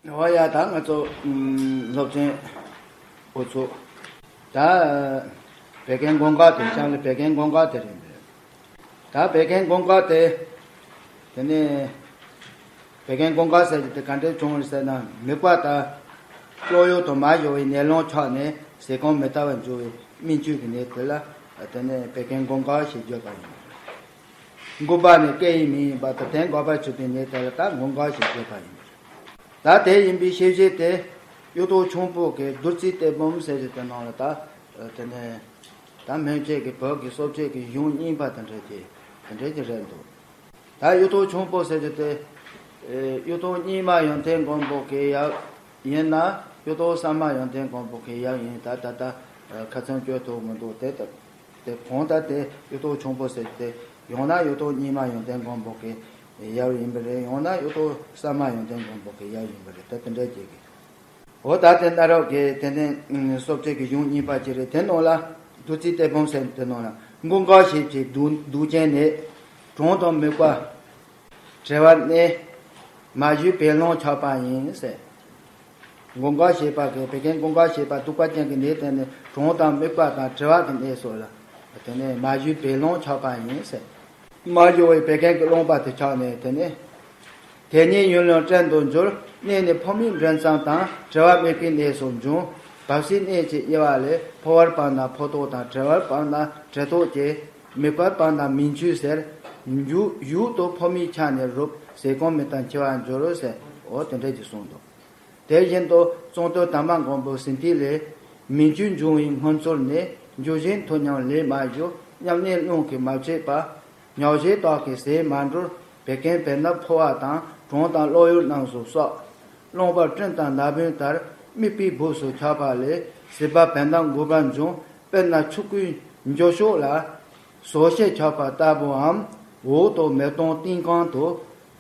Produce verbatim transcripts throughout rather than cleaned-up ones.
འོ་ཡ། ད་ང་ཚོ་ཨུམ་སློབ་ཚན་འགོ་ཚུགས། ད་བད་ཀན་སྒོང་འགག་དེ་གཤམ་ལ་བད་ཀན་སྒོང་འགག་དེ་རེད་འདུག་ད་བད་ཀན་སྒོང་འགག་དེ། དེ་ནས་བད་ཀན་སྒོང་འགག་ཟེར་གྱི་དེ་ག་འདྲས་བྱུང་རེད་ཟེར་ན། མིད་པ་དང་གློ་གཡོགས་དང་མ་ཡོང་བའི་ནད་རླངས་ཆགས་ནས་ཟས་སྐོམ་མི་འདང་བར་འགྱུར་བའི་སྨིན་བཅོས་ཀྱི་ནད་དེ་ལ། དེ་ནས་བད་ཀན་སྒོང་འགག་ཞེས་བརྗོད་པ་ཡིན། མགོ་པ་ནས་སྐད་ཡིག་མི་ཡིན་པ་དང་དོན་འགོག་པར་གྱུར་པའི་ནད་དེ་ལ་ད་སྒོང་འགག་ཞེས་བརྗོད་པ་ཡིན། ད་དེ་ཡིན་པའི་ཤེས་བྱེད་དེ་གཡུ་ཐོག་ཆུང་པོ་གི་བདུད་རྩི་གཏེར་བུམ་ཟེར་གྱི་དེ་ནང་ལ་ད། དེ་ནས་ད་སྨན་དཔྱད་ཀྱི་བོད་ཀྱི་གསོ་དཔྱད་ཀྱི་གཞུང་རྙིང་པ་དེ་འདྲ་དེ་དེ་འདྲ་ཅིག་རེད་འདུག་ད་གཡུ་ཐོག་ཆུང་པོ་ཟེར་གྱི་དེ། གཡུ་ཐོག་རྙིང་མ་ཡོན་ཏན་མགོན་པོ་གི་ཡབ་ཡིན་ན། གཡུ་ཐོག་གསར་མ་ཡོན་ཏན་མགོན་པོ་གི་ཡབ་ཡིན། ད་ད་ལྟ་ཁ་ཚོན་གཅོད་ཐུབ་མི་འདུག་དེ་ལྟ། དེ་གང་ལྟར་དེ་གཡུ་ཐོག་ཆུང་པོ་ཟེར་དེ། ཡང་ན་གཡུ་ཐོག་རྙིང་མ་ཡོན་ཏན་མགོན་པོ་གི་ཡབ་ཡིན་པ་རེད། ཡང་ན་གཡུ་ཐོག་གསར་མ་ཡོན་ཏན་མགོན་པོ་གི་ཡབ་ཡིན་པ་རེད། དེ་དེ་འདྲ་ཅིག་གི། འོ་ད་དེ་གནའ་རབས་ཀྱི་དེ་ནས་གསོ་དཔྱད་ཀྱི་གཞུང་རྙིང་པ་ཅིག་རེད། དེ་ནང་ལ་བདུད་རྩི་གཏེར་བུམ་ཟེར་དེ་ནང་ལ། སྒོང་འགག་ཞེས་བྱའི་དུག་དུག་ཅན་ནད། གྲང་དང་མིད་པ། དྲི་བ་གནས། མ་ཞུ་བད་རླངས་ཆགས་པ་ཡིན་ཟེར། སྒོང་འགག་ཞེས་པ་གི་བད་ཀན་སྒོང་འགག་ཞེས་པ་དུག་པ་ཅན་གྱི་ནད་དེ་ནི་གྲང་དང་མིད་པ་དང་དྲི་བ་གི་གནས་སོགས་ལ། དེ་ནས་མ་ཞུ་བད་རླངས་ཆགས་པ་ཡིན་ཟེར། མ་ཞུ་བའི་བད་ཀན་གྱི་རླངས་པ་དེ་ཆགས་ནས་དེ་ནས། དེ་ཉིད་ཡུན་རིང་བསྐྲུན་དུ་འགྱུར། གནས་ནི་ཕོ་མིག་འབྲིང་ཙམ་དང་དྲི་བ་མིད་པའི་གནས་སུ་འབྱུང་། བབས་སའི་གནས་ཀྱི་དབྱེ་བ་ལས། ཕོ་བར་སྤངས་ན་ཕོ་ཐོག་དང་། དྲི་བར་སྤངས་ན་དྲི་ཐོག་སྟེ། མིད་པར་སྤངས་ན་མིད་ཆུ་ཟེར། མཇུག་མཇུག་ཏུ་ཕོ་མིག་ཆགས་ནས་རུབ། ཟས་སྐོམ་མི་འདང་འཆི་བར་འགྱུར་ཟེར། འོ་དེ་འདྲ་ཅིག་གསུངས་འདུག་དེ་བཞིན་དུ་གཙང་སྟོད་དར་མ་མགོན་པོ་ཟིན་ཐིག་ལས། མིད་ཆུ་འབྱུང་བའི་སྔོན་ཚུལ་ནི། འགྱུར་ཞིང་དུག་མཉམ་ལས་མ་ཞུ། མཉམ་གནས་རླངས་ཀྱིས་མ་བྱེད་པ། ཉག་གཞི་དག་གིས་ཟས་མ་འགྲུབ། བད་ཀན་བེ་སྣབས་ཕོ་བ་དང་། གྲང་དང་གློ་གཡོགས་རྣམས་སུ་གསོག་རླངས་པ་སྤྲིན་དང་ན་བུན་ལྟར། མིད་པའི་སྦུབས་སུ་ཆགས་པ་ལས། ཟིལ་པ་བེ་སྣབས་འགུལ་བར་འབྱུང་། དཔེར་ན་ཆུ་ཁོལ་འགྱོ་ཕྱོགས་ལ་ཟོག་ཤད་ཆགས་པ་ལྟ་བུའམ། འོག་ཏུ་མེ་དོང་སྟེང་གང་དུ་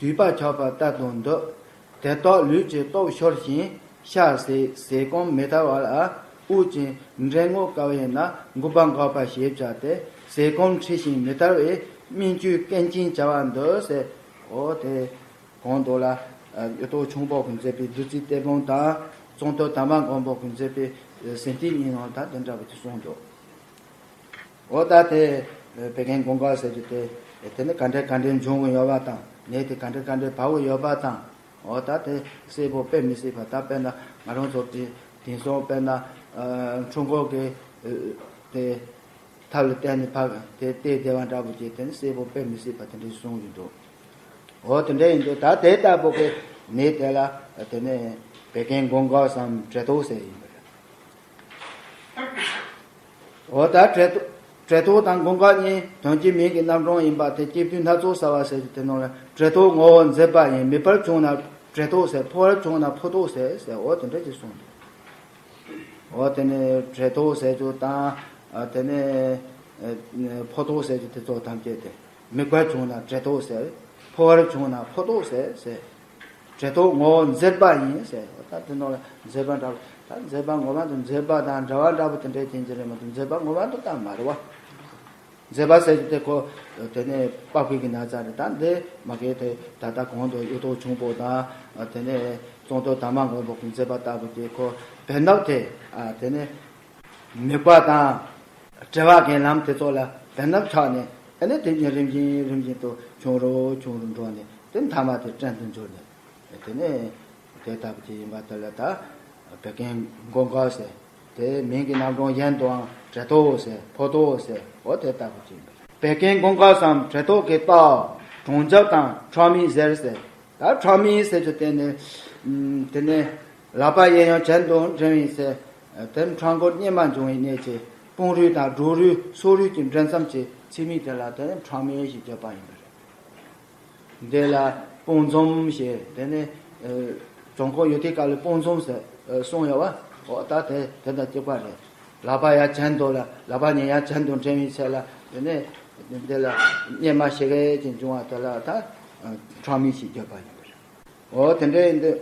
དུད་པ་ཆགས་པ་ལྟ་དུ་འདོད། དེ་དག་ལུས་ཀྱི་སྟོབས་ཤོར་ཞིང་། ཤ་ཟས་ཟས་སྐོམ་མི་འདང་བ་ལ། དབུགས་ཀྱི་འདྲེན་དངོས་དཀའ་བས་ན། འགུལ་པ་འགགས་པ་ཞེས་བྱ་སྟེ། ཟས་སྐོམ་འཕྲི་ཞིང་མི་འདང་བའི། སྨིན་བཅོས་སྐད་ཅིག་བྱ་བར་འདོད་ཟེར། འོ་དེ་གོང་དུ་ལ་གཡུ་ཐོག་ཆུང་པོ་གིས་མཛད་པའི་བདུད་རྩི་གཏེར་བུམ་དང་། གཙང་སྟོད་དར་མ་མགོན་པོ་གིས་མཛད་པའི་ཟིན་ཐིག་གཉིས་ནང་ད་དེ་འདྲ་བ་ཅིག་གསུངས་འདུག་འོ་ད་དེ་བད་ཀན་སྒོང་འགག་ཟེར་རྒྱུ་དེ། དེ་ནི་ག་འདྲས་ག་འདྲས་འབྱུང་གི་ཡོད་པ་དང་། ནད་དེ་ག་འདྲས་ག་འདྲས་བབས་ཀྱི་ཡོད་པ་དང་། འོ་ད་དེ་གསལ་པོ་དཔེ་མི་སྲིད་པ། ད་དཔེར་ན་ང་རང་ཚོ་དེ་དེང་སང་དཔེར་ན་ཨ་འཕྲུལ་འཁོར་གྱི་ཨ་དེ་ཐབས་ལ་བརྟེན་ནས་ཕར་དེ་བལྟས་བསྡད་པ་འདྲ་པོ་ཅིག་དེ་ནི་གསལ་པོ་དཔེ་མི་སྲིད་པ་དེ་འདྲས་གསུངས་ཡོད་འདུག་འོ་དེ་འདྲས་ཡིན་དུས་ད་དེ་ལྟ་བུ་གི་ནད་དེ་ལ་དེ་ནས་བད་ཀན་སྒོང་འགག་སམ་དྲི་ཐོག་ཟེར་ཡིན་པ་རེད། འོ་ད་དྲི་ཐོག་དྲི་ཐོག་དང་སྒོང་འགག་གཉིས་དོན་གཅིག་མིང་གི་རྣམ་གྲངས་ཡིན་པ་དེ་སྐྱེས་བུ་སྣ་ཚོགས་གསལ་བ་ཟེར་གྱི་དེ་ནང་ལ། དྲི་ཐོག་ངོ་བོ་མཛེས་པ་ཡིན། མིད་པར་བྱུང་ན་དྲི་ཐོག་ཟེར། ཕོ་བར་བྱུང་ན་ཕོ་ཐོག་ཟེར་ཟེར། འོ་དེ་འདྲ་ཅིག་གསུངས་འདུག་འོ་དེ་ནས་དྲི་ཐོག་ཟེར་རྒྱུ་དང་། ཨ་དེ་ནས་ཨ་ཕོ་ཐོག་ཟེར་རྒྱུ་དེ་ཚོ་ཐམས་ཅད་དེ། མིད་པར་བྱུང་ན་དྲི་ཐོག་ཟེར། ཕོ་བར་བྱུང་ན་ཕོ་ཐོག་ཟེར་ཟེར། དྲི་ཐོག་ངོ་བོ་མཛེས་པ་ཡིན་ཟེར། ད་དེ་ནང་ལ་མཛེས་པ་འདྲ་བ། ད་མཛེས་པ་ངོ་མ་དང་མཛེས་པ་དང་འདྲ་བ་འདྲ་པོ་དེ་འདྲའི་རྐྱེན་གྱིས་རེད་མ་གཏོགས། མཛེས་པ་ངོ་མ་དེ་ད་མ་རེད་བ། མཛེས་པ་ཟེར་རྒྱུ་དེ་ཁོ་དེ་ནས་པགས་པའི་གི་ན་ཚ་རེད། ད་འདི་མ་གི་དེ་ད་ལྟ་གོང་དུ་གཡུ་ཐོག་ཆུང་པོ་དང་། དེ་ནས་གཙང་སྟོད་དར་མ་མགོན་པོ་གི་མཛེས་པ་ལྟ་བུ་དེ་ཁོ་བེ་སྣབས་དེ། ཨ་དེ་ནས་མིད་པ་དང་དྲི་བ་གི་ལམ་དེ་ཚོ་ལ་བེ་སྣབས་ཆགས་ནས། ཨ་ནི་དེ་ཉིད་རིམ་བཞིན་རིམ་བཞིན་དུ་ཆུང་རུ་ཆུང་རུ་འགྲོ་ནས། དེ་མཐའ་མ་དེ་སྐྲན་དུ་འགྱུར་ནས། དེ་ནས་དེ་ལྟ་བུ་ཅིག་ཡིན་པ་དེ་ལ་ད་བད་ཀན་སྒོང་འགག་ཟེར། དེ་མིང་གི་རྣམ་གྲངས་གཞན་དུའང་དྲི་ཐོག་ཟེར། ཕོ་ཐོག་ཟེར། འོ་དེ་ལྟ་བུ་ཅིག་ཡིན་པ་རེད། བད་ཀན་སྒོང་འགག་སམ་དྲི་ཐོག་གི་རྟགས་གྲང་འགྱུར་དང་ཁྲག་མིག་ཟེར་ཟེར། ད་ཁྲག་མིག་ཟེར་རྒྱུ་དེ་ནི་ཨམ་དེ་ནས་ལག་པ་གཡས་གཡོན་གྱེན་དུ་འགྲེང་བའི་ཚེ། དེ་ཁྲག་འགུལ་གཉེར་མ་འབྱུང་བའི་གནས་ཀྱི་དཔུང་རུས་དང་སྒྲོ་རུས་སོ་རུས་ཀྱི་འདྲེས་མཚམས་ཀྱི་ཚད་མིག་དེ་ལ་དེ་ནི་ཁྲག་མིག་ཞེས་བརྗོད་པ་ཡིན་པ་རེད། འདི་ལ་དཔུང་འཛོམས་ཞེས། དེ་ནི་ཨ་བྱང་ཁོག་ཡུ་ཐིག་ཀ་ལ་དཔུང་འཛོམས་ཟེར་ཨ་གསུངས་ཡོད་པ། འོ་ད་དེ་དེ་དང་གཅིག་པ་རེད། ལག་པ་ཡར་གྱེན་དུ་ལ། ལག་པ་གཉིས་ཡར་གྱེན་དུ་འགྲེང་བའི་ཚེ་ལ། དེ་ནི་འདི་ལ་གཉེར་མ་ཞེ་གི་ཅིག་འབྱུང་བ་དེ་ལ་ད་ཨ་ཁྲག་མིག་ཞེས་བརྗོད་པ་ཡིན་པ་རེད། འོ་དེ་འདྲ་ཡིན་དུས།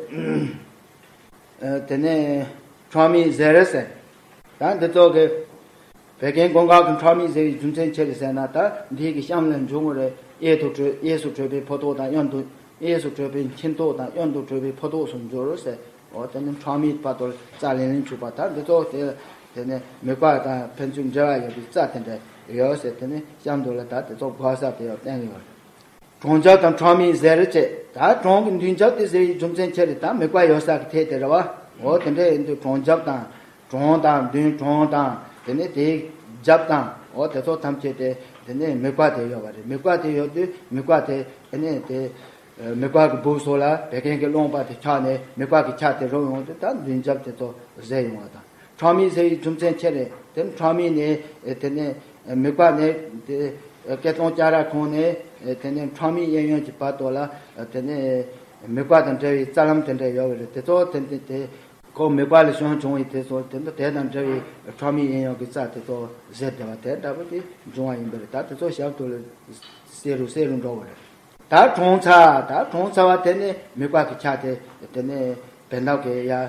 ཨ་དེ་ནས་ཁྲག་མིག་ཟེར་ཟེར། ད་འདི་ཚོ་གི་བད་ཀན་སྒོང་འགག་གི་ཁྲག་མིག་ཟེར་བའི་རྒྱུ་མཚན་ཅི་རེད་ཟེར་ན། ད་འདི་གི་གཤམ་ལ་འབྱུང་གི་རེད། གཡས་དུ་བྲོས། གཡས་སུ་བྲོས་པའི་ཕོ་ཐོག་དང་། གཡོན་དུ་ གཡས་སུ་བྲོས་པས་འཁྱིལ་ཏོག་དང་། གཡོན་དུ་བྲོས་པས་ཕོ་ཏོག་སུ་འགྱུར་ཟེར། འོ་དེ་ནི་ཁྲག་མིག་བར་དུ་རྩ་ལིང་ལིང་བྱུག་པ་དང་། འདི་ཚོ་དེ་དེ་ནི་མིད་པ་དང་ཕན་ཚུན་འབྲེལ་བ་ཡོད་པའི་རྩ་དེ་འདྲ་ཡོད་ཟེར། དེ་ནི་གཤམ་དུ་ལ་ད་དེ་ཚོ་འགོག་ས་དེ་ཡང་བསྟན་གྱི་ཡོད་རེད། གྲང་འཇབ་དང་ཁྲག་མིག་ཟེར་བྱས། ད་གྲང་གི་མདུན་འཇབ་དེ་ཟེར་བའི་རྒྱུ་མཚན་ཆེ་རེད། ད་མིད་པ་ཡོད་ས་གི་ཐད་དེ་རེད་བ། འོ་དེ་འདྲ་ཡིན་དུས་གྲང་འཇབ་དང་། གྲང་དང་མདུན་གྲང་དང་། དེ་ནས་དེའི་རྒྱབ་དང་། འོ་དེ་ཚོ་ཐམས་ཅད་དེ་དེ་ནས་མིད་པ་དེ་ཡོད་པ་རེད། མིད་པ་དེ་ཡོད་དུས་མིད་པ་དེ་དེ་ནས་དེ་མིད་པ་གི་སྦུབས་སོགས་ལ་བད་ཀན་གྱི་རློན་པ་དེ་ཆགས་ནས་མིད་པ་གི་ཆ་དེ་རུབ་ཡོང་དུས་ད་མདུན་རྒྱབ་དེ་ཚོ་གཟེར་ཡོང་བ་དང་། ཁྲག་མིག་ཟེར་བའི་རྒྱུ་མཚན་ཆེ་རེད། དེ་ཁྲག་མིག་ནས་དེ་ནས་མིད་པ་ནས་དེ་སྐེ་དང་སྐྱ་ར་ཁོང་ནས་དེ་ནས་ཁྲག་མིག་གཡས་གཡོན་གྱི་བར་དུ་ལ་དེ་ནས་མིད་པ་དང་འབྲེལ་བའི་རྩ་ལམ་དེ་འདྲ་ཡོད་པ་རེད། དེ་ཚོ་དེ་དེ་དེ། ཁོ་མིད་པ་ལས་བྱུང་བྱུང་བའི་དེ་ཚོ་དེ་འདྲ་དེ་དང་འབྲེལ་བའི་ཁྲག་མིག་གཡས་གཡོན་གྱི་རྩ་དེ་ཚོ་གཟེར་བསྡད་པ་དེ་འདྲ་པོ་དེ་འབྱུང་བ་ཡིན་པ་རེད། ད་དེ་ཚོ་གཤམ་དུ་ལ་གསལ་རུ་གསལ་རུ་འགྲོ་བ་རེད། ད་གྲང་ཚ། ད་གྲང་ཚ་བ་དེ་ནི་མིད་པ་གི་ཆ་དེ་དེ་ནི་བད་འདབ་ཀྱི་ཡར་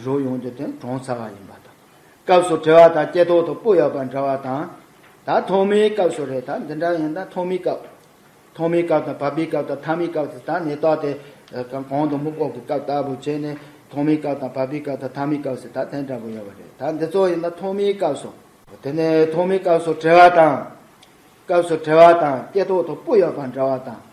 རུབ་ཡོང་དུས་དེ་གྲང་ཚ་བ་ཡིན་པ་དང་། སྐབས་སུ་བྲེལ་བ་དང་སྐེ་ཐོག་ཏུ་སྤུ་ཡོད་པ་འདྲ་བ་དང་། ད་ཐོག་མའི་སྐབས་སུ་རེད། ད་འདི་འདྲ་ཡིན་ན་ཐོག་མའི་སྐབས། ཐོག་མའི་སྐབས་དང་བབ་པའི་སྐབས་དང་ཐ་མའི་སྐབས་དེ་ད་ནད་རྟགས་དེ་གང་གང་དུ་སྨུག་པོ་གི་སྐབས་ལྟ་བུ་བྱས་ནས་ཐོག་མའི་སྐབས་དང་བབ་པའི་སྐབས་དང་ཐ་མའི་སྐབས་ཟེར་ད་དེ་འདྲ་པོ་ཡོད་པ་རེད། ད་འདི་ཚོ་ཡིན་ན་ཐོག་མའི་སྐབས་སུ། དེ་ནས་ཐོག་མའི་སྐབས་སུ་བྲེལ་བ་དང་། སྐབས་སུ་བྲེལ་བ་དང་སྐེ་ཐོག་ཏུ་སྤུ་ཡོད་པ་འདྲ་བ་དང་།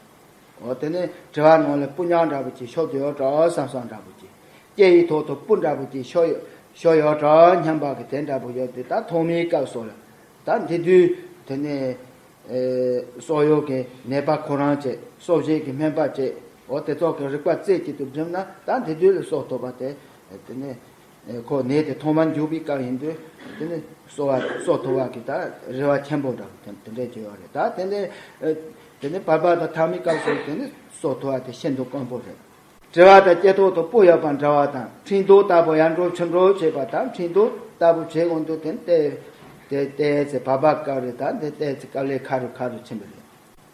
འོ་དེ་ནས་དྲི་བ་ནང་ལ་སྤུ་ཉག་འདྲ་པོ་ཅིག་ཤོར་དུ་ཡོད་འགྲོ་བསམ་བསམ་འདྲ་པོ་ཅིག་སྐེ་ཡི་ཐོག་ཏུ་སྤུ་འདྲ་པོ་ཅིག་ཤོར་ཡོད་ཤོར་ཡོད་འགྲོ་སྙམ་པ་གི་དེ་འདྲ་པོ་ཡོད་དུས་ད་ཐོག་མའི་སྐབས་སུ་ལ། ད་འདི་དུས་དེ་ནས་ཨེ་གསོག་ཡོད་ཀྱི་ནད་པ་ཁོ་རང་བྱས། གསོག་བྱེད་ཀྱི་སྨན་པ་བྱས། འོ་དེ་ཚོ་གི་རིག་པ་རྩལ་གཅིག་ཏུ་བསྒྲིམས་ན་ད་འདི་དུས་ལ་གསོག་ཐུབ་པ་དེ་དེ་ནས་ཨེ་ཁོ་ནད་དེ་ཐོག་མར་འཇུག་པའི་སྐབས་ཡིན་དུས་དེ་ནས་གསོག་པ་གསོག་ཐུབ་པ་གི་ད་རེ་བ་ཆེན་པོ་འདྲ་དེ་དེ་འདྲས་ཅིག་ཡོད་རེད། ད་དེ་ནས་ཨེ་དེ་ནས་བར་པ་དང་ཐ་མའི་སྐབས་སུ་དེ་ནས་གསོག་ཐུབ་པ་དེ་ཤིན་ཏུ་དཀོན་པོ་རེད། དྲི་བ་དང་སྐེ་ཐོག་ཏུ་སྤུ་ཡོད་པ་འདྲ་བ་དང་། འཕྲིན་ཐོག་ལྟ་བུ་ཡར་འགྲོ་ཕྱིར་འགྲོ་བྱེད་པ་དང་། འཕྲིན་ཐོག་ལྟ་བུ་བྱེད་འོང་དུས་དེ་ནས་ཏེ་ཏེ་ཏེ་ཟེར་བབ་པ་སྐབས་རེད། ད་འདི་ཏེ་ཟེར་སྐབས་ལས་ཁ་རུ་ཁ་རུ་ཕྱིན་པ་རེད།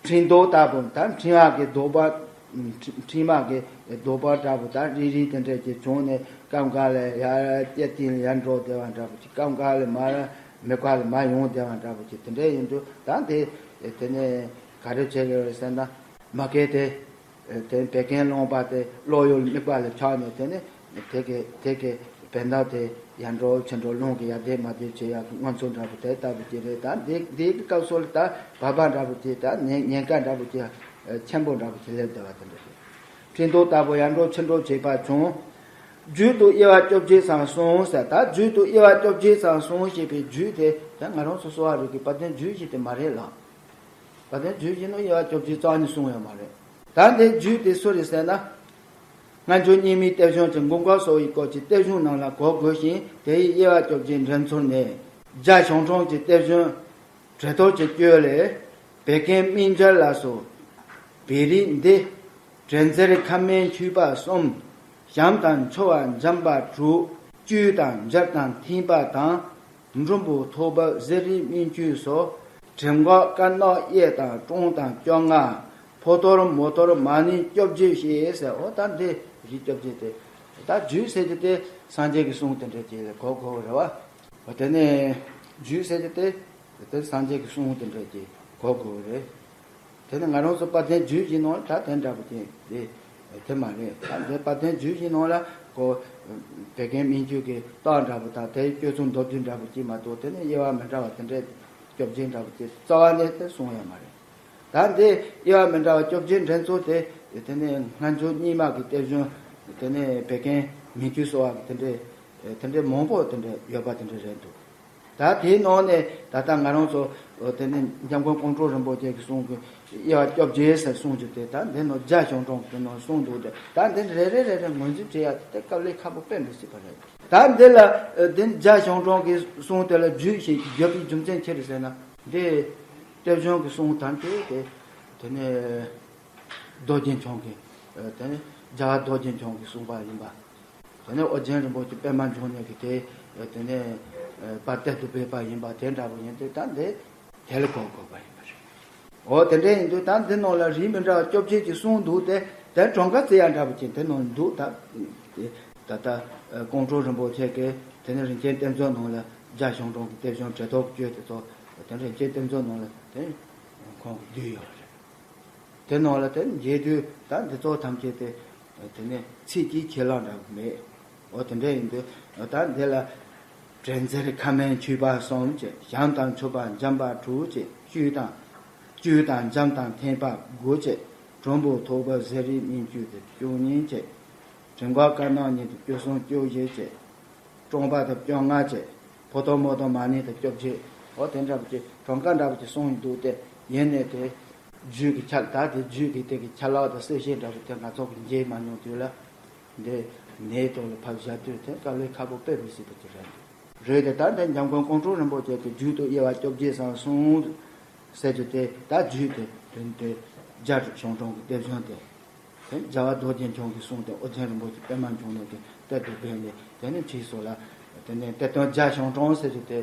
འཕྲིན་ཐོག་ལྟ་བུ་ད་འཕྲིན་པ་གི་རྡོག་པ། འཕྲིན་པ་གི་རྡོག་པ་འདྲ་བོ་ད་རིལ་རིལ་དེ་འདྲས་ཀྱི་བྱུང་ནས་སྐབས་འགའ་ལ་ཡར་སྐེ་ཐོག་ལ་ཡར་འགྲོ་བསྡད་པ་འདྲ་བོ་ཅིག་སྐབས་འགའ་ལ་མར་མིད་པ་ལ་མར་ཡོང་བསྡད་པ་འདྲ་བོ་ཅིག་དེ་འདྲས་ཡིན་དུས་ད་དེ་དེ་ནས་ག་རེ་བྱེད་དགོས་རེད་ཟེར་ན་མ་གི་དེ། དེ་བད་ཀན་རློན་པ་དེ་གློ་ཡུར་མིད་པ་ལ་ཆགས་ནས་དེ་ནས་དེ་གི་དེ་གི་བད་འདབ་དེ་ཡར་འགྲོ་ཕྱིར་འགྲོ་རླུང་གིས་ཡར་བསྡད་མར་བསྡད་བྱེད་ཡག་གི་མངོན་ཚུལ་འདྲ་པོ་དེ་ལྟ་བུ་ཅིག་རེད། ད་འདི་འདི་གི་སྐབས་སུ་ལ་ད་བབ་པ་འདྲ་པོ་ཅིག་ད་ཉེན་ཉེན་ཁ་འདྲ་པོ་ཅིག་ཆེན་པོ་འདྲ་པོ་ཅིག་སླེབས་བསྡད་པ་དེ་འདྲ་རེད། འཕྲིན་ཐོག་ལྟ་བུ་ཡར་འགྲོ་ཕྱིར་འགྲོ་བྱེད་པ་བྱུང་། རྒྱུད་དུ་དབྱེ་བ་བཅོ་བརྒྱད་ཙམ་གསུངས་ཟེར། ད་རྒྱུད་དུ་དབྱེ་བ་བཅོ་བརྒྱད་ཙམ་གསུངས་ཞེས་པའི་རྒྱུད་དེ་ད་ང་རང་ཚོ་གསོ་བ་རིག་གི་དཔལ་ལྡན་རྒྱུད་ཅིག་དེ་མ་རེད་ལ། དཔལ་ལྡན་རྒྱུད་ཀྱི་ནང་དབྱེ་བ་བཅོ་བརྒྱད་རྩ་བ་ནས་གསུངས་ཡོད་མ་རེད། ད་འདིར་རྒྱུད་དེ་སུ་རེད་ཟེར་ན། སྔ་འགྱུར་རྙིང་མའི་གཏེར་གཞུང་གི་མགོན་པོ་གསོ་བའི་སྐོར་གྱི་གཏེར་གཞུང་ནང་ལ་གོ་དགོས་ཤིང་། དེ་ཡི་དབྱེ་བ་བཅོ་བརྒྱད་འགྲེལ་ཚུལ་ནི། རྒྱ་ཞང་ཀྲོང་གི་གཏེར་གཞུང་བྲེ་ཐོག་གི་བཅུད་ལས། བད་ཀན་སྨན་སྦྱར་ལ་སོགས་བེ་རིགས་འདི། དྲི་ཟའི་ཁ་སྨན་མཁྲིས་པ་གསུམ། ཞམ་དང་མཆོ་བ་འཇམ་པ་དྲུག། བཅུད་དང་སྦྱར་དང་ཐིམ་པ་དང་། འབྲུམ་བུ་ཐོར་བུ་གཟེར་རིལ་སྨན་བཅོས་སོགས། གྲིམ་འགོག་དཀར་ནག་གཡས་དང་ཀྲུང་དང་བཅོ་ལྔ། ཕོ་ཐོར་མོ་ཐོར་མ་ནིང་བཅོ་བརྒྱད་ཞེས་ཟེར། འོ་ད་འདི་རིགས་བཅོ་བརྒྱད་དེ། ད་རྒྱུད་ཟེར་རྒྱུ་དེ་སངས་རྒྱས་ཀྱི་གསུང་དེ་འདྲ་ཅིག་ལ་གོ་དགོས་རེད་བ། འོ་དེ་ནས་རྒྱུད་ཟེར་རྒྱུ་དེ་དེ་སངས་རྒྱས་ཀྱི་གསུང་དེ་འདྲ་ཅིག་གོ་དགོས་རེད། དེ་ནི་ང་རང་ཚོ་དཔལ་ལྡན་རྒྱུད་ཀྱི་ནང་ལ་ད་དེ་འདྲ་པོ་ཅིག་དེ་དེ་མ་རེད། ད་དེ་དཔལ་ལྡན་རྒྱུད་ཀྱི་ནང་ལ་གོ་བད་ཀན་སྨན་བཅོས་ཀྱི་རྟགས་འདྲ་པོ་དང་དེའི་སྤྱོད་ཚུལ་མདོར་བསྡུས་འདྲ་པོ་ཅིག་མ་གཏོགས། དེ་ནི་དབྱེ་བ་མི་འདྲ་བ་དེ་འདྲའི་བཅོ་བརྒྱད་འདྲ་པོ་ཅིག་རྩ་བ་ནས་དེ་གསུངས་ཡོད་མ་རེད། ད་འདི་དབྱེ་བ་མི་འདྲ་བ་བཅོ་བརྒྱད་འགྲེལ་ཚུལ་དེ་དེ་ནི་སྔ་འགྱུར་རྙིང་མ་གི་གཏེར་གཞུང་། དེ་ནི་བད་ཀན་སྨན་བཅོས་གསོ་བ་གི་དེ་འདྲའི་དེ་འདྲའི་མང་པོ་དེ་འདྲ་ཡོད་པ་དེ་འདྲ་རེད་འདུག་ད་དེའི་ནང་ནས་ད་ལྟ་ང་རང་ཚོ་དེ་ནི་འཇམ་མགོན་ཀོང་སྤྲུལ་རིན་པོ་ཆེ་གི་གསུང་གི་དབྱེ་བ་བཅོ་བརྒྱད་ཟེར་གསུངས་རྒྱུ་དེ། ད་འདི་ནང་རྒྱ་ཞང་ཀྲོང་གི་ནང་གསུངས་འདུག་དེ་ད་འདི་རེ་རེ་རེ་རེ་ངོས་འཛིན་བྱེད་ཡ་དེ་དཀའ་ལས་ཁག་པོ་དཔེ་མི་སྲིད་པ་རེད། ད་འདི་ལ་འདི་རྒྱ་ཞང་ཀྲོང་གི་གསུང་དེ་ལ་རྒྱུད་ཞེས་བརྗོད་པའི་རྒྱུ་མཚན་ཅི་རེད་ཟེར་ན། འདི་གཏེར་གཞུང་གི་གསུང་དང་དེ་དེ་དེ་ནི་རྡོ་རྗེ་འཆང་གི་དེ་ནི་རྒྱལ་བ་རྡོ་རྗེ་འཆང་གི་གསུང་པ་ཡིན་པ། དེ་ནས་ཨོ་རྒྱན་རིན་པོ་ཆེ་པད་མ་འབྱུང་གནས་ཀྱི་དེ་དེ་ནས་པར་གཏེར་དུ་སྦས་པ་ཡིན་པ་དེ་འདྲ་པོ་ཡིན་དུས། ད་འདི་དེ་ལ་གོ་དགོས་པ་ཡིན་པ་རེད། འོ་དེ་འདྲ་ཡིན་དུས་ད་འདི་ནང་ལ་རིགས་མི་འདྲ་བ་བཅོ་བརྒྱད་ཀྱི་གསུང་འདུག་དེ་དེ་གྲངས་ཀ་བརྩི་ཡ་འདྲ་པོ་ཅིག་དེ་ནང་འདུག་ད་དེ་ད་ལྟ་ཀོང་སྤྲུལ་རིན་པོ་ཆེ་གིས་དེ་ནས་རིན་ཆེན་གཏེར་མཛོད་ནང་ལ་རྒྱ་ཞང་ཀྲོང་གི་གཏེར་གཞུང་བྲེ་ཐོག་བཅུད་དེ་ཚོ་དེ་རིན་ཆེན་གཏེར་མཛོད་ནང་ལ་དེ་ཁོང་གིས་བསྡུས་ཡོད་རེད། དེ་ནང་ལ་དེ་འགྱེད་དུས་ད་འདི་ཚོ་ཐམས་ཅད་དེ་དེ་ནས་ཚིག་གི་ཁྱད་ལ་འདྲ་བ་མེད། འོ་དེ་འདྲ་ཡིན་དུས་ད་འདི་ལ། དྲན་འཛིན་ཁ་མན་ཆུད་པ་གསུམ་བཅས། ཞྭམོ་དང་མཆོད་པ་འཇམ་པ་དྲུག་བཅས། བཅུད་དང་། བཅུད་དང་འཇམ་དང་ཐེམ་པ་དགུ་བཅས། དྲོན་པོ་ཐོག་པ་ཟས་རིགས་སྨན་བཅུད་དེ་བཅུ་གཉིས་བཅས། དྲན་པ་དཀར་ནག་གཉིས་དེ་བཅུ་གསུམ་བཅུ་བཞི་བཅས། བཀྲོངས་པ་དེ་བཅོ་ལྔ་བཅས། ཕོ་དང་མོ་དང་མ་ནིང་དེ་བཅོ་བརྒྱད། འོ་དེ་འདྲ་བ་ཅིག་གྲངས་ཀ་འདྲ་བ་ཅིག་གསུངས་ཡོད་འདུག་སྟེ། ཡིན་ནའི་དེ་རྒྱུད་ཀྱི་ཆ་ད་དེ་རྒྱུད་ཀྱི་དེ་གི་ཆ་ལག་དང་གསལ་བཤད་འདྲ་བ་དེ་ང་ཚོ་གི་མཇལ་མ་མྱོང་དུས་ལ། འདི་ནས་ཐོག་ལ་ཕབ་བཞག་དུས་དེ་དཀའ་ལས་ཁག་པོ་དཔེ་མི་སྲིད་པ་ཅིག་རེད་འདུག་རེད་དེ་ད་ལྟ་འཇམ་མགོན་ཀོང་སྤྲུལ་རིན་པོ་ཆེ་གི་རྒྱུད་དུ་དབྱེ་བ་བཅོ་བརྒྱད་ཙམ་གསུངས་ཟེར་དུས་དེ་ད་རྒྱུད་དེ་དོན་དེ་རྒྱ་གཞུང་དྲང་གི་དེབ་གཞུང་དེ། དེ་རྒྱལ་བ་རྡོ་རྗེ་འཆང་གིས་གསུངས་ཏེ་ཨོ་རྒྱན་རིན་པོ་ཆེ་པད་མ་འབྱུང་གནས་ཀྱིས་གཏེར་དུ་སྦས་ནས་དེ་ནས་ཕྱིས་སུ་ལ་དེ་ནས་གཏེར་སྟོན་རྒྱ་གཞུང་དྲང་ཟེར་གྱི་དེ་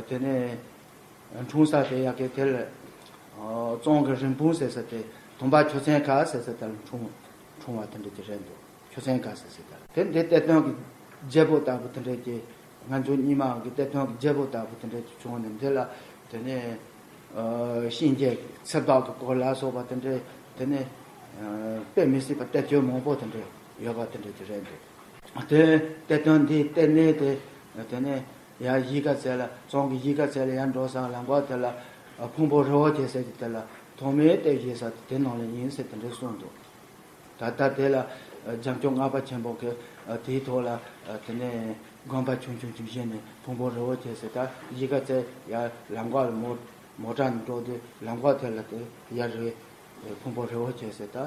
དེ་ནས་འཁྲུངས་ས་དེ་ཡ་གི་དེ་ལ་གཙང་གི་རིན་སྤུངས་ཟེར་ས་དེ་དུམ་པ་ཆུ་ཚན་ཁ་ཟེར་ས་དེ་ལ་འཁྲུངས་འཁྲུངས་པ་དེ་འདྲ་ཅིག་རེད་འདུག་ཆུ་ཚན་ཁ་ཟེར་ས་དེ་ལ་དེ་འདི་གཏེར་སྟོན་གྱི་རྒྱལ་པོ་ལྟ་བུ་དེ་འདྲ་ཅིག་ང་ཚོ་རྙིང་མ་གི་གཏེར་སྟོན་གྱི་རྒྱལ་པོ་ལྟ་བུ་དེ་འདྲ་ཅིག་བྱུང་ནས་འདི་ལ་དེ་ནས། གཤིན་རྗེ་ཚེ་བདག་གི་སྐོར་ལ་སོགས་པ་དེ་འདྲའི་དེ་ནས་དཔེ་མི་སྲིད་པ་གཏེར་ཆོས་མང་པོ་དེ་འདྲ་ཡོད་པ་དེ་འདྲ་ཅིག་རེད་འདུག་དེ་གཏེར་སྟོན་འདིའི་གཏེར་གནས་དེ་དེ་ནས་ཡར་གཞིས་ཀ་རྩེ་ལ་གཙང་གི་གཞིས་ཀ་རྩེ་ལ་ཡར་འགྲོ་སའི་ལམ་ཁ་དེ་ལ་ཕུང་པོ་རི་བོ་ཆེ་ཟེར་གྱི་དེ་ལ་ཐོག་མའི་གཏེར་བཞེས་ས་དེ་དེ་ནང་ལ་ཡིན་ཟེར་དེ་འདྲ་གསུངས་འདུག་ད་ལྟ་དེ་ལ་རྒྱལ་མཆོག་ལྔ་པ་ཆེན་པོ་གིས་དེའི་ཐོག་ལ་དེ་ནས་དགོན་པ་ཆུང་ཆུང་ཅིག་བཞེངས་ནས་ཕུང་པོ་རི་བོ་ཆེ་ཟེར་ད་གཞིས་ཀ་རྩེ་ཡར་ལམ་ཁ་ལ་མོ་མོ་ཊ་ནས་འགྲོ་དུས་ལམ་ཁ་དེ་ལ་དེ་ཡར་རེད། ཕུང་པོ་རི་བོ་ཆེ་ཟེར་ད་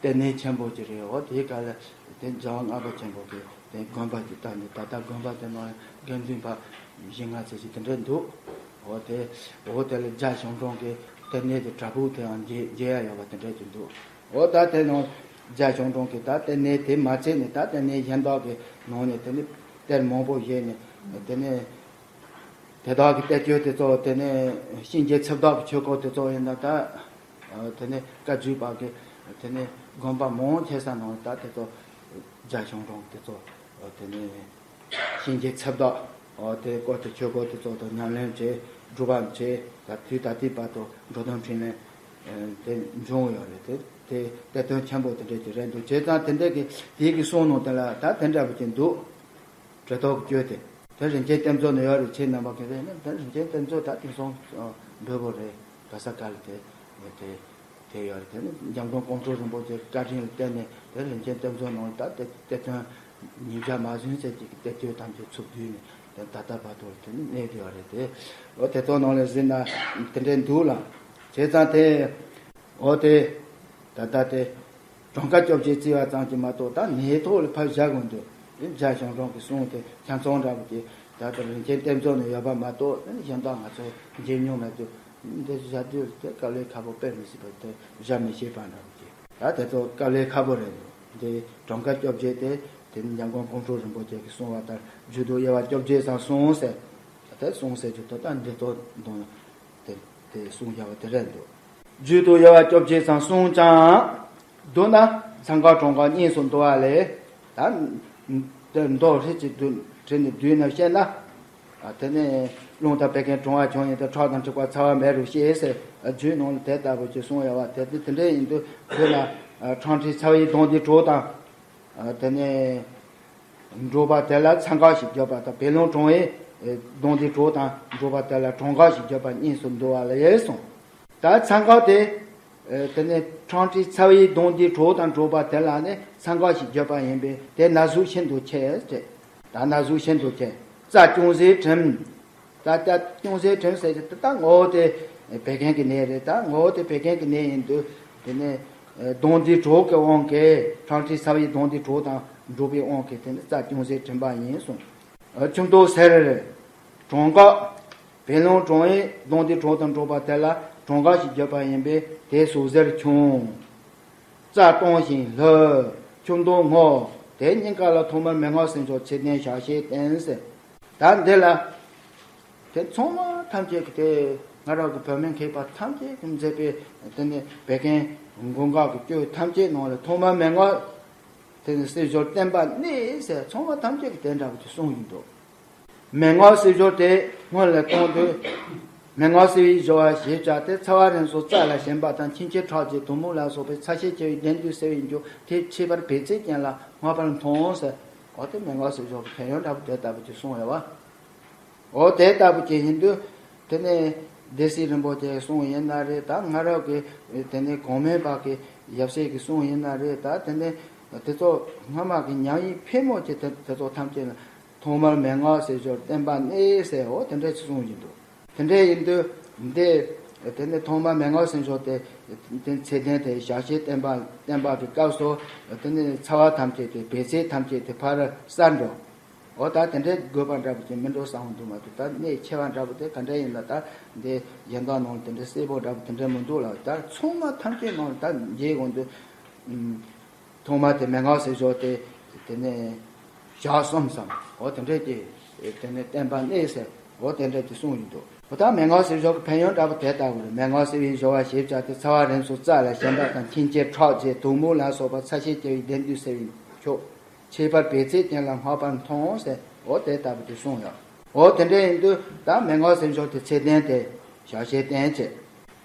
གཏེར་གནས་ཆེན་པོ་ཅིག་རེད། འོ་དེའི་སྐབས་ལ་དེ་རྒྱལ་བ་ལྔ་པ་ཆེན་པོ་གིས་དེ་དགོན་པ་ཅིག་བཏབ་ནས་ད་ལྟ་དགོན་པ་དེ་ནང་དགེ་འདུན་པ་བཞི་ལྔ་ཙམ་ཞིག་དེ་འདྲ་འདུག་འོ་དེ་འོ་དེ་ལ་རྒྱ་གཞུང་དྲང་གི་གཏེར་གནས་དེ་བྲག་ཕུག་དེའང་མཇལ་མཇལ་ཡ་ཡོད་པ་དེ་འདྲ་ཅིག་འདུག་འོ་ད་དེ་ནང་རྒྱ་གཞུང་དྲང་གིས་ད་གཏེར་གནས་དེ་མ་ཚད་ནས་ད་གཏེར་གནས་གཞན་དག་གི་ནང་ནས་དེ་ནས་གཏེར་མང་པོ་བཞེས་ནས་དེ་ནས་དེ་དག་གི་གཏེར་ཆོས་དེ་ཚོ་དེ་ནས་གཤིན་རྗེ་ཚེ་བདག་གི་ཆོས་སྐོར་དེ་ཚོ་ཡིན་ན་ད་དེ་ནས་བཀའ་བརྒྱུད་པ་གི་དེ་ནས་དགོན་པ་མང་ཆེ་ས་ནང་ད་དེ་ཚོ་རྒྱ་གཞུང་དྲང་དེ་ཚོ་དེ་ནས། གཤིན་རྗེ་ཚེ་བདག་འོ་དེ་སྐོར་དེ་ཆོས་སྐོར་དེ་ཚོ་དང་ཉམས་ལེན་བྱས་སྒྲུབ་པ་བྱས་ད་དུས་ད་ལྟའི་བར་དུ་འགྲོ་དོན་འཕྲིན་ལས་དེ་འབྱུང་ཡོད་རེད། དེ་དེ་གཏེར་སྟོན་ཆེན་པོ་དེ་འདྲ་ཅིག་རེད་འདུག་བྱས་ཙང་དེ་འདྲ་གི་དེའི་གི་གསུང་ནང་དེ་ལ་ད་དེ་འདྲ་བ་ཅིག་འདུག་གྲོས་ཐོག་གི་བཅོས་དེ་དེ་རིན་ཆེན་གཏེར་མཛོད་ནང་ཡོད་རེད། ཁྱེད་རྣམ་པ་ག་རེ་ན་དེ་རིན་ཆེན་གཏེར་མཛོད་ད་དེང་སང་འབོལ་པོ་རེད། ག་ས་ག་ལ་དེ་དེ། དེ་ཡོད་རེད། དེ་ནི་འཇམ་མགོན་ཀོང་སྤྲུལ་རིན་པོ་ཆེའི་བཀའ་དྲིན་ལ་བརྟེན་ནས་དེ་རིན་ཆེན་གཏེར་མཛོད་ནང་ད་དེ་གཏེར་སྟོན་ཉིས་བརྒྱ་མ་ཟིན་ཙམ་ཅིག་གི་གཏེར་ཆོས་ཐམས་ཅད་ཚུར་བསྡུས་ནས་དེ་ད་ལྟ་བར་དུ་དེ་ནི་གནས་བསྡད་ཡོད་རེད། དེ་འོ་དེ་ཚོ་ནང་ལ་གཟིགས་ན་དེ་འདྲའི་འདུག་ལ། བྱས་ཙང་དེ་འོ་དེ་ད་ལྟ་དེ་གྲངས་ཀ་བཅོ་བརྒྱད་བརྩི་བ་ཙམ་གྱིས་མ་གཏོགས་ད་ནས་ཐོག་ལ་ཕབ་བཞག་དགོས་འདུག་རྒྱ་གཞུང་དྲང་གི་གསུང་དེ་ཆ་ཚང་འདྲ་བོ་དེ་ད་ལྟ་རིན་ཆེན་གཏེར་མཛོད་ནང་ཡོད་པ་མ་གཏོགས་གཞན་དག་ང་ཚོས་མཇལ་མྱོང་མེད་དུས། འདི་བཞག་དུས་དེ་དཀའ་ལས་ཁག་པོ་དཔེ་མི་སྲིད་པ་དེ་བཞག་མི་ཤེས་པ་འདྲ་བོ་ཅིག་ད་དེ་ཚོ་དཀའ་ལས་ཁག་པོ་རེད་འདུག་འདི་གྲངས་ཀ་བཅོ་བརྒྱད་དེ་དེ་ནི་འཇམ་མགོན་ཀོང་སྤྲུལ་རིན་པོ་ཆེ་གིས་གསུངས་པ་ལྟར་རྒྱུད་དུ་དབྱེ་བ་བཅོ་བརྒྱད་ཙམ་གསུངས་ཟེར། དེ་གསུངས་ཟེར་རྒྱུ་དེ་ད་འདི་ཚོ་འདོན་དེ་དེ་གསུངས་བཞག་པ་དེ་རེད་འདུག་རྒྱུད་དུ་དབྱེ་བ་བཅོ་བརྒྱད་ཙམ་གསུངས་ཀྱང་། བསྡུ་ན་མཚན་གང་གྲངས་གང་གཉིས་སུ་འདུ་བ་ལས། ད་དེ་མདོ་ཧྲིལ་གྱིས་བསྡུ་བྲིས་ནས་བསྡུས་ནས་བཤད་ན། དེ་ནས་རླུང་དང་བད་ཀན་གྲང་བ་བྱུང་ཡིན་ཏེ་ཁྲག་དང་མཁྲིས་པ་ཚ་བ་མེ་རུ་ཤེས་ཟེར་རྒྱུད་ནང་ལ་དེ་ལྟ་བུ་ཅིག་གསུངས་ཡོད་པ་དེ་དེ་དེ་འདྲ་ཡིན་དུས་བསྡུ་ན་ཁྲག་མཁྲིས་ཚ་བའི་སྡང་སྡུག་དྲུག་དང་། དེ་ནས་འགྲོ་བ་དེ་ལ་མཚན་གང་ཞེས་བརྗོད་པ་དང་བད་རླུང་གྲང་བའི་སྡང་སྡུག་དྲུག་དང་འགྲོ་བ་དེ་ལ་གྲངས་གང་ཞེས་བརྗོད་པ་གཉིས་སུ་འདུ་བ་ལས་གསུངས། ད་མཚན་གང་དེ། དེ་ནས་ཁྲག་མཁྲིས་ཚ་བའི་སྡང་སྡུག་དྲུག་དང་འགྲོ་བ་དེ་ལ་ནི་མཚན་གང་ཞེས་བརྗོད་པ་ཡིན་པས་དེ་ན་ཟུག་ཤིན་ཏུ་ཆེ་ཟེར། ད་ན་ཟུག་ཤིན་ཏུ་ཆེ། རྩ་ཅུང་ཟད་གྲིམ། ད་རྩ་ཅུང་ཟད་གྲིམ་ཟེར་གྱི་དེ་ད་ངོ་བོ་དེ་བད་ཀན་གྱི་ནད་རེད། ད་ངོ་བོ་དེ་བད་ཀན་གྱི་ནད་ཡིན་དུས་དེ་ནས་སྡང་སྡུག་དྲུག་གི་དབང་གིས་ཁྲག་མཁྲིས་ཚ་བའི་སྡང་སྡུག་དྲུག་དང་འགྲོ་བའི་དབང་གིས་དེ་ནི་རྩ་ཅུང་ཟད་གྲིམ་པ་ཡིན་གསུངས། ཆུ་མདོག་སེར། གྲང་འགགས། བད་རླུང་གྲང་བའི་སྡང་སྡུག་དྲུག་དང་འགྲོ་བ་དེ་ལ་གྲངས་གང་ཞེས་བརྗོད་པ་ཡིན་པས་དེ་ཟུག་གཟེར་ཆུང་། རྩ་གཏུམ་ཞིང་ལྷོད། ཆུ་མདོག་སྔོ། དེ་སྙིང་ག་ལ་ཐོག་མར་མི་མངོན་སེམས་སྦྱོར་ཚད་ལྡན་ཞག་ཤས་བསྟན་ཟེར། ད་འདི་ལ་དེ་ཚང་མ་ཐམས་ཅད་ཀྱི་དེ་སྔ་རབས་ཀྱི་བོད་སྨན་མཁས་པ་ཐམས་ཅད་ཀྱིས་མཛད་པའི་དེ་ནི་བད་ཀན་མགོ་འགག་གི་བཅུད་ཐམས་ཅད་ནང་ལ་ཐོག་མར་མི་མངོན་དེ་ནི་སེམས་སྦྱོར་བསྟན་པ་གནད་ཟེར་ཚང་མ་ཐམས་ཅད་ཀྱིས་དེ་འདྲ་བ་ཅིག་གསུངས་ཡིན་འདུག་མི་མངོན་སེམས་སྦྱོར་དེ་སྔོན་ལ་གཏོང་དུས། མན་ངག་བསིལ་བའི་སྦྱོར་བ་ཞེས་བྱ་སྟེ། ཚ་བ་རིམས་སོགས་རྩ་ལ་ཞོན་པ་དང་། ཆིན་ཆེན་ཁྲག་རྗེས་དོག་མོ་ལ་སོགས་པའི། ཚ་ཤས་ཆེ་བའི་བདེ་འདོད་སེལ་བའི་རྒྱུ། དེ་མཆེད་པར་བད་ཚལ་ཅན་ལ་སྔགས་པར་མཐོང་ཟེར། འོ་དེ་མན་ངག་བསིལ་སྦྱོར་གྱི་ཕན་ཡོན་འདྲ་པོ་དེ་ལྟ་བུ་ཅིག་གསུངས་ཡོད་པ། འོ་དེ་ལྟ་བུ་ཅིག་ཡིན་དུས། དེ་ནས་སྡེ་སྲིད་རིན་པོ་ཆེ་གསུངས་ཡིན་ན་རེད། ད་སྔ་རབས་ཀྱི་དེ་ནས་གོང་མའི་བར་གྱི་ཡབ་སྲས་ཀྱི་གསུངས་ཡིན་ན་རེད། ད་དེ་ནས་དེ་ཚོ་སྔ་མ་གི་ཉམས་ཡིག་ཕལ་མོ་ཆེ་དེ་དེ་ཚོ་ཐམས་ཅད་ལ། ཐོག་མར་མན་ངག་བསིལ་སྦྱོར་བསྟན་པ་གནས་ཟེར། འོ་དེ་འདྲ་ཅིག་གསུངས་ཡིན་འདུག་དེ་འདྲ་ཡིན་དུས་འདི། དེ་ནས་ཐོག་མར་མན་ངག་བསིལ་སྦྱོར་དེ། དེ་ཚེ་ལྡན་དེ་ཞག་ཤས་བསྟན་པ་བསྟན་པ་གི་སྐབས་སུ། དེ་ནས་ཚ་བ་ཐམས་ཅད་དེ་བད་ཚལ་ཐམས་ཅད་དེ་ཕར་གསར་འགྲོ། འོ་ད་དེ་འདྲའི་དགོས་པ་འདྲ་པོ་ཅིག་མི་འགྲོ་བསམ་འདུག་མ་གཏོགས། ད་གནད་ཆེ་བ་འདྲ་པོ་དེ་ག་འདྲ་ཡིན་ན། ད་འདི་གཞན་དག་ནང་ལ་དེ་འདྲ་གསལ་པོ་འདྲ་པོ་དེ་འདྲ་མི་འདུག་ལ། ད་ཚང་མ་ཐམས་ཅད་ནང་ལ་ད་མཇལ་དགོས་འདུག་ཐོག་མ་དེ་མན་ངག་བསིལ་སྦྱོར་དེ། དེ་ནས་ཞག་གསུམ་ཙམ། འོ་དེ་འདྲས་ཀྱི་དེ་ནས་བསྟན་པ་གནས་ཟེར། འོ་དེ་འདྲས་ཀྱི་གསུངས་ཡོད་འདུག་འོ་ད་མན་ངག་བསིལ་སྦྱོར་གྱི་ཕན་ཡོན་འདྲ་པོ་དེ་ལྟ་བུ་རེད། མན་ངག་བསིལ་བའི་སྦྱོར་བ་ཞེས་བྱ་སྟེ། ཚ་བ་རིམས་སོགས་རྩ་ལ་ཞོན་པ་དང་། ཆིན་ཆེན་ཁྲག་རྗེས་དོག་མོ་ལ་སོགས་པ། ཚ་ཤས་ཆེ་བའི་བདེ་འདོད་སེལ་བའི་མཆོག་མཆེད་པར་བད་ཚལ་ཅན་ལ་སྔགས་པར་མཐོང་ཟེར། འོ་དེ་ལྟ་བུ་དེ་གསུངས་ཡོད། འོ་དེ་འདྲས་ཡིན་དུས་ད་མན་ངག་བསིལ་སྦྱོར་དེ་ཚེ་ལྡན་དེ་ཞག་ཤས་བསྟན་བྱས།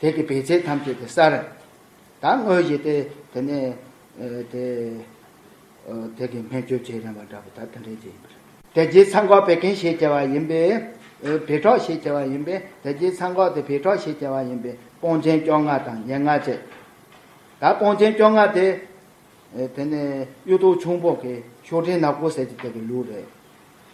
དེ་གི་བད་ཚལ་ཐམས་ཅད་དེ་གསར། ད་དངོས་གཞི་དེ་དེ་ནས་ཨ་དེ་ཨ་དེ་གི་སྨན་བཅོས་བྱེད་རན་པ་འདྲ་པོ་ད་དེ་འདྲའི་ཅིག་ཡིན་པ་རེད། དེ་རྗེས་ཚ་འགག་བད་ཀན་ཞེས་བྱ་བ་ཡིན་པས། ཨ་བད་ཁྲག་ཞེས་བྱ་བ་ཡིན་པས། དེ་རྗེས་ཚ་འགག་དེ་བད་ཁྲག་ཞེས་བྱ་བ་ཡིན་པས། སྤང་ཆེན་བཅོ་ལྔ་དང་ཉེར་ལྔ་བཅས། ད་སྤང་ཆེན་བཅོ་ལྔ་དེ། ཨ་དེ་ནས་གཡུ་ཐོག་ཆུང་པོ་གི་ཤོག་དྲིལ་ནག་པོ་ཟེར་གྱི་དེ་གི་ལུགས་རེད།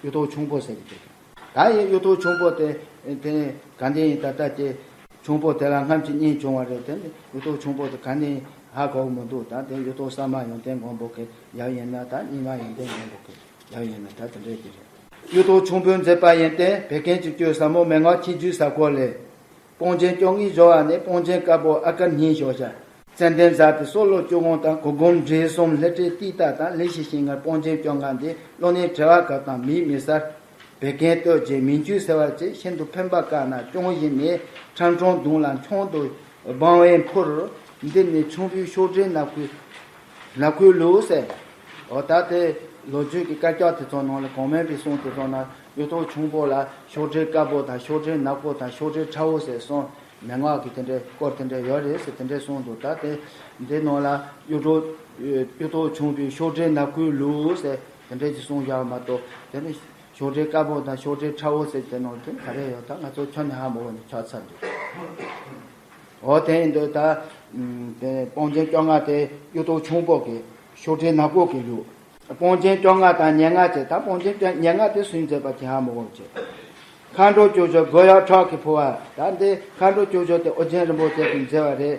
གཡུ་ཐོག་ཆུང་པོ་ཟེར་གྱི་དེ་གི། ད་ཡིན་གཡུ་ཐོག་ཆུང་པོ་དེ། དེ་ག་འདྲ་ཡིན་ད་ལྟ་ཀྱི་ཆུང་པོ་དེ་ལ་སྔ་ཕྱི་གཉིས་བྱུང་བ་རེད། དེ་ནི་གཡུ་ཐོག་ཆུང་པོ་དེ་ག་ནས་ཧ་གོ་གི་མི་འདུག་ད་དེ་གཡུ་ཐོག་གསར་མ་ཡོན་ཏན་མགོན་པོ་གི་ཡབ་ཡིན་ན། ད་རྙིང་མ་ཡོན་ཏན་མགོན་པོ་གི་ཡབ་ཡིན་ན། ད་དེ་འདྲ་ཅིག་རེད། གཡུ་ཐོག་ཆུང་པོས་མཛད་པ་ཡིན་ཏེ། བད་ཀན་གྱི་བཅུད་ཟབ་མོ་མན་ངག་ཆིག་བརྒྱུད་ཟབ་སྐོར་ལས། སྤང་ཆེན་བཅོ་ལྔའི་སྦྱོར་བ་ནི། སྤང་ཆེན་དཀར་པོ་ཨ་ཀར་སྙིང་ཞོ་ཤ། ཙན་དན་ཟ་ཏི་སྲོ་ལོ་བཅུ་དགོངས་དང་། གུར་གུམ་འབྲས་གསུམ་ལྷུ་ཁྲིད་ཏིག་ཏ་དང་། ལི་ཤི་ཤིང་མངར་སྤང་ཆེན་བཅོ་ལྔ་འདི། གློ་ནད་གྲེ་བ་གབ་དང་མིག་མི་གསལ། བད་ཀན་སྟོད་ཀྱི་མིང་བཅུད་སེལ་བར་བྱེད། ཤིན་ཏུ་ཕན་པ་དཀར་ནག་ཅུང་ཞིམ་མེ། ཁྲག་འཕྲང་གདོང་ལ་མཆོང་དུ་སྦང་བས་འཕུར། འདི་ནི་ཆུང་ཕུའི་ཤོག་དྲིལ་ནག་ཁུའི་ནག་ཁུའི་ལུགས་ཟེར། འོ་ད་དེ་ལོ་རྒྱུས་ཀྱི་དཀར་ཆག་དེ་ཚོ་ནང་ལ་གོང་མའི་པའི་གསུང་དེ་ཚོ་ནང་གཡུ་ཐོག་ཆུང་པོ་ལ་ཤོག་དྲིལ་དཀར་པོ་དང་ཤོག་དྲིལ་ནག་པོ་དང་ཤོག་དྲིལ་ཁྲ་བོ་ཟེར་གསུངས། མན་ངག་གི་དེ་འདྲའི་སྐོར་དེ་འདྲ་ཡོད་རེད་ཟེར། དེ་འདྲའི་གསུངས་འདུག་ད་དེ་འདི་ནང་ལ་གཡུ་ཐོག་གཡུ་ཐོག་ཆུང་པོའི་ཤོག་དྲིལ་ནག་ཁུའི་ལུགས་ཟེར་དེ་འདྲའི་ཅིག་གསུངས་བཞག་མ་གཏོགས། དེ་ནི་ཤོག་དྲིལ་དཀར་པོ་དང་ཤོག་དྲིལ་ཁྲ་བོ་ཟེར་དེ་ནང་དེ་ག་རེ་ཡོད། ད་ང་ཚོ་ཁྱོན་ནས་ཧ་མ་གོ་ནས་ཆགས་ཚར་འདུག་འོ་དེ་ཡིན་དུས་ད་དེ་སྤང་ཆེན་བཅོ་ལྔ་དེ་གཡུ་ཐོག་ཆུང་པོ་གི་ཤོག་དྲིལ་ནག་པོ་གི་ལུགས། སྤང་ཆེན་བཅོ་ལྔ་དང་ཉེར་ལྔ་བཅས། ད་སྤང་ཆེན་བཅོ་ཉེར་ལྔ་དེ་སུས་མཛད་པ་ཅིག་ཧ་མ་གོ་བྱས། མཁའ་འགྲོ་སྐྱོབ་སྦྱོར་དགོས་ཡག་ཁྲག་གིས་ཕུལ་བ། ད་འདི་མཁའ་འགྲོ་སྐྱོབ་སྦྱོར་དེ་ཨོ་རྒྱན་རིན་པོ་ཆེ་གིས་མཛད་པ་རེད།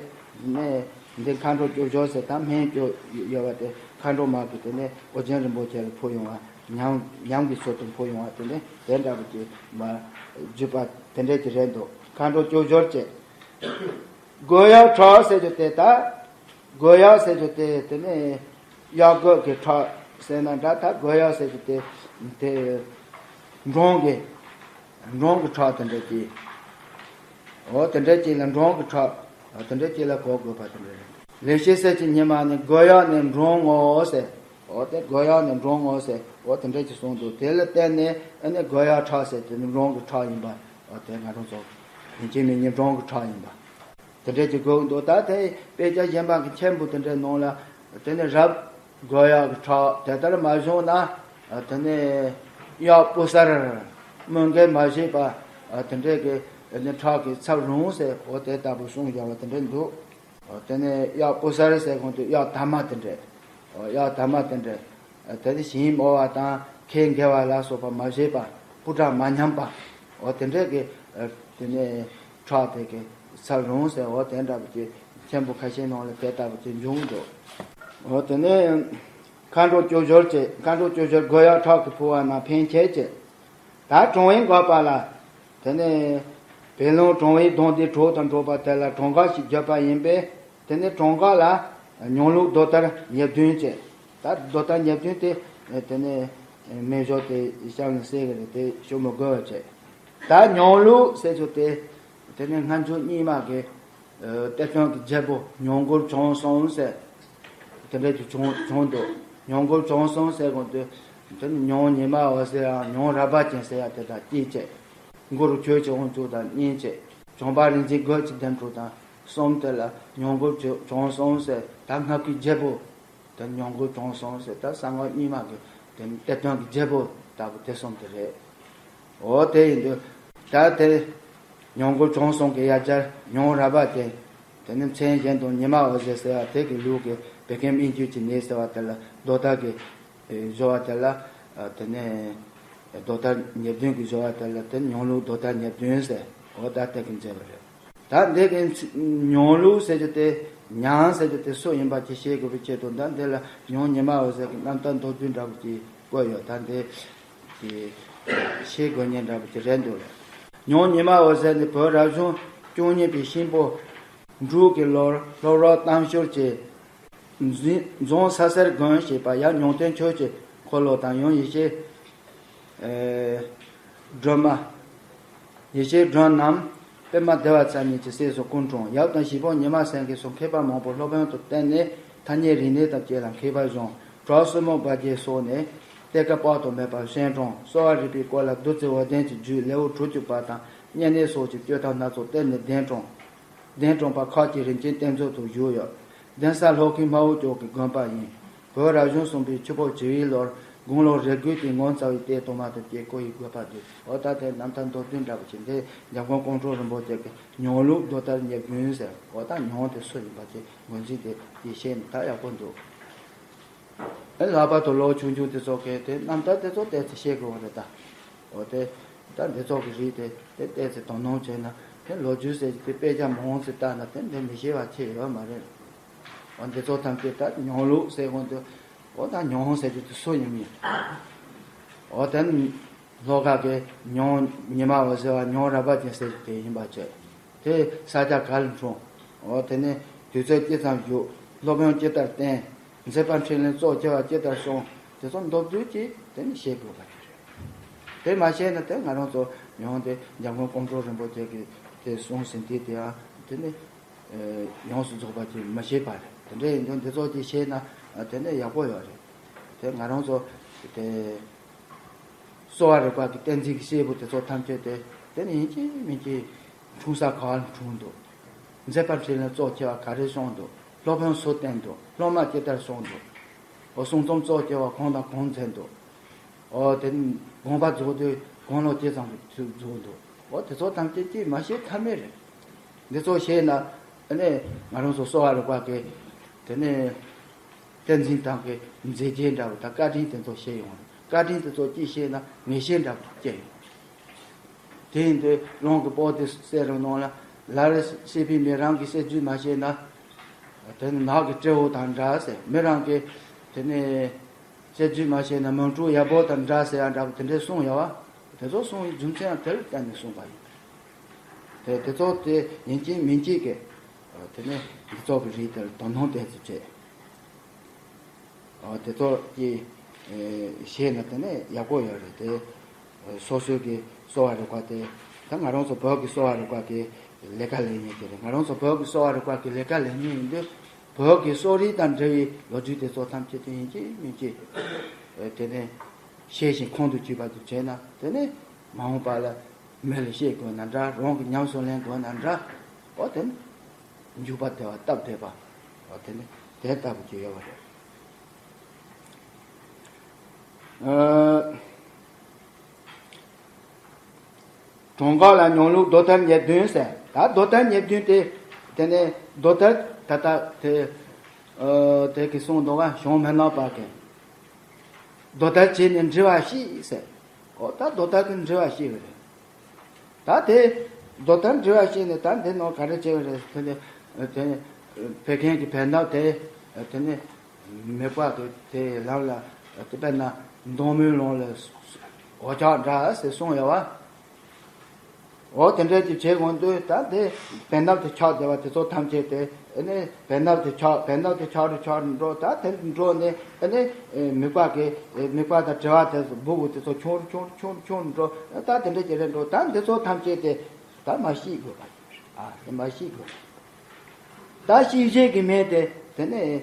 ནས་འདི་མཁའ་འགྲོ་སྐྱོབ་སྦྱོར་ཟེར་ད་སྨན་སྐྱོབ་ཡོད་པ་དེ་མཁའ་འགྲོ་མ་གིས་དེ་ནས་ཨོ་རྒྱན་རིན་པོ་ཆེ་ལ་ཕུལ་ཡོང་བ། ཉམས་ཉམས་ཀྱི་ཚུལ་དུ་ཕུལ་ཡོང་བ། དེ་ནས་དེ་འདྲ་པོ་ཅིག་མ་བརྒྱུད་པ་དེ་འདྲ་ཅིག་རེད་འདུག་མཁའ་འགྲོ་སྐྱོབ་སྦྱོར་བཅས། དགོས་ཡག་ཁྲག་ཟེར་རྒྱུ་དེ་ད། དགོས་ཡག་ཟེར་རྒྱུ་དེ་དེ་ནས་གཡག་རྒོད་ཀྱི་ཁྲག་ཟེར་ན་འདྲ། ད་དགོས་ཡག་ཟེར་རྒྱུ་དེ་དེ་འབྲོང་གི་འབྲོང་གི་ཁྲག་དེ་འདྲ་ཅིག་འོ་དེ་འདྲ་ཅིག་ལ་འབྲོང་གི་ཁྲག་དེ་འདྲ་ཅིག་ལ་གོ་དགོས་པ་དེ་འདྲ་རེད། ལེགས་བཤད་གསེར་གྱི་ཉི་མ་ནས། དགོས་ཡག་ནི་འབྲོང་ངོ་ཟེར། འོ་དེ་དགོས་ཡག་ནི་འབྲོང་ངོ་ཟེར། འོ་དེ་འདྲ་ཅིག་གསུངས་འདུག་དེ་ལ་བརྟེན་ནས་ཨ་ནི་དགོས་ཡག་ཁྲག་ཟེར་དེ་ནི་འབྲོང་གི་ཁྲག་ཡིན་པ། འོ་དེ་ང་རང་ཚོ་ཡིན་གཅིག་མིན་གཉིས་འབྲོང་གི་ཁྲག་ཡིན་པ། དེ་འདྲས་ཀྱི་དགོས་འདུག་ད་དེ་དཔེ་ཆ་གཞན་པ་གི་མཆན་བུ་དེ་འདྲའི་ནང་ལ་དེ་ནས་རབ་དགོས་ཡག་གི་ཁྲག་དེ་ལྟར་མ་བྱུང་ན། དེ་ནས་གཡག་སྤུ་གསར་སྨུག་གིས་མ་བཞེས་པ། དེ་འདྲས་ཀྱི་དེ་ནས་ཁྲག་གི་ཚབ་རུང་ཟེར། འོ་དེ་ལྟ་བུ་གསུངས་བཞག་པ་དེ་འདྲས་འདུག་དེ་ནས་གཡག་སྤུ་གསར་ཟེར་གོང་དུ་གཡག་དར་མ་དེ་འདྲས། གཡག་དར་མ་དེ་འདྲས། དེ་ནས་ཞིང་རྨོ་བ་དང་ཁལ་འགེལ་བ་ལ་སོགས་པ་མ་བྱས་པ། སྤུ་གྲ་མ་ཉམས་པ། འོ་དེ་འདྲས་ཀྱི་དེ་ནས་ཁྲག་དེ་གི་ཚབ་རུང་ཟེར། འོ་དེ་འདྲ་བོ་ཅིག་མཆན་བུ་ཁ་ཤས་ནང་ལ་དེ་ལྟ་བུ་ཅིག་འབྱུང་འདུག་འོ་དེ་ནས་མཁའ་འགྲོ་སྐྱོབ་སྦྱོར་བཅས། མཁའ་འགྲོ་སྐྱོབ་སྦྱོར་དགོས་ཡག་ཁྲག་གིས་ཕུལ་བ་རྣམས་ཕན་ཆེ་བྱེད། ད་གྲང་བའི་འགག་པ་ལ། དེ་ནས་བད་ལུང་གྲང་བའི་གདོན་དེ་དྲུག་དང་འགྲོགས་པ་དེ་ལ་གྲང་འགག་ཞེས་བརྗོད་པ་ཡིན་པས། དེ་ནས་གྲང་འགག་ལ་ཉམས་ལུགས་རྡོ་ལྟར་ཉེར་བདུན་བྱས། ད་རྡོ་ལྟར་ཉེར་བདུན་དེ་དེ་ནས་སྨན་སྦྱོར་དེ་གཤམ་ལ་གསལ་གི་རེད། དེ་ཞུ་མི་དགོས་པ་བྱས། ད་ཉམས་ལུགས་ཟེར་རྒྱུ་དེ་དེ་ནས་སྔ་འགྱུར་རྙིང་མ་གི་གཏེར་སྟོན་གྱི་རྒྱལ་པོ་ཉང་མགུར་བྱང་སེམས་ཟེར། དེ་འདྲ་ཅིག་བྱུང་བྱུང་འདུག་ཉང་མགུར་བྱང་སེམས་ཟེར་གོང་དུ་དེ་ནི་ཉང་ཉི་མ་འོད་ཟེར་ཡང་ཉང་རལ་པ་ཅན་ཟེར་ཡ་དེ་དང་གཅིག་བྱས། མགུར་ཁྱོད་ཀྱི་དབང་ཕྱུག་དང་གཉིས་བྱས། བྱམས་པ་རིག་འཛིན་རྒོད་ཀྱི་གདན་དྲུག་དང་གསུམ་དེ་ལ་མྱོང་གོ་བྱུང་སོང་ཟེར། ད་སྔགས་ཀྱི་རྒྱལ་པོ་དེ་མྱོང་གོ་བྱུང་སོང་ཟེར། ད་གསང་སྔགས་རྙིང་མ་གི་དེ་གཏེར་སྟོན་གྱི་རྒྱལ་པོ་ལྟ་བུ་དེ་གསུམ་དེ་རེད། འོ་དེ་ཡིན་དུས་ད་དེ་མྱོང་གོ་བྱུང་སོང་གི་ཡ་གྱལ་མྱོང་ར་བ་དེ། དེ་ནི་མཚན་གཞན་དུ་ཉི་མ་འོད་ཟེར་ཟེར་བ་དེ་གི་ལུགས་ཀྱི་བད་ཀན་སྨིན་བཅོས་ཀྱི་ནད་ཟེར་བ་དེ་ལ་མདོ་དག་གི་སྦྱོར་བ་དེ་ལ། དེ་ནས་མདོ་དག་ཉེར་བདུན་གྱི་སྦྱོར་བ་དེ་ལ་དེ་མྱོང་ལུགས་མདོ་དག་ཉེར་བདུན་ཟེར། འོ་ད་དེ་གི་མཛད་པ་རེད། ད་འདི་གི་མྱོང་ལུགས་ཟེར་རྒྱུ་དེ་མྱང་ཟེར་རྒྱུ་དེ་སུ་ཡིན་པ་ཅིག་ཤེས་དགོས་པའི་ཆེད་དུ། ད་འདི་ལ་མྱོང་ཉི་མ་འོད་ཟེར་གྱི་རྣམ་ཐར་མདོར་བསྡུས་འདྲ་པོ་ཅིག་བཀོད་ཡོད། ད་འདི་དེ་ཤེས་དགོས་ཉེན་འདྲ་པོ་ཅིག་རེད་འདུག་ལ། མྱོང་ཉི་མ་འོད་ཟེར་ནི་བོད་རབ་བྱུང་བཅུ་གཉིས་པའི་གཤིན་པོ་འབྲུག་གི་ལོར་ལྷོ་རོང་གཏམ་ཤུལ་གྱི་འཛིན་རྫོང་ས་སེར་དགོན་ཞེས་པ་ཡང་མྱོང་བསྟན་ཆོས་ཀྱི་འཁོར་ལོ་དང་ཡང་ཡེ་ཤེས་ཨེ་སྒྲོན་མ། ཡེ་ཤེས་སྒྲོན་རྣམས་པདྨ་བདེ་བ་རྩ་གཉིས་ཀྱི་སྲས་སུ་སྐུ་འཁྲུངས། ཡབ་དང་བྱིས་པ་ཉི་མ་སེང་གེ་སོགས་མཁས་པ་མང་པོ་སློབ་དཔོན་དུ་བསྟེན་ནས་ཐ་སྙད་རིག་གནས་དང་བཅས་ལ་མཁས་པར་བཟུང་། བྲག་སྲིན་མོ་སྦ་རྒྱལ་སོགས་ནས་གཏེར་ཁ་དཔག་ཏུ་མེད་པ་བཤད་འཕྲིན། གསོ་བ་རིག་པའི་སྐོར་ལ་བདུད་རྩི་འོད་ལྡན་གྱི་རྒྱུད་ལེའུ་དྲུག་ཅུ་པ་དང་བསྙེན་གནས་སོགས་ཀྱི་སྤྱོད་ཐབས་སྣ་ཚོགས་གཏེར་ནས་གདན་དྲངས། གདན་དྲངས་པ་ཁག་ཅིག་རིམ་གྱིས་གཏེར་མཛོད་དུ་བཞུགས་ཡོད། གདན་ས་ལྷོ་ཁའི་མ་འོག་ལྕོག་གི་དགོན་པ་ཡིན། བོད་རབ་བྱུང་གསུམ་པའི་ཆུ་ཕོ་བྱི་བའི་ལོར་དགུང་ལོ་རེ་དགུའི་སྟེང་ངོ་མཚར་བའི་ལྟས་སྟོན་པ་དང་བཅས་སྐུ་ཡི་བཀོད་པ་འདུག། འོ་ད་དེ་རྣམ་ཐར་མདོར་བསྡུས་འདྲ་པོ་ཞིག་འདི་འཇམ་མགོན་ཀོང་སྤྲུལ་རིན་པོ་ཆེ་གི་མྱོང་ལུགས་མདོ་དར་ཉེར་བདུན་ཟེར། འོ་ད་མྱོང་དེ་སུ་ཡིན་པ་དེ་ངོས་འཛིན་དེ་དེ་བཤད་ནས་ད་ཡག་པོ་འདུག། ཨེ་ལྷག་པར་དུ་ལོ་ཆུང་ཆུང་དེ་ཚོ་གས་དེ་རྣམ་ཐར་དེ་ཚོ་ཏོག་ཙམ་ཤེས་དགོས་པ་རེད་ད། འོ་དེ་ད་འདི་ཚོ་གི་རིགས་དེ་དེ་ཏོག་ཙམ་དོ་སྣང་བྱས་ན་དེ་ལོ་རྒྱུས་ཟེར་གྱི་དེ་དཔེ་ཆ་མང་ཙམ་བལྟས་ན་དེ་འདི་མི་ཤེས་པ་ཆེ་ཡོད་མ་རེད། འོ་འདི་ཚོ་ཐམས་ཅད་ད་མྱོང་ལུགས་ཟེར་གོང་དུ། འོ་ད་མྱོང་ཟེར་རྒྱུ་དེ་སུ་ཡིན་མིན། འོ་དེ་ལྷོ་ཁ་གི་མྱོང་ཉི་མ་འོད་ཟེར་བ་མྱོང་ར་བ་ཅན་ཟེར་རྒྱུ་དེ་ཡིན་པ་བྱས། དེ་ས་ཆ་ག་ལ་འཁྲུངས། འོ་དེ་ནས་དུས་ཚོད་ཅི་ཙམ་བཞུགས། སློབ་དཔོན་ཇི་ལྟར་བསྟེན། མཛད་པ་འཕྲིན་ལས་གཙོ་ཆེ་བ་ཇི་ལྟར་གསུངས། དེ་ཚོ་མདོར་བསྡུས་ཀྱིས་དེ་ནི་ཤེས་དགོས་པ་དེ་རེད། དེ་མ་ཤེས་ན་དེ་ང་རང་ཚོ་མྱོང་དེ་འཇམ་མགོན་ཀོང་སྤྲུལ་རིན་པོ་ཆེ་གིས་དེ་གསུངས་ཟིན་དུས་དེའང་དེ་ནི་ཡོངས་སུ་རྫོགས་པ་ཅིག་མི་ཤེས་པ་རེད། དེ་འདྲ་ཡིན་དུས་འདི་ཚོ་ཅིག་ཤེས་ན་དེ་ནི་ཡག་པོ་ཡོད་རེད། དེ་ང་རང་ཚོ་དེ། གསོ་བ་རིག་པ་གི་བསྟན་འཛིན་གྱི་སྐྱེས་བུ་དེ་ཚོ་ཐམས་ཅད་དེ་དེ་ནི་ཡིན་གཅིག་མིན་གཅིག་འཁྲུངས་ས་ག་བ་ལ་འཁྲུངས་འདུག། མཛད་པ་འཕྲིན་ལས་གཙོ་ཆེ་བ་ག་རེ་གསུངས་འདུག། སློབ་དཔོན་སུ་བསྟེན་འདུག། སློབ་མ་ཇི་ལྟར་གསུངས་འདུག། འོ་གསུང་རྩོམ་གཙོ་ཆེ་བ་གང་དང་གང་མཛད་འདུག། འོ་དེ་ནི་དགོངས་པ་རྫོགས་དུས་དགུང་ལོ་ཇི་ཙམ་རྫོགས་འདུག། འོ་དེ་ཚོ་ཐམས་ཅད་ཀྱིས་མ་ཤེས་ཐབས་མེད་རེད། འདི་ཚོ་ཤེས་ན་ཨ་ནི་ང་རང་ཚོ་གསོ་བ་རིག་པ་གི་དེ་ནི། བསྟན་འཛིན་དང་གི་མཛད་རྗེས་འདྲ་བོ་དང་བཀའ་དྲིན་དེ་ཚོ་ཤེས་ཡོང་། བཀའ་དྲིན་དེ་ཚོ་ཅིག་ཤེས་ན་ངེས་ཤེས་འདྲ་བོ་སྐྱེ་ཡོང་། དེ་ཡིན་དུས་རང་གི་པོ་ཏི་གསེར་རུ་ནང་ལ་ལ་རེ་སྲིད་པའི་མི་རང་གི་གསེར་རྒྱུས་མ་ཤེས་ན། དེ་ནི་ནགས་ཀྱི་སྤྲེའུ་དང་འདྲ་ཟེར། མི་རང་གི་དེ་ནི་གསེར་རྒྱུས་མ་ཤེས་ན་མོན་གྲུ་ཡ་བོ་དང་འདྲ་ཟེར་ཡ་འདྲ་བོ་དེ་འདྲའི་གསུངས་ཡོད་བ། དེ་ཚོ་གསུངས་པའི་རྒྱུ་མཚན་ཡང་དེ་ལ་བརྟེན་ནས་གསུངས་པ་ཡིན། དེ་དེ་ཚོ་དེ་ཡིན་གཅིག་མིན་གཅིག་གི་དེ་ནི་འདི་ཚོ་གི་རིགས་དེར་དོ་སྣང་ཏོག་ཙམ་བྱེད། ཨ་དེ་ཚོ་ཀྱི་ཨེ་ཤེས་ན་དེ་ནས་ཡག་པོ་ཡོད་རེད་དེ། ཨེ་སོ་སོའི་གི་གསོ་བ་རིག་པ་དེ་ད་ང་རང་ཚོ་བོད་ཀྱི་གསོ་བ་རིག་པ་གི་ལས་ཀ་ལས་མཁན་དེ་རེད། ང་རང་ཚོ་བོད་ཀྱི་གསོ་བ་རིག་པ་གི་ལས་ཀ་ལས་མཁན་ཡིན་དུས་བོད་ཀྱི་གསོ་རིག་དང་འབྲེལ་བའི་ལོ་རྒྱུས་དེ་ཚོ་ཐམས་ཅད་དེ་ཡིན་གཅིག་མིན་གཅིག་ཨེ་དེ་ནས་ཤེས་ཤིང་ཁོང་དུ་ཆུད་པ་དེ་བྱས་ན་དེ་ནས་མ་འོངས་པ་ལ་མི་ལ་བཤད་དགོས་ན་འདྲ། རང་གི་ཉམས་སུ་ལེན་དགོས་ན་འདྲ། ཨོ་དེ་ནི། འཇུག་པ་བདེ་བ་སྟབས་བདེ་བ། འོ་དེ་ནི་དེ་ལྟ་བུ་ཅིག་ཡོད་པ་རེད། ཨ་གྲངས་ཀ་ལ་མྱོང་ལུགས་མདོ་དར་ཉེར་བདུན་ཟེར། ད་མདོ་དར་ཉེར་བདུན་དེ་དེ་ནས་མདོ་དར་ད་ལྟ་དེ་ཨ་དེ་གི་གསུངས་འདུག་ག། བྱང་སྨན་ནག་པ་གི་མདོ་དར་བྱས་ནས་འབྲི་བ་ཤེས་ཟེར། འོ་ད་མདོ་དར་གི་འབྲི་བ་ཤེས་པ་རེད། ད་དེ་མདོ་དར་འབྲི་བ་ཤེས་ནས་ད་འདི་ནང་ག་རེ་བྱས་པ་རེད་ཟེར་ན། དེ་བད་ཀན་གྱི་བད་སྣབས་དེ་དེ་ནི་མེ་ཏོག་གི་དེ་ལམ་ལ་དེ་དཔེར་ན་མདོང་མོའི་ལུང་ལ་འོ་ཅག་འདྲ་ཟེར་གསུངས་ཡོད་བ། འོ་དེ་འདྲ་ཅིག་བྱས་གོང་དུ་ད་དེ་བད་སྣབས་དེ་ཆགས་བསྡད་པ་དེ་ཚོ་ཐམས་ཅད་དེ་ཨ་ནི་བད་སྣབས་དེ་ཆགས། བད་སྣབས་དེ་ཆགས་རུ་ཆགས་རུ་འགྲོ། ད་དེ་འགྲོ་ནས་ཨ་ནི་མིད་པ་གི་མིད་པ་དང་དྲི་བ་དེ་ཚོ་སྦུ་གུ་དེ་ཚོ་ཆུང་རུ་ཆུང་རུ་ཆུང་རུ་ཆུང་རུ་འགྲོ། ད་དེ་འདྲ་ཅིག་རེད་འགྲོ། ད་འདི་ཚོ་ཐམས་ཅད་དེ་ད་མར་ཤེས་དགོས་པ་ཡིན། ཨ་དེ་མར་ཤེས་དགོས། ད་ཤེས་བྱེད་ཀྱི་མིང་དེ་དེ་ནས།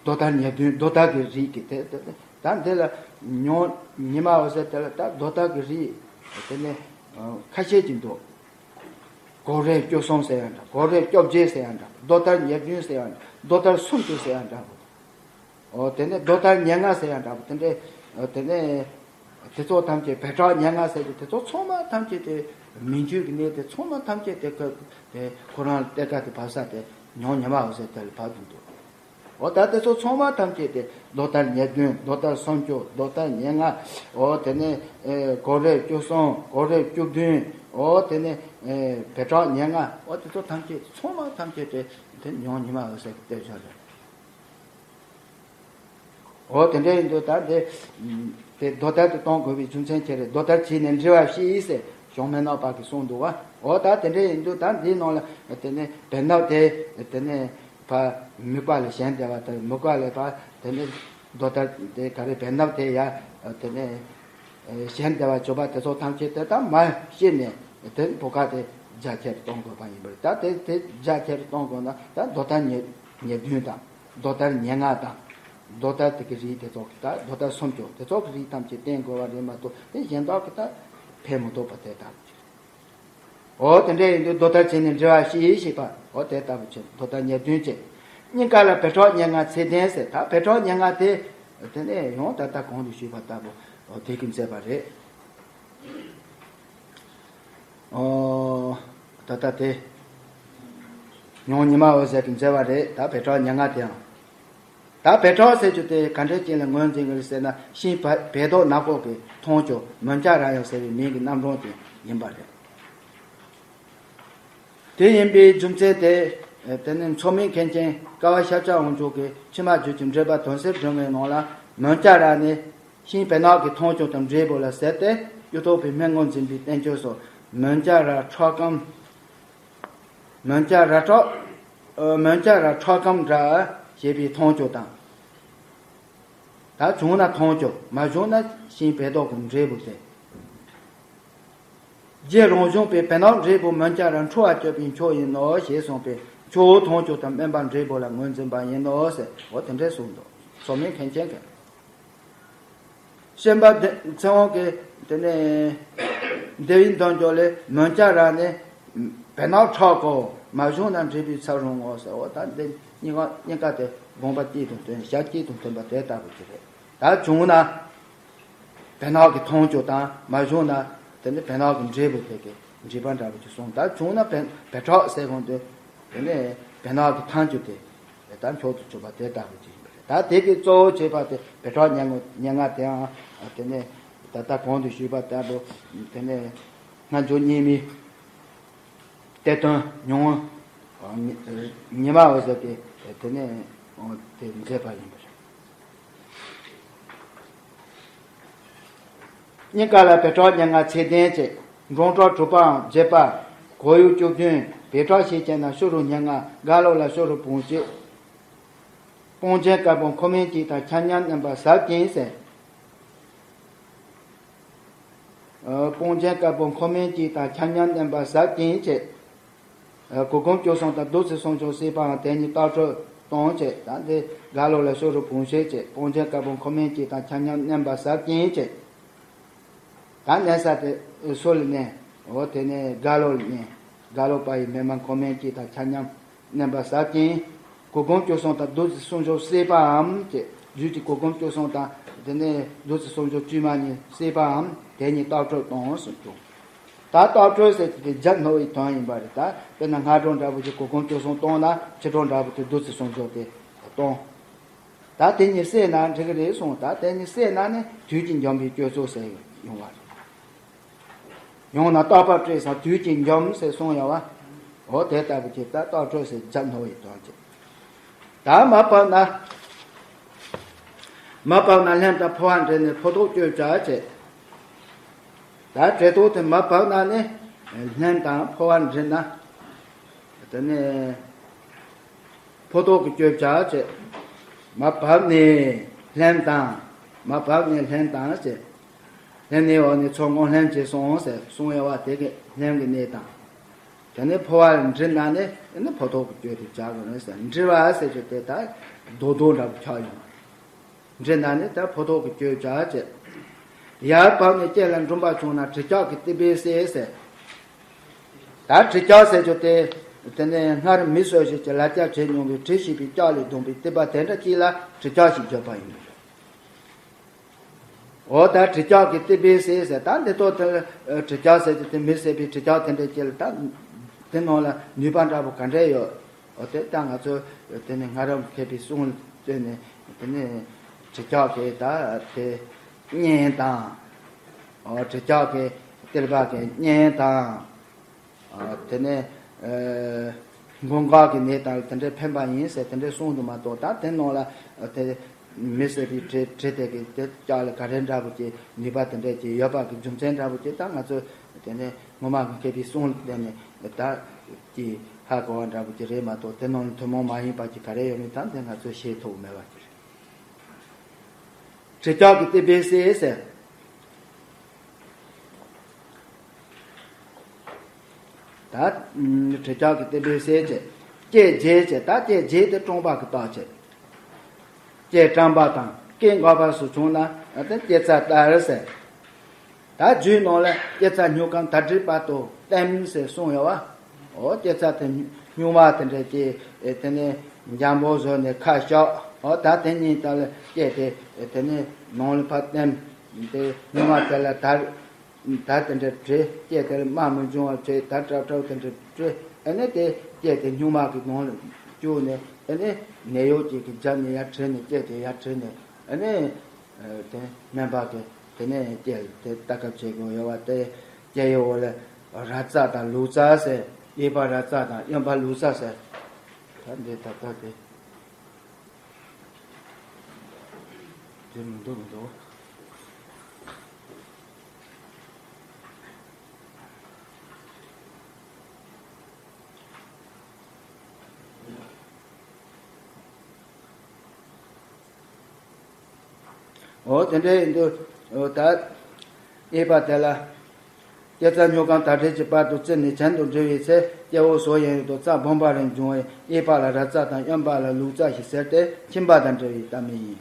མདོ་དར་ཉེར་བདུན། མདོ་དར་གྱི་རིགས་ཀྱི་དེ་དེ་དེ་ད་འདི་ལ་མྱོང་ཉི་མ་འོད་ཟེར་དེ་ལ་ད་མདོ་དར་གྱི་རིགས་དེ་ནས་ཁ་ཤས་ཀྱི་འདུག། གོ་རེ་བཅུ་གསུམ་ཟེར་ཡང་འདྲ། གོ་རེ་བཅོ་བརྒྱད་ཟེར་ཡང་འདྲ། མདོ་དར་ཉེར་བདུན་ཟེར་ཡང་འདྲ། མདོ་དར་སུམ་ཅུ་ཟེར་ཡང་འདྲ། འོ་དེ་ནས་མདོ་དར་ཉེར་ལྔ་ཟེར་ཡང་འདྲ་པོ་དེ་འདྲའི། འོ་དེ་ནས་དེ་ཚོ་ཐམས་ཅད་བོད་གྲགས་ཉེར་ལྔ་ཟེར་གྱི་དེ་ཚོ་ཚང་མ་ཐམས་ཅད་དེ་མི་འཇུག་གི་གནས་དེ་ཚང་མ་ཐམས་ཅད་དེ་ཁོ་དེ་ཁོ་རང་གཏེར་ཁ་དེ་བབས་ས་དེ་ཉང་ཉི་མ་འོད་ཟེར་དེ་ལ་བབས་ཀྱི་འདུག་འོ་ད་དེ་ཚོ་ཚང་མ་ཐམས་ཅད་དེ་མདོ་དར་ཉེར་བདུན། མདོ་དར་སུམ་ཅུ། མདོ་དར་ཉེར་ལྔ། འོ་དེ་ནས་ཨེ་གོ་རེ་བཅུ་གསུམ། གོ་རེ་བཅུ་བདུན། འོ་དེ་ནས་ཨེ་བོད་གྲགས་ཉེར་ལྔ། འོ་དེ་ཚོ་ཐམས་ཅད་ཚང་མ་ཐམས་ཅད་དེ་དེ་ཉང་ཉི་མ་འོད་ཟེར་གྱི་གཏེར་ཆ་རེད། འོ་དེ་འདྲ་ཡིན་དུས་ད་དེ་དེ་མདོ་དར་དུ་གཏོང་དགོས་པའི་རྒྱུ་མཚན་ཅི་རེད། མདོ་དར་བྱས་ནས་འབྲི་བ་ཞིག་ཟེར་ཞང་མི་ནག་པ་གིས་གསུངས་འདུག་བ། འོ་ད་དེ་འདྲ་ཡིན་དུས་ད་འདིའི་ནང་ལ་དེ་ནས་བོན་ནག་དེ་དེ་ནས་ཕ་མི་པ་ལ་ཞེན་བདེ་བ་དང་། མི་པ་ལ་ཕ་དེ་ནས་མདོ་དར་དེ་ག་རེ་བོན་ནག་དེ་ཡ་དེ་ནས་ཞེན་བདེ་བ་བྱུང་བ་དེ་ཚོ་ཐམས་ཅད་དེ་ད་མར་ཤེས་ནས་དེ་བོད་ཁ་དེ་རྒྱ་ཆེར་གཏོང་དགོས་པ་ཡིན་པ་རེད། ད་དེ་དེ་རྒྱ་ཆེར་གཏོང་དགོས་ན་ད་མདོ་དར་ཉེར་ཉེར་བདུན་དང་། མདོ་དར་ཉེར་ལྔ་དང་། མདོ་དར་དེ་གི་རིགས་དེ་ཚོ་གི་ད་མདོ་དར་སུམ་ཅུ་དེ་ཚོ་གི་རིགས་ཐམས་ཅད་བསྟེན་དགོས་པ་རེད་མ་གཏོགས་དེ་གཞན་དག་གི་ད་ཕན་མི་ཐོགས་པ་དེ་ལྟ་བུ་ཅིག་རེད། འོ་དེ་འདྲ་ཡིན་དུས་མདོ་དར་བྱས་ནས་འབྲི་བ་ཞིག་ཞེས་པ། འོ་དེ་ལྟ་བུ་ཅིག་མདོ་དར་ཉེར་བདུན་བྱས། སྙིང་ག་ལ་བོད་གྲགས་ཉེར་ལྔ་ཚེ་བརྟན་ཟེར། ད་བོད་གྲགས་ཉེར་ལྔ་དེ་དེ་ནས་ཡང་ད་ལྟ་གོང་དུ་ཞུས་པ་ལྟ་བུ་འོ་དེ་གི་མཛད་པ་རེད། ཨོ། ད་ལྟ་དེ་ཉང་ཉི་མ་འོད་ཟེར་གྱིས་མཛད་པ་རེད། ད་བོད་གྲགས་ཉེར་ལྔ་དེའང་། ད་བོད་གྲགས་ཟེར་རྒྱུ་དེ་ག་འདྲའི་རྐྱེན་ལ་ངོས་འཛིན་གྱི་རེད་ཟེར་ན། ཤིང་བལ་བལ་ཏོག་ནག་པོ་གི་མཐོང་ཆོས་མོན་སྐྱ་ར་ཡང་ཟེར་བའི་མིང་གི་རྣམ་གྲངས་དེ་ཡིན་པ་རེད། དེ་ཡིན་པའི་རྒྱུ་མཚན་དེ་དེ་ནི་མཚོ་སྨན་མཁན་ཆེན་ཀ་བ་ཤཱཀྱ་དབང་ཕྱུག་གི་ཕྱི་མ་རྒྱུད་ཀྱི་འགྲེལ་པ་དོན་གསལ་སྒྲོན་མེའི་ནང་ལ། མོན་སྐྱ་ར་ནི་ཤིང་བལ་ནག་གི་མཐོང་ཆོས་དང་འབྲས་བུ་ལ་ཟེར་ཏེ། གཡུ་ཐོག་པའི་སྨན་ངོས་འཛིན་པའི་བསྟན་བཅོས་སུ། མོན་སྐྱ་ར་ཁྲག་སྐམ། མོན་སྐྱ་ར་ཁྲག་ཨ། མོན་སྐྱ་ར་ཁྲག་སྐམ་འདྲ་ཞེས་པའི་མཐོང་ཆོས་དང་། ད་བྱུང་ན་མཐོང་ཆོས། མ་བྱུང་ན་ཤིང་བལ་ཏོག་གི་འབྲས་བུ་སྟེ། རྗེ་རང་བྱུང་པས་བལ་ནག་འབྲས་བུ་མོན་སྐྱ་ར་འཁྲུ་བར་གྱུར་པའི་མཆོག་ཡིན་ནོ་ཞེས་གསུངས་པས། མཆོག་མཐོང་ཆོས་དང་སྨན་པ་འབྲས་བུ་ལ་ངོས་འཛིན་པ་ཡིན་ནོ་ཟེར། འོ་དེ་འདྲས་གསུངས་འདུག་མཚོ་སྨན་མཁན་ཆེན་གྱིས། ཤན་པ་ཚེ་དབང་གིས་དེ་ནས་འདི་ཡི་འདོན་ཆོས་ལས། མོན་སྐྱ་ར་ནི་བལ་ནག་ཁྲག་གོ། མ་བྱུང་ན་འབྲས་བུའི་ཚབ་རུང་ངོ་ཟེར། འོ་ད་འདི་གཉིས་ཀ་གཉིས་ཀ་དེ་དགོངས་པ་གཅིག་དང་མཐུན། ཞལ་གཅིག་དང་མཐུན་པ་དེ་ལྟ་བུ་ཅིག་རེད། ད་བྱུང་ན་བལ་ནག་གི་མཐོང་ཆོས་དང་། མ་བྱུང་ན་དེ་ནི་བལ་ནག་གི་འབྲས་བུ་དེ་གི་འགྲིག་པ་འདྲ་བོ་ཅིག་གསུངས། ད་བྱུང་ན་བལ་བལ་ཁྲག་ཟེར་གོང་དུ་དེ་ནི་བལ་ནག་གི་ཐང་ཆུ་དེ་ད་མཆོག་ཏུ་གྱུར་པ་དེ་ལྟ་བུ་ཅིག་ཡིན་པ་རེད། ད་དེ་གི་གཙོ་བོ་བྱས་པ་དེ་བོད་གྲགས་སྙན་ངག་སྙན་ངག་དེའང་དེ་ནི་ད་ལྟ་གོང་དུ་ཞུས་པ་ལྟ་བུ་དེ་ནི་སྔ་འགྱུར་རྙིང་མའི་གཏེར་སྟོན་ཉུང་ངུ་ཉི་མ་འོད་ཟེར་གྱིས་དེ་ནི་དེ་མཛད་པ་ཡིན་པ་རེད། སྙིང་ག་ལ་བོད་གྲགས་ཉེར་ལྔ་ཚེ་བརྟན་བྱས། འབྲོང་གྲགས་གྲུབ་པའམ་བརྒྱད་པ། གོ་ཡུག་བཅུ་བདུན། བོད་གྲགས་ཞེས་བྱས་ན་ཤོ་རུ་ཉེར་ལྔ། རྒྭ་ལོ་ལ་ཤོ་རུ་བོན་བྱེད། སྤང་རྒྱན་དཀར་པོ་འཁོར་སྨན་གཅིག་དང་ཆ་མཉམ་བསྣན་པ་ཟབ་ཅིང་ཟེར། ཨ། སྤང་རྒྱན་དཀར་པོ་འཁོར་སྨན་གཅིག་དང་ཆ་མཉམ་བསྣན་པ་ཟབ་ཅིང་བྱས། གུར་གུམ་བཅུ་གསུམ་དང་བདུད་རྩི་གསུམ་སྦྱོར་བསྲེས་པའང་དེ་ཉིད་རྟགས་སྤྲོད་གཏོང་བྱས། ད་འདི་རྒྭ་ལོ་ལ་ཤོ་རུ་བོན་བྱེད་བྱས། སྤང་རྒྱན་དཀར་པོ་འཁོར་སྨན་གཅིག་དང་ཆ་མཉམ་བསྣན་པ་ཟབ་ཅིང་བྱས། ད་བསྣན་ས་དེ་སུ་ལ་བསྣན། འོ་དེ་ནས་རྒྭ་ལོ་ལ་བསྣན། རྒྭ་ལོ་པ་ཡི་མི་མ་འཁོར་སྨན་གཅིག་དང་ཆ་མཉམ་བསྣན་པ་ཟབ་ཅིང་། གུར་གུམ་བཅུ་གསུམ་དང་བདུད་རྩི་གསུམ་སྦྱོར་བསྲེས་པའམ་བྱས། རྒྱུད་ཀྱི་གུར་གུམ་བཅུ་གསུམ་དང་དེ་ནས་བདུད་རྩི་གསུམ་སྦྱོར་བཅུད་མ་གཉིས་བསྲེས་པའམ་དེ་ཉིད་རྟགས་སྤྲོད་གཏོང་གསུངས་བྱུང་། ད་རྟགས་སྤྲོད་ཟེར་གྱི་དེ་རྒྱབ་སྣོན་པའི་དོན་ཡིན་པ་རེད། ད་དཔེར་ན་སྔ་དྲོ་འདྲ་པོ་ཅིག་གུར་གུམ་བཅུ་གསུམ་བཏང་ན་ཕྱི་དྲོ་འདྲ་པོ་དེ་བདུད་རྩི་གསུམ་སྦྱོར་དེ་བཏང་། ད་དེ་གཉིས་བསྲེས་ན་འགྲིག་གི་རེད་གསུངས། ད་དེ་གཉིས་བསྲེས་ན་ནི་དུས་ཀྱི་འཇོམས་པའི་སྤྱོད་ཚུལ་ཟེར་ཡོང་བ་རེད། ཡང་ན་རྟག་པར་སྤྲོད་ས་དུས་ཀྱིས་འཇོམས་ཟེར་གསུངས་ཡོད་པ། འོ་དེ་ལྟ་བུ་ཅིག་ད་རྟགས་སྤྲོད་ཟེར་རྒྱབ་སྣོན་པའི་དོན་ཅིག་ད་མར་བབས་ན། མར་བབས་ན་ལྷན་དང་འཕོ་བ་འདྲེས་ནས་ཕོ་ཐོག་གཅོད་བྱ་བྱེད། ད་བྲེ་ཐོག་དེ་མར་བབས་ན་ནི་ལྷན་དང་འཕོ་བ་འདྲེས་ན། དེ་ནས་ཕོ་ཐོག་གི་གཅོད་བྱ་བྱེད། མར་བབས་ནས་ལྷན་དང་། མར་བབས་ནས་ལྷན་དང་བྱེད། ལྷན་ནས་འོག་ནས་ཚོགས་ངོ་ལྷན་བྱས་སོང་ཟེར་གསུངས་ཡོད་པ་དེ་གི་ལྷན་གྱི་གནས་དང་། དེ་ནས་འཕོ་བ་འདྲེས་ན་ནི་ནི་ཕོ་ཐོག་གི་གཅོད་དེ་བྱ་དགོས་ནི་ཟེར། འདྲེས་པ་ཟེར་རྒྱུ་དེ་ད་རྡོག་རྡོག་འདྲ་པོ་ཆགས་ཡོང་བ་རེད། འདྲེས་ན་ནི་ད་ཕོ་ཐོག་གི་གཅོད་བྱ་བྱེད། ཡར་བབས་ནས་སྐེ་ལ་འབྲུམ་པ་བྱུང་ན་གྲི་ལྕགས་ཀྱི་ཏི་པས་བསད་ཟེར། ད་གྲི་ལྕགས་ཟེར་རྒྱུ་དེ། དེ་ནས་སྔར་མི་སུ་ཞིག་གིས་ལག་ལྕགས་བྱས་མྱོང་བའི་གྲི་ཞེས་པའི་ལྕགས་ལས་བརྡུངས་པའི་གཏུབ་པ་དེ་འདྲ་ཅིག་ལ་གྲི་ལྕགས་ཞེས་བརྗོད་པ་ཡིན། འོ་ད་གྲི་ལྕགས་ཀྱི་གཏུབ་པའི་སྲས་ཟེར། ད་འདི་ཐོག་དེ་གྲི་ལྕགས་ཟེར་གྱི་དེ་མི་ཟེར་བའི་གྲི་ལྕགས་དེ་འདྲ་ཅིག་ལ། ད་དེ་ནང་ལ་ནུས་པ་འདྲ་པོ་ག་འདྲས་ཡོད། འོ་དེ་ད་ང་ཚོ་དེ་ནས་སྔ་རབས་མཁས་པའི་གསུང་བཏོན་ནས། དེ་ནས་གྲི་ལྕགས་ཀྱི་ད་དེ་གཉེན་དང་། འོ་གྲི་ལྕགས་ཀྱི་གཏུབ་པ་གི་གཉེན་དང་། ཨ། དེ་ནས་ཨ་མགོ་འགག་གི་ནད་དང་དེ་འདྲའི་ཕན་པ་ཡིན་ཟེར་དེ་འདྲའི་གསུངས་འདུག་མ་གཏོགས། ད་དེ་ནང་ལ་དེ་མི་ཟེར་བའི་གྲི་གྲི་དེ་གི་དེ་ལྕགས་ལ་ག་རེ་འདྲ་པོ་ཅིག་ནུས་པ་དེ་འདྲ་ཅིག་ཡོད་པ་གི་རྒྱུ་མཚན་འདྲ་པོ་ཅིག་ད་ང་ཚོས་དེ་ནས་སྔོན་མ་གི་མཁས་པའི་གསུང་ལ་བརྟེན་ནས་ད་ཅིག་ཧ་གོ་བ་འདྲ་པོ་ཅིག་རེད་མ་གཏོགས། དེ་ནང་ལ་ཐུན་མོང་མ་ཡིན་པ་ཅིག་ག་རེ་ཡོད་མེད་ད་དེ་ང་ཚོས་ཤེས་ཐུབ་མེད་པ་ཅིག་རེད། གྲི་ལྕགས་ཀྱི་གཏུབ་པའི་སྲས་ཟེར། ད་གྲི་ལྕགས་ཀྱི་གཏུབ་པའི་སྲས་བྱས། ལྕེ་བརྗེ་བྱས། ད་ལྕེ་བརྗེ་དེ་བཀྲོངས་པ་གི་རྟགས་བྱས། ལྕེ་བཀྲམ་པ་དང་སྐད་འགག་པ་སོགས་བྱུང་ན་ད་ལྕེ་རྩ་དར་ཟེར། ད་རྒྱུད་ནང་ལ་ལྕེ་རྩ་སྨྱུག་གང་དར་དྲི་བ་དང་ལྟེམ་ཟེར་གསུངས་ཡོད་པ། འོ་ལྕེ་རྩ་དེ་སྨྱུག་མ་དེ་འདྲ་ཅིག་དེ་ནས་འཇམ་པོ་བཟོས་ནས་ཁ་ཤོག་འོ་ད་དེ་གཉིས་དག་ལ་ལྕེ་དེ་དེ་ནས་ནང་ལ་ཕར་ལྟེམ། དེ་སྨྱུག་མ་དེ་ལ་དར། དར་དེ་འདྲ་བྲི། ལྕེ་དེ་ལ་རྨ་མི་འབྱུང་བ་བྱས། དར་ཀྲབ་ཀྲབ་དེ་འདྲ་བྲི། ཨ་ནི་དེ་ལྕེ་དེ་སྨྱུག་མ་གི་ནང་ལ་བཅུག་ནས། ཨ་ནི་ནད་གཡོག་ཅིག་གི་རྒྱབ་ནས་ཡར་བྲིས་ནས། ལྕེ་དེ་ཡར་བྲིས་ནས། ཨ་ནི་དེ་སྨན་པ་གིས་དེ་ནས་ལྕེ་དེ་ལྟ་སྐབས་བྱེད་དགོས་ཡོད་པ། དེ་ལྕེ་ཡི་འོག་ལ་ར་རྩ་དང་ལུག་རྩ་ཟེར། གཡས་པ་ར་རྩ་དང་གཡོན་པ་ལུག་རྩ་ཟེར། ད་འདི་ད་ལྟ་དེ། དེ་མི་འདུག་མི་འདུག་འོ་དེ་འདྲ་ཡིན་དུས། འོ་ད་གཡས་པ་དེ་ལ། ལྕེ་རྩ་སྨྱུག་གང་དར་དྲི་གི་བར་དུ་བཙིར་ནས་གྱེན་དུ་འགྲིལ་བའི་ཚེ། སྐྱེ་བོ་ཟོག་ཡིན་དུ་རྩ་སྦོམ་པ་རེ་འབྱུང་བས། གཡས་པ་ལ་ར་རྩ་དང་གཡོན་པ་ལ་ལུག་རྩ་ཞེས་ཟེར་ཏེ། ཁྱིམ་པ་དང་འབྲེལ་བའི་གཏམ་ཡིན།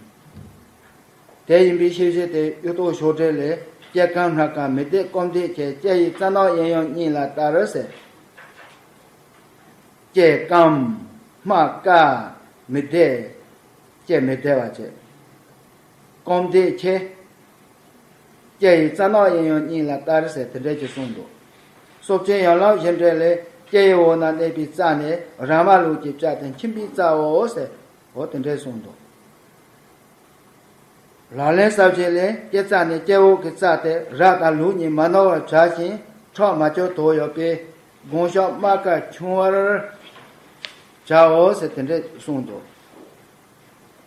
དེ་ཡིན་པའི་ཤེས་བྱེད་དེ་གཡུ་ཐོག་ཕྱོགས་བྲལ་ལས། ལྕེ་སྐམ་སྣ་དཀར་མི་བདེ་སྐོམ་བདེ་ཆེ། ལྕེ་ཡི་རྩ་ནག་གཡས་གཡོན་གཉིས་ལ་ལྟར་ཟེར། ལྕེ་སྐམ། སྣ་དཀར། མི་བདེ། ལྕེ་མི་བདེ་བ་བྱེད། སྐོམ་བདེ་ཆེ། ལྕེ་ཡི་རྩ་ནག་གཡས་གཡོན་གཉིས་ལ་ལྟར་ཟེར་དེ་འདྲ་ཅིག་གསུངས་འདུག་སྲོག་ཆེན་ཡན་ལག་བཞི་འགྲེལ་ལས། ལྕེ་ཡི་འོག་ན་གནས་པའི་རྩ་ནི། ར་མ་ལུག་གི་ལྕགས་དེ་མཆིན་པའི་རྩའོ་ཟེར། འོ་དེ་འདྲ་གསུངས་འདུག་ལག་ལེན་གསལ་བྱེད་ལས། ལྕེ་རྩ་ནི་སྐྱེ་བོ་གི་རྩ་སྟེ། ར་དང་ལུག་གཉིས་མ་ནོར་བར་བྱ་ཞིང་། ཁྲག་མ་བཅོས་དོགས་ཡོད་པས། སྒོང་ཤོག་དམར་དཀར་ཆུང་བར་བྱའོ་ཟེར་དེ་འདྲ་གསུངས་འདུག་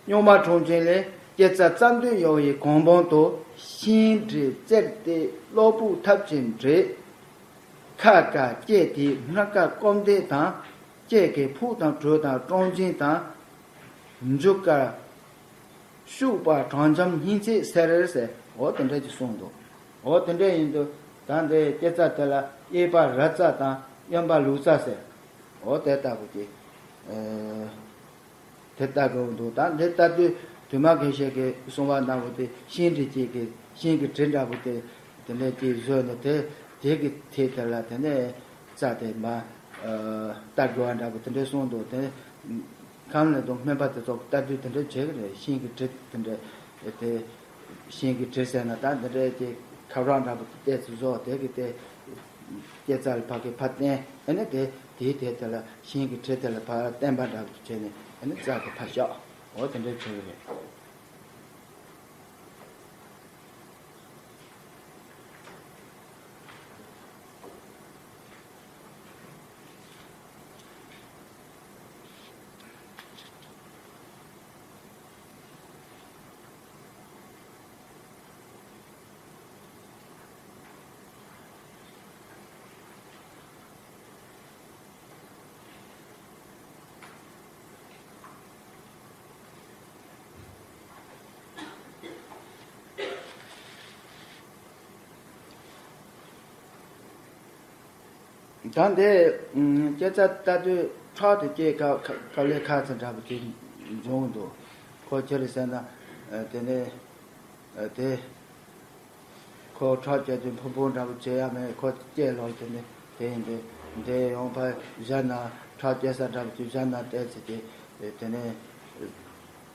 རྙོག་མ་འཁྲུགས་ཅན་ལས། ལྕེ་རྩ་རྩ་མདུད་གཡོ་བའི་གོང་བུམ་དུ། ཤིང་འབྲས་བཙིར་ཏེ་གློ་བུར་ཐབས་ཀྱིས་འབྲེག་ཁ་དཀར་ལྕེ་དེའི་སྣ་དཀར་སྐོམ་བདེ་དང་། ལྕེ་གི་ཕུག་དང་དྲོད་དང་ཀྲོང་ཆིང་དང་། མཇུག་དཀར་ཤུག་པ་གྲང་འཇམ་སྙིང་ཚིག་སེལ་ཟེར། འོ་དེ་འདྲ་ཅིག་གསུངས་འདུག་འོ་དེ་འདྲ་ཡིན་དུས་ད་འདི་ལྕེ་རྩ་དེ་ལ་གཡས་པ་ར་རྩ་དང་གཡོན་པ་ལུག་རྩ་ཟེར། འོ་དེ་ལྟ་བུ་ཅིག་ཨེ། དེ་ལྟ་དགོས་འདུག་ད་འདི་ལྟ་དུས་དུ་མ་དགེ་བཤེས་ཀྱིས་གསུང་བ་ནང་བོ་དེ་ཤིང་འབྲས་ཅིག་གི་ཤིང་གི་དྲི་འདྲ་བོ་དེ་དེ་འདྲ་ཅིག་བཟོས་ནས། དེ་དེ་གི་ཐད་དེ་ལ་དེ་ནས་རྩ་དེ་མ་ཨ་བཏབ་དགོས་པ་འདྲ་བོ་དེ་འདྲ་གསུངས་འདུག་དེ་གང་ལ་དུ་སྨན་པ་དེ་ཚོ་ལྟ་དུས་དེ་འདྲ་བྱེད་ཀྱི་རེད། ཤིང་གི་དྲི་དེ་འདྲ་དེ། ཤིང་གི་དྲི་ཟེར་ན་ད་འདི་འདྲའི་དེ་ཁབ་རག་འདྲ་པོ་དེ་བལྟས་ཚུལ་བཟོ། དེ་གི་དེ་སྐྱེ་རྩ་ལ་ཕ་གི་ཕར་བསྟན། ཨ་ནི་དེ་དེའི་དེ་དེ་ལ་ཤིང་གི་དྲི་དེ་ལ་ཕར་བསྟན་པ་འདྲ་པོ་བྱས་ནས། ཨ་ནི་རྩ་དེ་ཕར་བཞག་འོ་དེ་འདྲའི་བྱེད་གི་རེད། ད་འདི་སྐྱེ་རྩ་ལྟ་དུས་ཁྲག་དེ་སྐྱེ་སྐབས་ལས་ཁ་ཚ་འདྲ་པོ་དེ་འབྱུང་འདུག་ཁོ་ཅི་རེད་ཟེར་ན། དེ་ནས་དེ་ཁོ་ཁྲག་སྐྱེ་དུས་ཕུང་པོ་འདྲ་པོ་བྱེད་ཡ་མེད། ཁོ་སྐྱེ་ལོག་དེ་ནས་དེ་ཡིན་དུས། འདི་ཡོང་ཕར་བཞག་ན་ཁྲག་སྐྱེ་ས་འདྲ་པོ་ཅིག་བཞག་ན་བལྟས་ཚེ་དེ་དེ་ནས་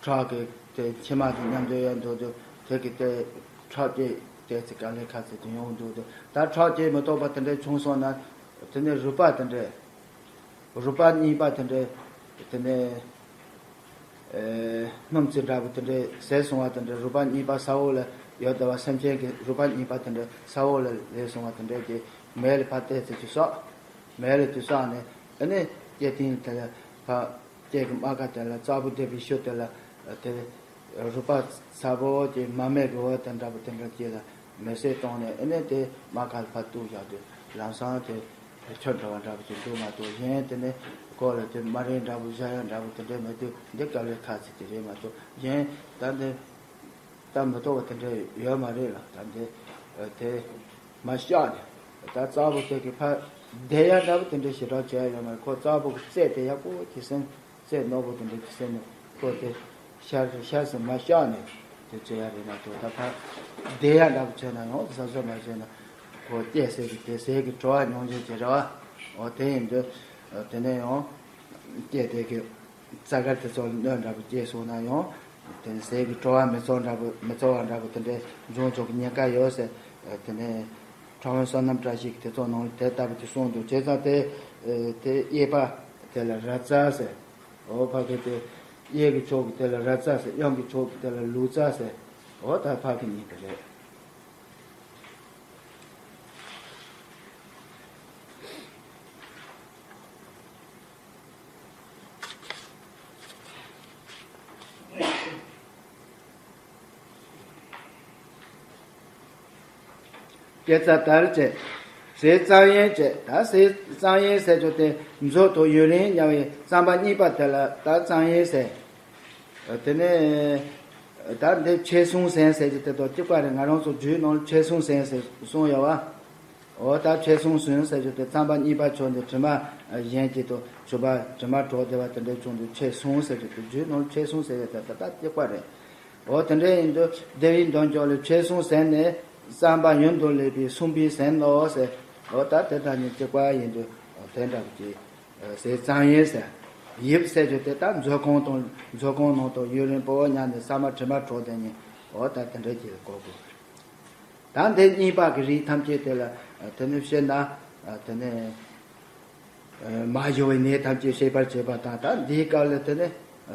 ཁྲག་གི་དེ་མཆི་མ་དེ་མཉམ་དུ་ཡར་འགྲོ་དུས་དེ་གི་དེ་ཁྲག་སྐྱེ་བལྟས་ཚེ་དཀའ་ལས་ཁག་ཚེ་དེ་ཡོང་འདུག་དུས་ད་ཁྲག་སྐྱེ་མི་ཐུབ་པ་དེ་འདྲའི་བྱུང་སོང་ན་དེ་ནས་རུས་པ་དེ་འདྲའི་རུས་པ་གཉིས་པ་དེ་འདྲའི་དེ་ནས། ཨེ། སྣུམ་རྩི་འདྲ་པོ་དེ་འདྲའི་ཟད་སོང་བ་དེ་འདྲའི་རུས་པ་གཉིས་པ་ས་འོག་ལ་ཡོད་བསྡད་པ་སེམས་ཅན་གྱི་རུས་པ་གཉིས་པ་དེ་འདྲའི་ས་འོག་ལ་ལུས་སོང་བ་དེ་འདྲའི་གི་མལ་ལ་ཕར་བལྟས་ཚེ་ཅིག་སོགས། མལ་ལ་ཅིག་སོགས་ནས་ཨ་ནི་སྐྱེ་ཐིང་དེ་ལ་ཕར་སྐྱེ་གི་རྨ་ཁ་དེ་ལ་རྩ་བོ་བསྡད་པའི་ཤུལ་དེ་ལ་དེ་རུས་པ་ཚ་པོ་གི་མར་མེ་གི་འོད་དང་འདྲ་པོ་དེ་འདྲ་སྐྱེ་ལ། མེ་བསྲེགས་བཏང་ནས་ཨ་ནི་དེ་རྨ་ཁ་ལ་ཕར་གཏུབ་བཞག་དུས་ལམ་སང་དེ་ཆུ་འདྲ་བ་འདྲ་པོ་ཅིག་འདུག་མ་གཏོགས་གཞན་དེ་ནི་ཁོ་ལ་དེ་སྨན་རིན་འདྲ་པོ་བཞག་ཡ་འདྲ་པོ་དེ་འདྲ་མེད་དུས་འདི་དཀའ་ལས་ཁག་ཚིག་དེ་རེད་མ་གཏོགས་གཞན་ད་འདི་ལྟ་མི་ཐུབ་པ་དེ་འདྲ་ཡོད་མ་རེད་ལ། ད་འདི་དེ་མར་བཤགས་ནས་ད་རྩ་བོ་དེ་གི་ཕར་བསྡད་ཡ་འདྲ་པོ་དེ་འདྲ་ཞེ་དྲག་བྱས་ཡ་ཡོད་མ་རེད། ཁོ་རྩ་བོ་གི་རྩེ་དེ་ཡག་པོ་གི་སེམས། རྩེ་རྣོ་པོ་དེ་འདྲ་གི་སེམས་ནས་ཁོ་དེ་ཤར་ཤར་སེ་མར་བཤགས་ནས་དེ་བྱེད་ཡ་རེད་མ་གཏོགས་ད་ཕར་བསྡད་ཡ་འདྲ་པོ་བྱས་ན་ཡང་ཟ་ཟ་མ་བྱས་ན་ཁོ་སྐྱེ་ཟས་ཀྱི་དེ་ཟས་ཀྱི་བྲོ་བ་མྱོང་བྱེད་ཀྱི་རེད་བ། འོ་དེ་ཡིན་དུས་དེ་ནས་ཡང་སྐྱེ་དེ་གི་རྩ་དཀར་དེ་ཚོ་ལ་གནོད་འདྲ་པོ་སྐྱེས་སོང་ན་ཡང་དེ་ནས་ཟས་ཀྱི་བྲོ་བ་མི་ཚོར་འདྲ་པོ་མི་ཚོར་བ་འདྲ་པོ་དེ་འདྲའི་འབྱུང་ཆོག་གི་ཉེན་ཁ་ཡོད་ཟེར། དེ་ནས་ཁྲག་དབེན་བསོད་ནམས་བཀྲ་ཤིས་ཀྱི་དེ་ཚོ་ནང་ལ་དེ་ལྟ་བུ་ཅིག་གསུངས་འདུག་བྱས་ཙང་དེ་དེ་གཡས་པ་དེ་ལ་ར་རྩ་ཟེར། འོ་ཕ་གི་དེ་གཡས་ཀྱི་ཕྱོགས་ཀྱི་དེ་ལ་ར་རྩ་ཟེར། གཡོན་གྱི་ཕྱོགས་ཀྱི་དེ་ལ་ལུག་རྩ་ཟེར། འོ་ད་ཕ་གི་གཉིས་ཀྱི་རེད། སྐྱེ་རྩ་དར་བཅས། ཟས་གཙང་ཡན་བཅས། ད་ཟས་གཙང་ཡན་ཟེར་རྒྱུ་དེ་མཛོད་དུ་ཡུན་རིང་མྱང་བའི་རྩམ་པ་གཉིས་པ་དེ་ལ་ད་གཙང་ཡན་ཟེར། དེ་ནས་ད་འདི་ཕྱེ་སྲུང་ཟན་ཟེར་རྒྱུ་དེ་དང་གཅིག་པ་རེད། ང་རང་ཚོ་རྒྱུད་ནང་ལ་ཕྱེ་སྲུང་ཟན་ཟེར་གསུངས་ཡོད་བ། འོ་ད་ཕྱེ་སྲུང་ཟན་ཟེར་རྒྱུ་དེ་རྩམ་པ་གཉིས་པ་ཆོད་ནས་དྲི་མ་གཞན་གྱི་དང་ཕྱུ་པ་དྲི་མ་གྲོགས་བདེ་བ་དེ་འདྲ་བྱུང་དུས་ཕྱེ་སྲུང་ཟེར་རྒྱུ་དེ་རྒྱུད་ནང་ལ་ཕྱེ་སྲུང་ཟེར་བའི་དེ་ད་ད་གཅིག་པ་རེད། འོ་དེ་འདྲ་ཡིན་དུས་བདེ་བའི་མདོ་འཇོག་ལས་ཕྱེ་སྲུང་ཟན་ནི་རྩམ་པ་ཡུན་དུ་ལེགས་པའི་སྲུང་བའི་ཟན་ནོ་ཟེར། འོ་ད་དེ་དག་གཉིས་གཅིག་པ་ཡིན་དུས་འོ་དེ་འདྲ་གི་ཟས་གཙང་ཡན་ཟེར། ཡིབ་ཟེར་རྒྱུ་དེ་ད་མཛོད་ཁང་དང་མཛོད་ཁང་ནང་དུ་ཡུན་རིང་པོ་མྱངས་ནས་ཟ་མ་དྲི་མ་གྲོགས་དེ་ཉིད་འོ་ད་དེ་འདྲ་གྱིས་གོ་དགོས། ད་འདི་གཉིས་པ་གི་རིགས་ཐམས་ཅད་དེ་ལ་དེ་ནི་བཤད་ན་དེ་ནི་མ་ཞུ་བའི་ནད་ཐམས་ཅད་སེལ་བར་བྱེད་པ་དང་། ད་འདིའི་སྐབས་ལ་དེ་ནི་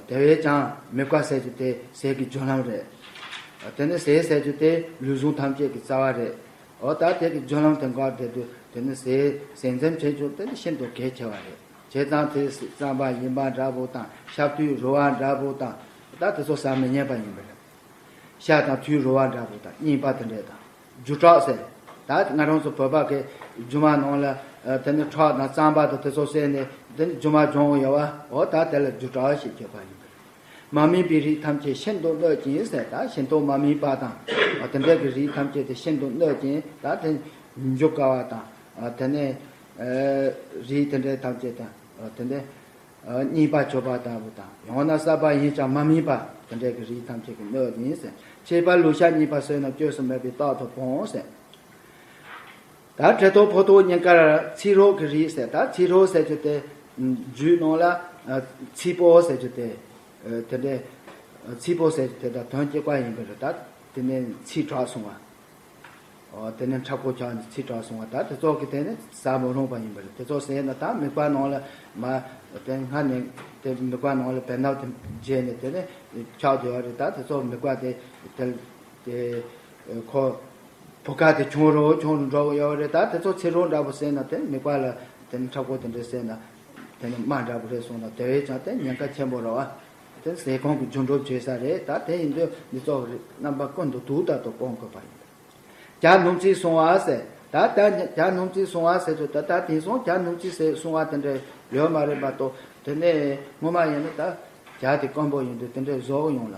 དེ་བས་ཀྱང་མི་བཀའ་ཟེར་རྒྱུ་དེ་ཟས་ཀྱི་རྒྱུན་ལམ་རེད། དེ་ནི་ཟས་ཟེར་རྒྱུ་དེ་ལུས་ཟུངས་ཐམས་ཅད་ཀྱི་རྩ་བ་རེད། འོ་ད་དེ་གི་རྒྱུན་ལམ་དེ་འགག་བསྡད་དུས་དེ་ནི་ཟས་ཟས་འཛེམ་བྱེད་རྒྱུ་དེ་ནི་ཤིན་ཏུ་གལ་ཆེ་བ་རེད། བྱས་ཙང་དེ་རྩམ་པ་ཡིན་པ་འདྲ་པོ་དང་ཤ་བཏུས་རུལ་བ་འདྲ་པོ་དང་ད་དེ་ཚོ་ཟ་མི་ཉན་པ་ཡིན་པ་རེད། ཤ་དང་བཏུས་རུལ་བ་འདྲ་པོ་དང་རྙིང་པ་དེ་འདྲས་དང་། རྒྱུ་ཁྲག་ཟེར། ད་ང་རང་ཚོ་བོད་པ་གི་རྒྱུ་མ་ནང་ལ་དེ་ནི་ཁྲག་དང་རྩམ་པ་དང་དེ་ཚོ་བསྲེས་ནས་དེ་ནི་རྒྱུ་མ་སྦྱོང་གི་ཡོད་བ། འོ་ད་དེ་ལ་རྒྱུ་ཁྲག་ཞེས་བརྗོད་པ་ཡིན་པས། མ་སྨིན་པའི་རིགས་ཐམས་ཅད་ཤིན་ཏུ་གནོད་ཅིང་ཟེར། ད་ཤིན་ཏུ་མ་སྨིན་པ་དང་དེ་འདྲས་ཀྱི་རིགས་ཐམས་ཅད་དེ་ཤིན་ཏུ་གནོད་ཅིང་ད་དེ་འཇུ་དཀའ་བ་དང་དེ་ནི་རིགས་དེ་འདྲས་ཐམས་ཅད་དང་དེ་ནི། རྙིང་པ་གྱུར་པ་ལྟ་བུ་དང་། ཡང་ན་གསར་པ་ཡིན་ཀྱང་མ་སྨིན་པ་དེ་འདྲའི་གི་རིགས་ཐམས་ཅད་ཀྱི་གནོད་ཡིན་ཟེར། ཁྱད་པར་ལུས་ཤ་གཉིས་པ་ཟོས་ན་བཅོས་སུ་མེད་པའི་རྟགས་ཐོབ་སྤོང་ཟེར། ད་གྲི་ཐོགས་ཕོ་ཐོགས་སྙིང་གར་ཚིག་རོ་གི་རིགས་ཟེར། ད་ཚིག་རོ་ཟེར་རྒྱུ་དེ་རྒྱུད་ནང་ལ་ཚིག་པོ་ཟེར་རྒྱུ་དེ་དེ་འདྲའི་ཚིག་པོ་ཟེར་རྒྱུ་དེ་དང་དོན་གཅིག་པ་ཡིན་པ་རེད། ད་དེ་ནས་ཚིག་དྲག་སོང་བ། འོ་དེ་ནས་མཁྲེགས་པོ་ཆགས་ནས་ཚིག་དྲག་སོང་བ། ད་དེ་ཚོ་གི་དེ་ནི་ཟ་མི་རུང་བ་ཡིན་པ་རེད། དེ་ཚོ་ཟས་ན་ད་མིད་པ་ནང་ལ་མ་དེ་སྔ་ནས་དེ་མིད་པ་ནང་ལ་བེ་སྣབས་དེ་རྒྱས་ནས་དེ་ནི་ཆགས་བསྡད་པ་རེད། ད་དེ་ཚོ་མིད་པ་དེ་དེ་དེ་ཁོ་བུ་ག་དེ་ཆུང་རུ་ཆུང་རུ་འགྲོ་གི་ཡོད་པ་རེད། ད་དེ་ཚོ་ཚིག་རོ་འདྲ་པོ་ཟས་ན་དེ་མིད་པ་ལ་དེ་ནི་མཁྲེགས་པོ་དེ་འདྲ་ཟས་ན་དེ་ནི་རྨ་འདྲ་པོ་རེད་སོང་ན་དེ་བས་ཀྱང་དེ་ཉེན་ཁ་ཆེན་པོ་རེད་བ། དེ་ཟས་ཁོང་གི་རྒྱུ་འགྲུབ་བྱེད་ས་རེད། ད་དེ་ཡིན་དུས་འདི་ཚོ་རྣམ་པ་ཀུན་ཏུ་དུག་ལྟར་དུ་སྤོང་དགོས་པ་ཡིན། བྱ་སྣུམ་བཙིར་བསྲུང་བ་ཟེར། ད་ལྟ་བྱ་སྣུམ་བཙིར་བསྲུང་བ་ཟེར་དུས་ད་ལྟ་དེང་སང་བྱ་སྣུམ་བཙིར་ཟེར་བསྲུང་བ་དེ་འདྲ་ཡོད་མ་རེད་པ་ཏོ། དེ་ནས་སྔོན་མ་ཡིན་ན་ད་བྱ་དེ་དཀོན་པོ་ཡིན་དུས་དེ་འདྲ་བཟོ་གི་ཡོང་ལ།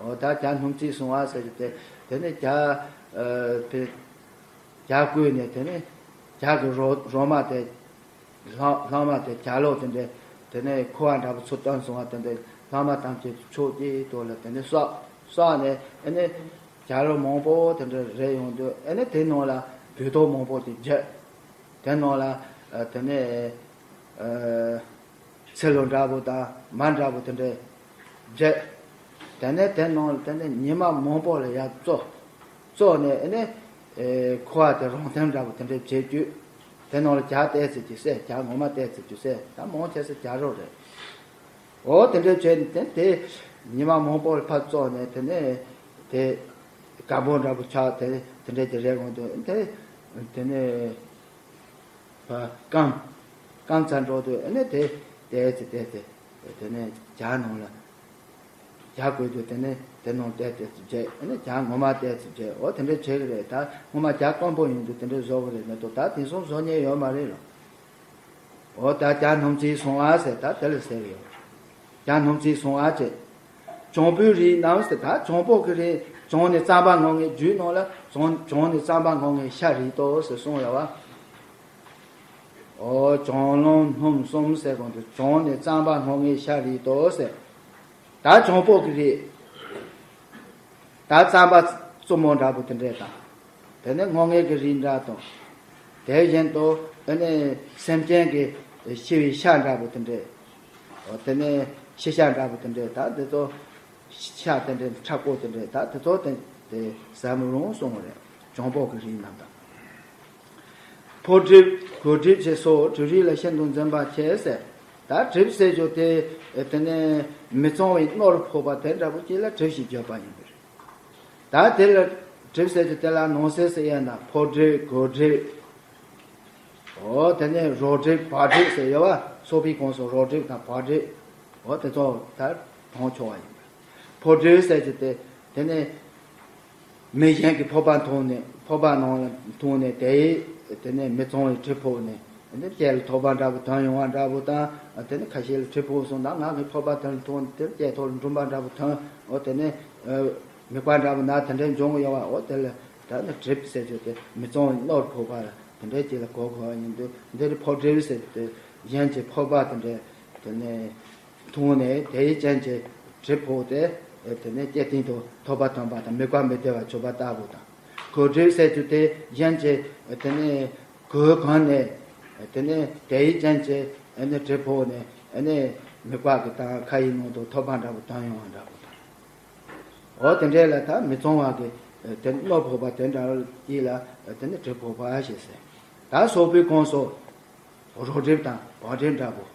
འོ་ད་བྱ་སྣུམ་བཙིར་བསྲུང་བ་ཟེར་དུས་དེ་དེ་ནས་བྱ་དེ་བྱ་བརྐོས་ནས་དེ་ནས་བྱ་གི་རོ་རོ་མ་དེ། ལྷག་ལྷག་མ་དེ་བྱ་ལོག་དེ་འདྲས་དེ་ནས་ཁུ་བ་འདྲ་པོ་ཚུར་བཏོན་སོང་བ་དེ་འདྲས་ལྷག་མ་ཐམས་ཅད་ཕྱོགས་གཅིག་ཏུ་ལ་དེ་ནས་བསགས་བསགས་ནས་ཨ་ནི་བྱ་རོ་མང་པོ་དེ་འདྲས་རེད་ཡོང་དུས་ཨ་ནི་དེ་ནང་ལ་བོད་ཐོག་མང་པོ་དེ་བརྒྱབ། དེ་ནང་ལ་ ཨ་དེ་ནས་ཨ་ཚི་ལུ་འདྲ་པོ་དང་མར་འདྲ་པོ་དེ་འདྲས་བརྒྱབ། དེ་ནས་དེ་ནང་ལ་དེ་ནས་ཉི་མ་མང་པོ་ལ་ཡར་བཙོས། བཙོས་ནས་ཨ་ནི་ཨེ་ཁུ་བ་དེ་རང་ཐུན་འདྲ་པོ་དེ་འདྲས་བྱེད་རྒྱུ། དེ་ནང་ལ་ཇ་བཏབ་ཟེར་རྒྱུ་ཟེར། ཇ་ངོ་མ་བཏབ་ཟེར་རྒྱུ་ཟེར། ད་མང་ཆེ་ས་ཇ་རོ་རེད། འོ་དེ་འདྲས་བྱས་ནས་དེ་དེ་ཉི་མ་མང་པོ་ལ་ཕར་བཙོས་ནས་དེ་ནས་དེ་དཀར་པོ་འདྲ་པོ་ཆགས། དེ་དེ་འདྲས་དེ་རེད་འོང་དུས་དེ་དེ་ནས་ཕར་སྐམ། སྐམ་ཚར་འགྲོ་དུས་ཨ་ནི་དེ་བལྟས་ཚེ་བལྟས་ཚེ་དེ་ནས་ཇ་ནང་ལ་ཇ་བསྐོལ་དུས་དེ་ནས་དེ་ནང་བལྟས་བལྟས་ཚེ་བརྗེད། ཨ་ནི་ཇ་ངོ་མ་བལྟས་ཚེ་བརྗེད། འོ་དེ་འདྲས་བྱེད་ཀྱི་རེད། ད་སྔོན་མ་ཇ་སྐམ་པོ་ཡིན་དུས་དེ་འདྲས་བཟོ་གི་རེད་མ་གཏོགས་ད་དེང་སང་བཟོ་མཁན་ཡོད་མ་རེད་ལ། འོ་ད་ཇ་སྣུམ་བཙིར་སོང་ཨ་ཟེར་ད་དེ་ལ་ཟེར་གི་ཡོད། ཇ་སྣུམ་བཙིར་སོང་ཨ་ཅེ། བྱང་བུའི་རིགས་རྣམས་ཟེར། ད་བྱང་པོ་གི་རིགས། བྱང་ནས་གཙང་པ་སྔོ་ངད། རྒྱུད་ནང་ལ་བྱང་བྱང་ནས་གཙང་པ་སྔོ་ངད་ཤ་རིགས་ཏོ་ཟེར་གསུངས་ཡོད་པ། འོ་བྱང་རླུང་སྣུམ་གསུམ་ཟེར་གོང་དུ་བྱང་ནས་གཙང་པ་སྔོ་ངད་ཤ་རིགས་ཏོ་ཟེར། ད་བྱང་པོ་གི་རིགས། ད་རྩམ་པ་རྩུབ་མོ་འདྲ་པོ་དེ་འདྲས་དང་། དེ་ནས་སྔོ་ངད་ཀྱི་རིགས་འདྲ་དང་། དེ་བཞིན་དུ་ཨ་ནི་སེམས་ཅན་གྱི་ཤི་བའི་ཤ་འདྲ་པོ་དེ་འདྲས། འོ་དེ་ནས་ཤི་ཤ་འདྲ་པོ་དེ་འདྲས། ད་དེ་ཚོ་ཤ་དེ་འདྲས་ཁྲག་པོ་དེ་འདྲས། ད་དེ་ཚོ་དེ་དེ་ཟ་མི་རུང་གསུངས་པ་རེད། བྱང་པོ་གི་རིགས་རྣམས་དང་། ཕོ་གྲིབ་གོ་གྲིབ་ཅེས་སོགས་གྲིབ་རིགས་ལ་ཤིན་ཏུ་འཛིན་པ་མཆིས་ཟེར། ད་གྲིབ་ཟེར་རྒྱུ་དེ་དེ་ནས་མི་གཙང་བའི་རྣོར་ཕོག་པ་དེ་འདྲ་པོ་ཅིག་ལ་གྲིབ་ཞེས་བརྗོད་པ་ཡིན་པས། ད་དེ་ལ་གྲིབ་ཟེར་གྱི་དེ་ལ་ནང་གསེས་སུ་དབྱེ་ན་ཕོ་གྲིབ་གོ་གྲིབ། འོ་དེ་ནས་རོ་གྲིབ་བག་གྲིབ་ཟེར་ཡོད་པ། སོ་པའི་གོང་སུ་རོ་གྲིབ་དང་བག་གྲིབ། འོ་དེ་ཚོ་ད་མཐོང་ཆོག་པ་ཡིན་པས། ཕོ་གྲིབ་ཟེར་གྱི་དེ་དེ་ནས་མི་གཞན་གྱི་ཕོར་པ་འཐུང་ནས་ཕོར་པ་ནང་ལ་འཐུང་ནས་དེའི་དེ་ནས་མི་གཙང་བའི་གྲིབ་ཕོག་ནས་དེ་ནས་ལྕེ་ལ་ཐོགས་པ་འདྲ་པོ་ཐོན་ཡོང་བ་འདྲ་པོ་དང་། དེ་ནས་ཁ་ཤས་ལ་གྲིབ་ཕོག་སོང་ད་ང་གི་ཕོར་པ་དེ་ལ་འཐུང་དེ་ལྕེ་ཐོག་ལ་འབྲུམ་པ་འདྲ་པོ་ཐོན། འོ་དེ་ནས་མིད་པ་འདྲ་པོ་ན་དེ་འདྲའི་འབྱུང་གི་ཡོད་པ། འོ་དེ་ལ་ད་ནི་གྲིབ་ཟེར་རྒྱུ་དེ་མི་གཙང་བའི་རྣོར་ཕོག་པ་ལ་དེ་འདྲའི་ཅིག་ལ་གོ་དགོས་པ་ཡིན་དུས་འདིར་ཕོ་གྲིབ་ཟེར་དུས་གཞན་གྱི་ཕོར་པ་དེ་འདྲའི་དེ་ནས་འཐུང་ནས་དེའི་རྐྱེན་གྱིས་གྲིབ་ཕོག་སྟེ་དེ་ནས་ལྕེ་སྟེང་དུ་ཐོགས་པ་ཐོན་པ་དང་མིད་པ་མི་བདེ་བ་བྱུང་བ་ལྟ་བུ་དང་། གོ་གྲིབ་ཟེར་རྒྱུ་དེ་གཞན་གྱིས་དེ་ནས་གོས་གོན་ནས་དེ་ནས་དེའི་རྐྱེན་གྱིས་ཨ་ནི་གྲིབ་ཕོག་ནས་ཨ་ནི་མིད་པ་གི་དང་ཁ་ཡི་ནང་དུ་ཐོགས་པ་འདྲ་པོ་ཐོན་ཡོང་བ་འདྲ་པོ་དང་། འོ་དེ་འདྲས་ལ་ད་མི་གཙང་བ་གི་དེ་རྣོར་ཕོག་པ་དེ་འདྲ་ཡིན་ལ་དེ་ནི་གྲིབ་ཕོག་པ་ཞེས་ཟེར། ད་སོ་པའི་གོང་སུ་རོ་གྲིབ་དང་བག་གྲིབ་འདྲ་པོ།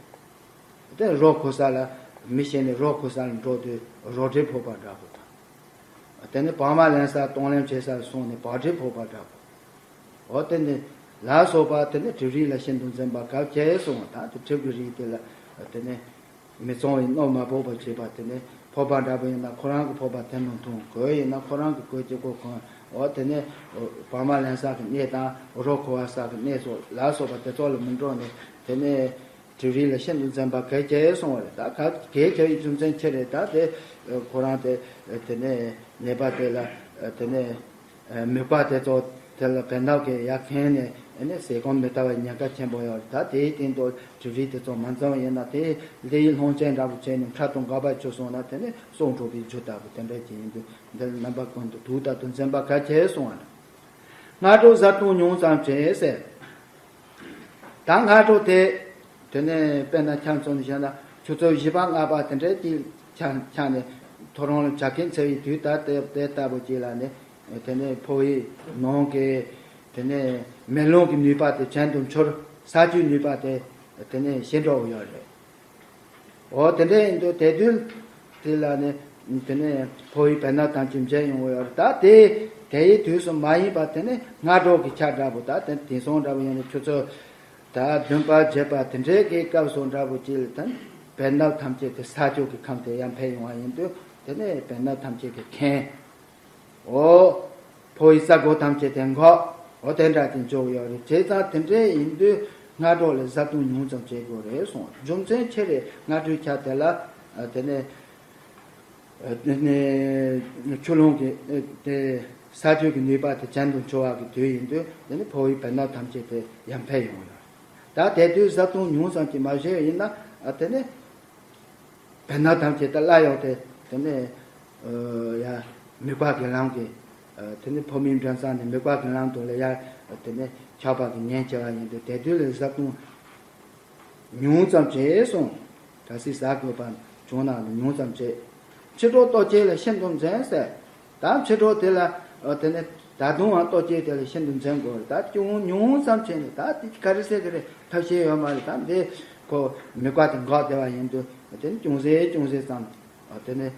དེ་རོ་ཁོག་ས་ལ་མི་ཤི་ནས་རོ་ཁོག་ས་ལ་འགྲོ་དུས་རོ་གྲིབ་ཕོག་པ་འདྲ་པོ་དང་། དེ་ནི་བག་མ་ལེན་ས་གཏོང་ལེན་བྱེད་ས་ལ་སོང་ནས་བག་གྲིབ་ཕོག་པ་འདྲ་པོ། འོ་དེ་ནི་ལ་སོགས་པ་དེ་ནི་གྲིབ་རིགས་ལ་ཤིན་ཏུ་འཛིན་པ་གལ་ཆེ་གསུངས་པ་དང་། དེ་གྲིབ་ཀྱི་རིགས་དེ་ལ་དེ་ནི་མི་གཙང་བའི་རྣོ་མ་ཕོག་པར་བྱེད་པ་དེ་ནི་ཕོར་པ་འདྲ་པོ་ཡིན་ན་ཁོ་རང་གི་ཕོར་པ་དེ་ནང་འཐུང་། གོས་ཡིན་ན་ཁོ་རང་གི་གོས་གཅིག་པོ་གོན། འོ་དེ་ནི་བག་མ་ལེན་ས་གི་གནས་དང་རོ་ཁོག་ས་གི་གནས་སོགས་ལ་སོགས་པ་དེ་ཚོ་ལ་མི་འགྲོ་ནས་དེ་ནི་གྲིབ་རིགས་ལ་ཤིན་ཏུ་འཛིན་པ་གལ་ཆེ་གསུངས་པ་རེད། ད་གལ་ཆེ་བའི་རྒྱུ་མཚན་ཅི་རེད། ད་དེ་ཁོ་རང་དེ་དེ་ནས་ནད་པ་དེ་ལ་དེ་ནས་མིད་པ་དེ་ཚོ་དེ་ལ་བེ་སྣབས་ཀྱིས་ཡར་ཁེངས་ནས་ཨ་ནི་ཟས་སྐོམ་མི་འདང་བའི་ཉེན་ཁ་ཆེན་པོ་ཡོད་རེད། ད་དེའི་སྟེང་དུ་གྲིབ་རིགས་དེ་ཚོ་མ་འཛེམས་པ་ཡིན་ན་དེ་ལས་སློང་ཅན་འདྲ་པོ་བྱས་ནས་ཁྲག་དང་འགག་པ་བྱུང་སོང་ན་དེ་ནི་སྲོག་འཕྲོག་པའི་རྒྱུ་ལྟ་བུ་དེ་འདྲ་ཅིག་ཡིན་དུས་འདི་ལ་རྣམ་པ་ཀུན་ཏུ་དུག་ལྟར་དུ་འཛིན་པ་གལ་ཆེ་གསུངས་པ་རེད། སྔ་དྲོ་བཟའ་བཏུང་ཉུང་ཙམ་བྱས་ཟེར། ད་སྔ་དྲོ་དེ། དེ་ནས་དཔེར་ན་ཁྱམས་ཚོ་ནས་བཤད་ན་ཆུ་ཚོད་བཞི་པ་ལྔ་པ་དེ་འདྲའི་ཅིག་ཆ་ཆ་ནས་ཐོ་རངས་ལ་བྱ་ཁན་འཚོལ་བའི་དུས་ད་དེ་དེ་ལྟ་བུ་ཅིག་ལ་ནི་དེ་ནས་ཕོ་བའི་ནང་གི་དེ་ནས་མེ་རླུང་གི་ནུས་པ་དེ་ཇེ་ཆུང་དུ་འགྲོ། ས་ཆུའི་ནུས་པ་དེ་དེ་ནས་ཞན་འགྲོ་གི་ཡོད་རེད། འོ་དེ་འདྲ་ཡིན་དུས་དེ་དུས་དེ་ལ་ནི་དེ་ནས་ཕོ་བའི་བེ་སྣབས་ཐམས་ཅད་འབྱེད་ཡོང་གི་ཡོད་རེད། ད་དེ་དེའི་དུས་སུ་མ་ཡིན་པ་དེ་ནི་སྔ་དྲོ་གི་ཆ་འདྲ་པོ། ད་དེ་དེང་སང་འདྲ་པོ་ཡིན་ན་ཆུ་ཚོད་ད་བདུན་པ་བརྒྱད་པ་དེ་འདྲའི་གི་སྐབས་སུ་འདྲ་པོ་ཅིག་ལ་ད་བེ་སྣབས་ཐམས་ཅད་དེ་ས་ཆུ་གི་ཁམས་དེ་ཡར་འཕེལ་ཡོང་བ་ཡིན་དུས་དེ་ནས་བེ་སྣབས་ཐམས་ཅད་ཀྱི་ཁེངས། འོ། ཕོ་བའི་རྩ་སྒོ་ཐམས་ཅད་དེ་འགག་འོ་དེ་འདྲ་དེ་འཇོག་ཡོད་རེད། བྱས་ཙང་དེ་འདྲའི་ཡིན་དུས་སྔ་དྲོ་ལ་བཟའ་བཏུང་ཉུང་ཙམ་བྱེད་དགོས་རེད་གསུངས། རྒྱུ་མཚན་ཆེ་རེད། སྔ་དྲོའི་ཆ་དེ་ལ་དེ་ནས་དེ་ནས་ཆུ་རླུང་གི་དེ་ས་ཆུ་གི་ནུས་པ་དེ་ཇེ་ཆུང་དུ་འགྲོ་བ་གི་དུས་ཡིན་དུས་དེ་ནས་ཕོ་བའི་བེ་སྣབས་ཐམས་ཅད་དེ་ཡར་འཕེལ་ཡོང་ཡོད་རེད། ད་དེ་དུས་བཟའ་བཏུང་ཉུང་ཙམ་གྱིས་མ་བཞེས་ཡིན་ན་དེ་ནས། བེ་སྣབས་ཐམས་ཅད་དེ་སླར་ཡང་དེ་དེ་ནས་ཡ་མིད་པ་གི་ལམ་གྱི་ དེ་ནི་ཕོ་མོའི་འགྲན་ཟླ་ནི་དམིགས་པ་གི་ལམ་དུ་ལ་ཡ། དེ་ནི་ཆགས་པ་གི་ཉེན་ཆེ་བ་ཡིན་དུས་དེ་དུས་ལ་བཟའ་བཏུང་ཉུང་ཙམ་བྱས་སོང་། གལ་སྲིད་ཟ་དགོས་པ་བྱུང་ན་ཉུང་ཙམ་བྱས། མཆེད་གྲོགས་ལྟོ་ཆས་ལ་ཤིན་ཏུ་འཛེམ་ཟེར། ད་མཆེད་གྲོགས་དེ་ལ་དེ་ནི་ད་དུང་ཡང་ལྟོ་ཆས་དེ་ལ་ཤིན་ཏུ་འཛེམ་དགོས་རེད། ད་ཅུང་ཉུང་ཙམ་བྱས་ནས་ད་དེ་ག་རེ་ཟེར་གི་རེད། ཐབས་ཤེས་ཡོད་མ་རེད། ད་འདི་ཁོ་དམིགས་པ་དེ་འགག་བསྡད་པ་ཡིན་དུས་དེ་ནི་ཅུང་ཟད་ཅུང་ཟད་ཙམ། དེ་ནི་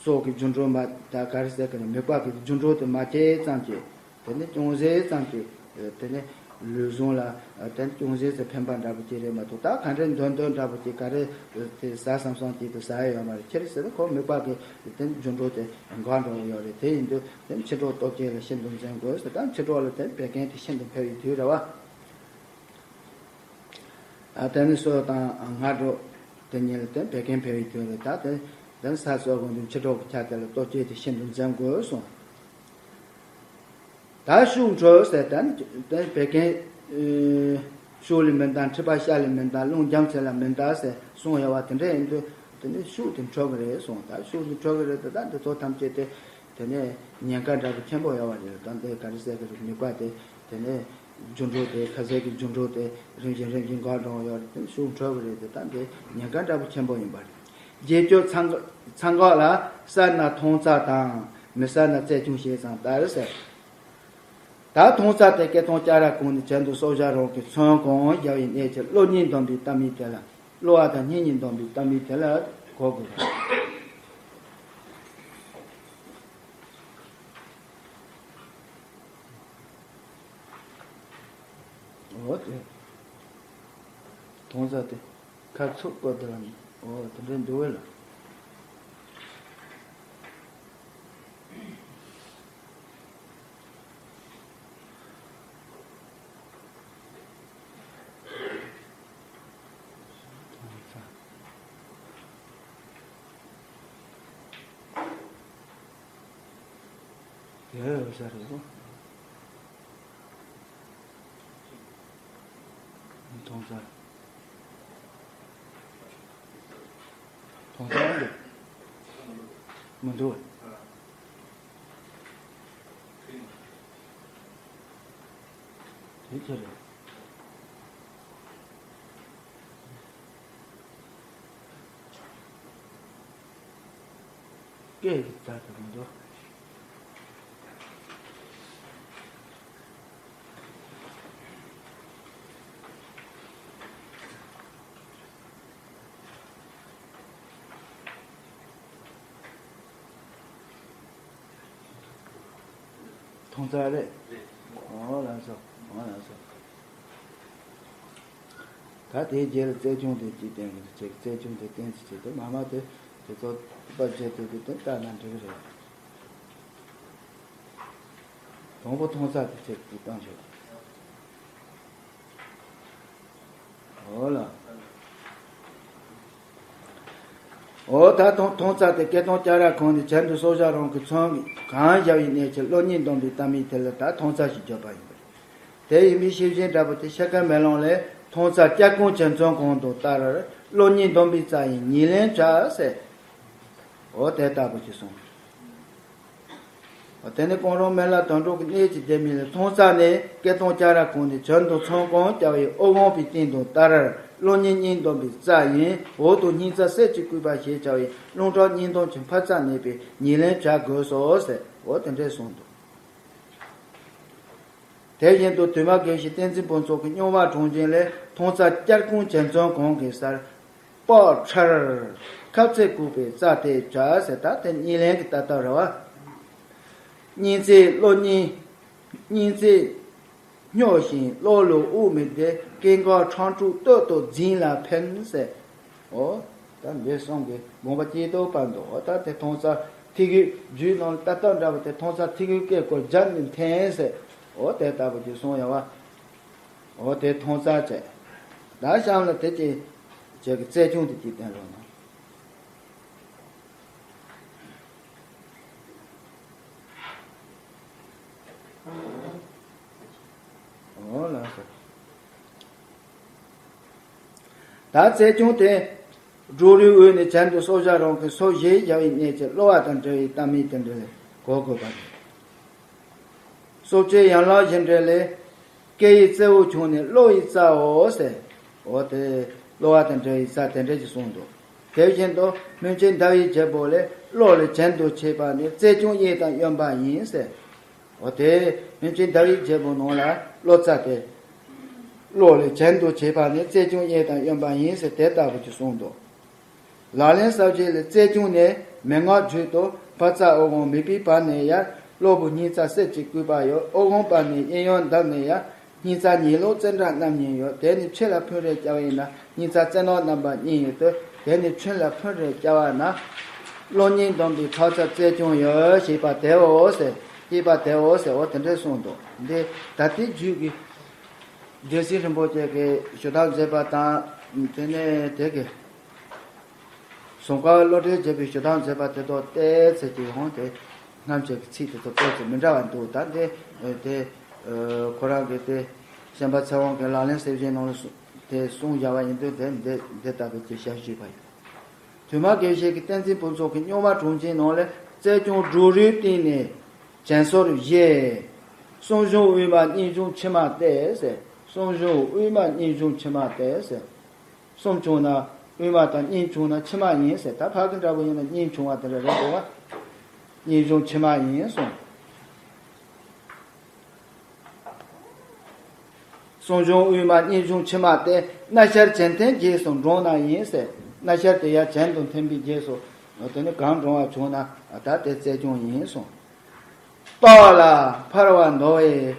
སྲོག་གི་རྒྱུ་འགྲོ་མ་ད་ག་རེ་ཟེར་གི་རེད། དམིགས་པ་གི་རྒྱུ་འགྲོ་དེ་མ་བྱས་ཙམ་གྱིས། དེ་ནི་ཅུང་ཟད་ཙམ་གྱིས། དེ་ནི་ལུས་ཟུངས་ལ་དེ་ནི་ཅུང་ཟད་ཙམ་ཕན་པ་འདྲ་པོ་ཅིག་རེད་མ་གཏོགས། ད་ག་འདྲའི་འདོན་འདོན་འདྲ་པོ་ཅིག་ག་རེ་དེ་ཟ་བསམ་བསམ་ཅིག་དེ་ཟ་ཡ་ཡོད་མ་རེད། ཁྱེད་རེད་ཟེར་ན་ཁོ་དམིགས་པ་གི་དེ་ནི་རྒྱུ་འགྲོ་དེ་འགག་འགྲོ་གི་ཡོད་རེད། དེ་ཡིན་དུས་དེ་ནི་མཆེད་གྲོགས་ལྟོ་ཆས་ལ་ཤིན་ཏུ་འཛེམ་དགོས་ཟེར། ད་མཆེད་གྲོགས་ལ་དེ་ནི་བད་ཀན་དེ་ཤིན་ཏུ་འཕེལ་བའི་དུས་རེད་བ། ད་དེ་ནི་སོ་དང་སྔ་དྲོ་དེ་གཉིས་ལ་དེ་ནི་བད་ཀན་འཕེལ་བའི་དུས་རེད། ད་དེ་དེ་ནི་ས་སོ་གོང་དུ་མཆེད་གྲོགས་ཀྱི་ཆ་དེ་ལ་ལྟོ་ཆས་དེ་ཤིན་ཏུ་འཛེམ་དགོས་གསུངས། ད་ཤུགས་འཕྲོད་ཟེར། ད་ནི་དེ་ནི་བད་ཀན་ཤུགས་ལས་མི་འདའ། མཁྲིས་པ་ཤ་ལས་མི་འདའ། རླུང་རྒྱུ་མཚན་ལས་མི་འདའ་ཟེར་གསུངས་ཡོད་པ་དེ་འདྲ་ཡིན་དུས་དེ་ནི་ཤུགས་དེ་འཕྲོད་ཀྱི་རེད་གསུངས། ད་ཤུགས་དེ་འཕྲོད་ཀྱི་རེད་དེ། ད་འདི་ཚོ་ཐམས་ཅད་དེ་དེ་ནས་ཉེན་ཁ་འདྲ་པོ་ཆེན་པོ་ཡོད་པ་རེད། ད་འདི་ག་རེ་ཟེར་གི་རེད། དམིགས་པ་དེ་དེ་ནས་རྒྱུ་འགྲོ་དེ་ཁ་ཟས་ཀྱི་རྒྱུ་འགྲོ་དེ་རིམ་བཞིན་རིམ་བཞིན་འགག་འགྲོ་ཡོད་རེད། དེ་ཤུགས་འཕྲོད་ཀྱི་རེད་དེ། ད་འདི་ཉེན་ཁ་འདྲ་པོ་ཆེན་པོ་ཡིན་པ་རེད། རྗེས་སྤྱོད་ཚ་འགག་ཚ་འགག་ལ་བསལ་ན་མཐོང་རྩ་དང་། མི་བསལ་ན་རྩལ་སྐྱོང་ཞེས་ཙམ་ལྟར་ཟེར། ད་མཐོང་རྩ་དེ་སྐེ་དང་སྐྱ་ར་གོང་ནས་གྱེན་དུ་སྲོག་ཆགས་རང་གི་མཚོན་གང་རྒྱབ་ཡི་གནས་ཀྱི་གློ་སྙིང་སྡོམ་པའི་གཏམ་མི་དེ་ལ། གློ་བ་དང་སྙིང་གཉིས་སྡོམ་པའི་གཏམ་མི་དེ་ལ་གོ་དགོས་པ། འོ་དེ། མཐོང་རྩ་དེ་ཁ་ཚུགས་པ་དེ་ལ། འོ་དེ་འདྲ་འདུག་བས་ལ། དེ་ཡོད་ས་རེད་གོ། མཐོང་རྩ། མཐོང་རྩ་འདུག་མི་འདུག་དེ་ཁྱེད་རེད། སྐད་ཀྱི་རྩ་དེ་མི་འདུག་མཐོང་རྩ་རེད། རེད། འོ་ལགས་སོ། འོ་ལགས་སོ། ད་དེའི་རྗེས་ལ་རྩལ་སྦྱོང་དེ་གཅིག་བསྟན་གྱི་འདུག་ཅེས། རྩལ་སྦྱོང་དེ་བསྟན་ཚུལ་ཆེད་དུ་མ་མ་དེ་དེ་ཚོ་པར་བརྒྱབ་དེ་དེ་དོན་ལྟ་ན་འགྲིག་གི་རེད། དང་པོ་མཐོང་རྩ་དེ་ཆེད་དུ་བཏང་ཆོག་འོ་ལ། འོ་ད་མཐོང་མཐོང་རྩ་དེ་སྐེ་དང་སྐྱ་ར་གོང་ནས་གྱེན་དུ་སྲོག་ཆགས་རང་གི་མཚོན་གང་རྒྱབ་ཡི་གནས་ཀྱི་གློ་སྙིང་སྡོམ་པའི་གཏམ་མི་དེ་ལ་ད་མཐོང་རྩ་ཞེས་བརྗོད་པ་ཡིན་པ་རེད། དེ་ཡིན་པའི་ཤེས་བཞིན་འདྲ་པོ་དེ་ཤ་ཀ་མེ་ལོང་ལས། མཐོང་རྩ་སྐྱ་གོང་གྱེན་མཚོན་གང་དང་ལྟར། གློ་སྙིང་སྡོམ་པའི་རྩ་ཡིན་ཉེར་ལེན་བྱ་ཟེར། འོ་དེ་ལྟ་བུ་ཞིག་གསུངས། དེ་ནི་གོང་རོང་མི་ལ་དོན་གྲུབ་ཀྱི་གནས་ཀྱི་ལྡེ་མིག་ལས། མཐོང་རྩ་ནི་སྐེ་དང་སྐྱ་ར་གོང་ནས་གྱེན་དུ་མཚོན་གང་རྒྱབ་པའི་དབུ་དབང་པའི་སྟེང་དང་ལྟར། གློ་སྙིང་སྙིང་སྡོམ་པའི་རྩ་ཡིན། འོག་ཏུ་སྙིང་རྩ་གསེར་གྱིས་བསྐུས་པ་ཞེས་བྱ་བའི་རླུང་ཁྲག་སྙིང་སྡོམ་གྱི་འཕར་རྩ་གནས་པས་ཉེར་ལེན་བྱ་དགོས་སོ་ཟེར། འོ་དེ་འདྲས་གསུངས་འདུག་དེ་བཞིན་དུ་དུ་མ་དགེ་བཤེས་བསྟན་འཛིན་ཕུན་ཚོགས་ཀྱི་སྨྱུང་བ་དྲུང་འབྱིན་ལས། མཐོང་རྩ་སྐྱ་གོང་གྱེན་མཚོན་གང་གི་སར། པགས་ཁྲར། ཁབ་རྩེ་བཀུག་པའི་རྩ་དེ་བྱ་ཟེར། ད་དེ་ཉེར་ལེན་གྱི་ལྟ་སྟངས་རེད་བ། སྙིང་རྩའི་གློ་སྙིང་། སྙིང་རྩའི་སྨྱོ་ཞིང་གློ་ལུ་དབུགས་མི་བདེ། སྐེ་འགག་ཁྲག་འཁྲུགས་སྟོད་དུ་འཛིན་ལ་ཕན་ཟེར། འོ། ད་འདི་གསུང་གི་མུན་པ་སྐྱེས་སྟོབས་པ་འདུག་འོ་ད་དེ་མཐོང་རྩ་ཐིག་སྐུད་རྒྱུད་ནང་ལ་ལྟ་སྟངས་འདྲ་བ་དེ་མཐོང་རྩ་ཐིག་སྐུད་སྐེ་སྐོར་རྒྱབ་ནས་འཐེན་ཟེར། འོ་དེ་ལྟ་བུ་ཅིག་གསུང་ཡོད་བ། འོ་དེ་མཐོང་རྩ་བྱས། ད་གཤམ་ལ་དེ་ཅིག་ཅིག་གི་རྩལ་སྦྱོང་དེ་ཅིག་བསྟན་རོགས་གནང་། འོ་ལགས་སོ། ད་རྩལ་སྦྱོང་དེ། སྒྲོ་རུའི་དབུས་ནས་གྱེན་དུ་སྲོག་ཆགས་རང་གི་སོ་བཞི་རྒྱབ་པའི་གནས་ཀྱི་གློ་བ་དང་འབྲེལ་བའི་གཏམ་མི་དེ་འདྲ་ལས་གོ་དགོས་པ་རེད། སྲོག་གཅོད་ཡན་ལག་བཞི་འགྲེལ་ལས། སྐེ་ཡི་རྩེ་བོ་ཆུང་ནས་གློ་ཡི་རྩའོ་ཟེར། འོ་དེ་གློ་བ་དང་འབྲེལ་བའི་རྩ་དེ་འདྲ་ཞིག་གསུངས་འདུག་དེ་བཞིན་དུ་སྨིན་བྱེད་ཟླ་བའི་རྒྱལ་པོ་ལས། གློ་ལས་གྱེན་དུ་མཆེད་པ་ནི། རྩེ་གཅུང་གཡས་དང་གཡོན་པ་ཡིན་ཟེར། འོ་དེ་སྨིན་བྱེད་ཟླ་བའི་རྒྱལ་པོ་ནང་ལ་གློ་རྩ་དེ། གློ་ལས་གྱེན་དུ་མཆེད་པ་ནི། རྩེ་གཅུང་གཡས་དང་གཡོན་པ་ཡིན་ཟེར། དེ་ལྟ་བུ་ཅིག་གསུངས་འདུག་ལག་ལེན་གསལ་བྱེད་ལས། རྩེ་གཅུང་ནས་མན་ངག་བརྒྱུད་དོ། ཕར་རྩ་འོག་དབང་མིད་པའི་བར་ནས་ཡར། གློ་བུར་སྙིང་རྩ་གསེབ་ཀྱི་སྐུད་པ་ཡོད། འོག་དབང་བར་ནས་གཡས་གཡོན་འདབས་ནས་ཡར། སྙིང་རྩ་ཉིས་ལོག་རྩེ་འགྲམ་རྣམ་གཉིས་ཡོད། དེ་ནས་ཕྱི་ལ་ཕུང་རེ་བསྐྱལ་བ་ཡིན་ན། སྙིང་རྩ་རྩེ་ནོར་རྣམ་པ་གཉིས་ཡོད་དོ། དེ་ནས་ཕྱི་ལ་ཕུང་རེ་བསྐྱལ་བ་ན། གློ་སྙིང་འདོམས་པའི་ཕར་རྩ་རྩེ་གཅུང་ཡོད། ཞེས་པ་དེའོ་ཟེར། ཞེས་པ་དེའོ་ཟེར། འོ་དེ་འདྲས་གསུངས་འདུག་འདི་ད་ལྟའི་རྒྱུད་ཀྱི་རྒྱལ་སྲས་རིན་པོ་ཆེ་གིས་ཞུ་དག་མཛད་པ་དང་། དེ་ནས་དེ་གི་ཟུང་དཀར་བློ་གྲོས་རྒྱས་པའི་ཞུ་དག་མཛད་པ་དེ་དག་བལྟས་ཚེ་གི་ཧོང་དེ་རྣམ་བཅད་ཀྱི་ཚིག་དེ་ཚོ་ཏོག་ཙམ་མི་འདྲ་བ་འདུག་ད་འདི་དེ་ཁོ་རང་གིས་དེ་ཤན་པ་ཚེ་དབང་གི་ལག་ལེན་གསལ་བྱེད་ནང་ལ་གསུ- དེ་གསུངས་བཞག་པ་ཡིན་དུས། དེ་འདི་འདི་ལྟ་བུའི་ཅིག་ཞལ་བཞུགས་པ་ཡིན། དུ་མ་དགེ་བཤེས་ཀྱིས་བསྟན་འཛིན་ཕུན་ཚོགས་ཀྱི་སྨྱུག་མ་དྲུང་ཆེན་ནང་ལས། རྩེ་གཅུང་འབྲུག་རིའི་སྟེང་ནས་གྱེན་སོར་བཞི། གསུམ་གཞུང་དབུས་མ་གཉིས་གཞུང་ཕྱི་མ་སྟེ་ཟེར། གསུམ་གཞུང་དབུས་མ་གཉིས་གཞུང་ཕྱི་མ་སྟེ་ཟེར། གསུམ་བྱུང་ན་དབུས་མ་དང་། གཉིས་བྱུང་ན་ཕྱི་མ་ཡིན་ཟེར། ད་ཕ་གི་འདྲ་པོ་ཡིན་ན་གཉིས་བྱུང་བ་དེ་འདྲ་རེད་འདུག་བ། གཉིས་གཞུང་ཕྱི་མ་ཡིན་གསུངས། གསུམ་གཞུང་དབུས་མ་གཉིས་གཞུང་ཕྱི་མ་སྟེ། སྣ་ཤར་གྱེན་འཐེན་རྗེས་སུ་འབྲོང་རྣམས་ཡིན་ཟེར། སྣ་ཤར་དེ་ཡར་གྱེན་དུ་འཐེན་པའི་རྗེས་སུ། དེ་ནི་གང་འབྲོང་བ་བྱུང་ན་ད་དེ་རྩེ་གཅུང་ཡིན་གསུངས། ལྟག་ལ་འཕར་བ་ནོར་བའི་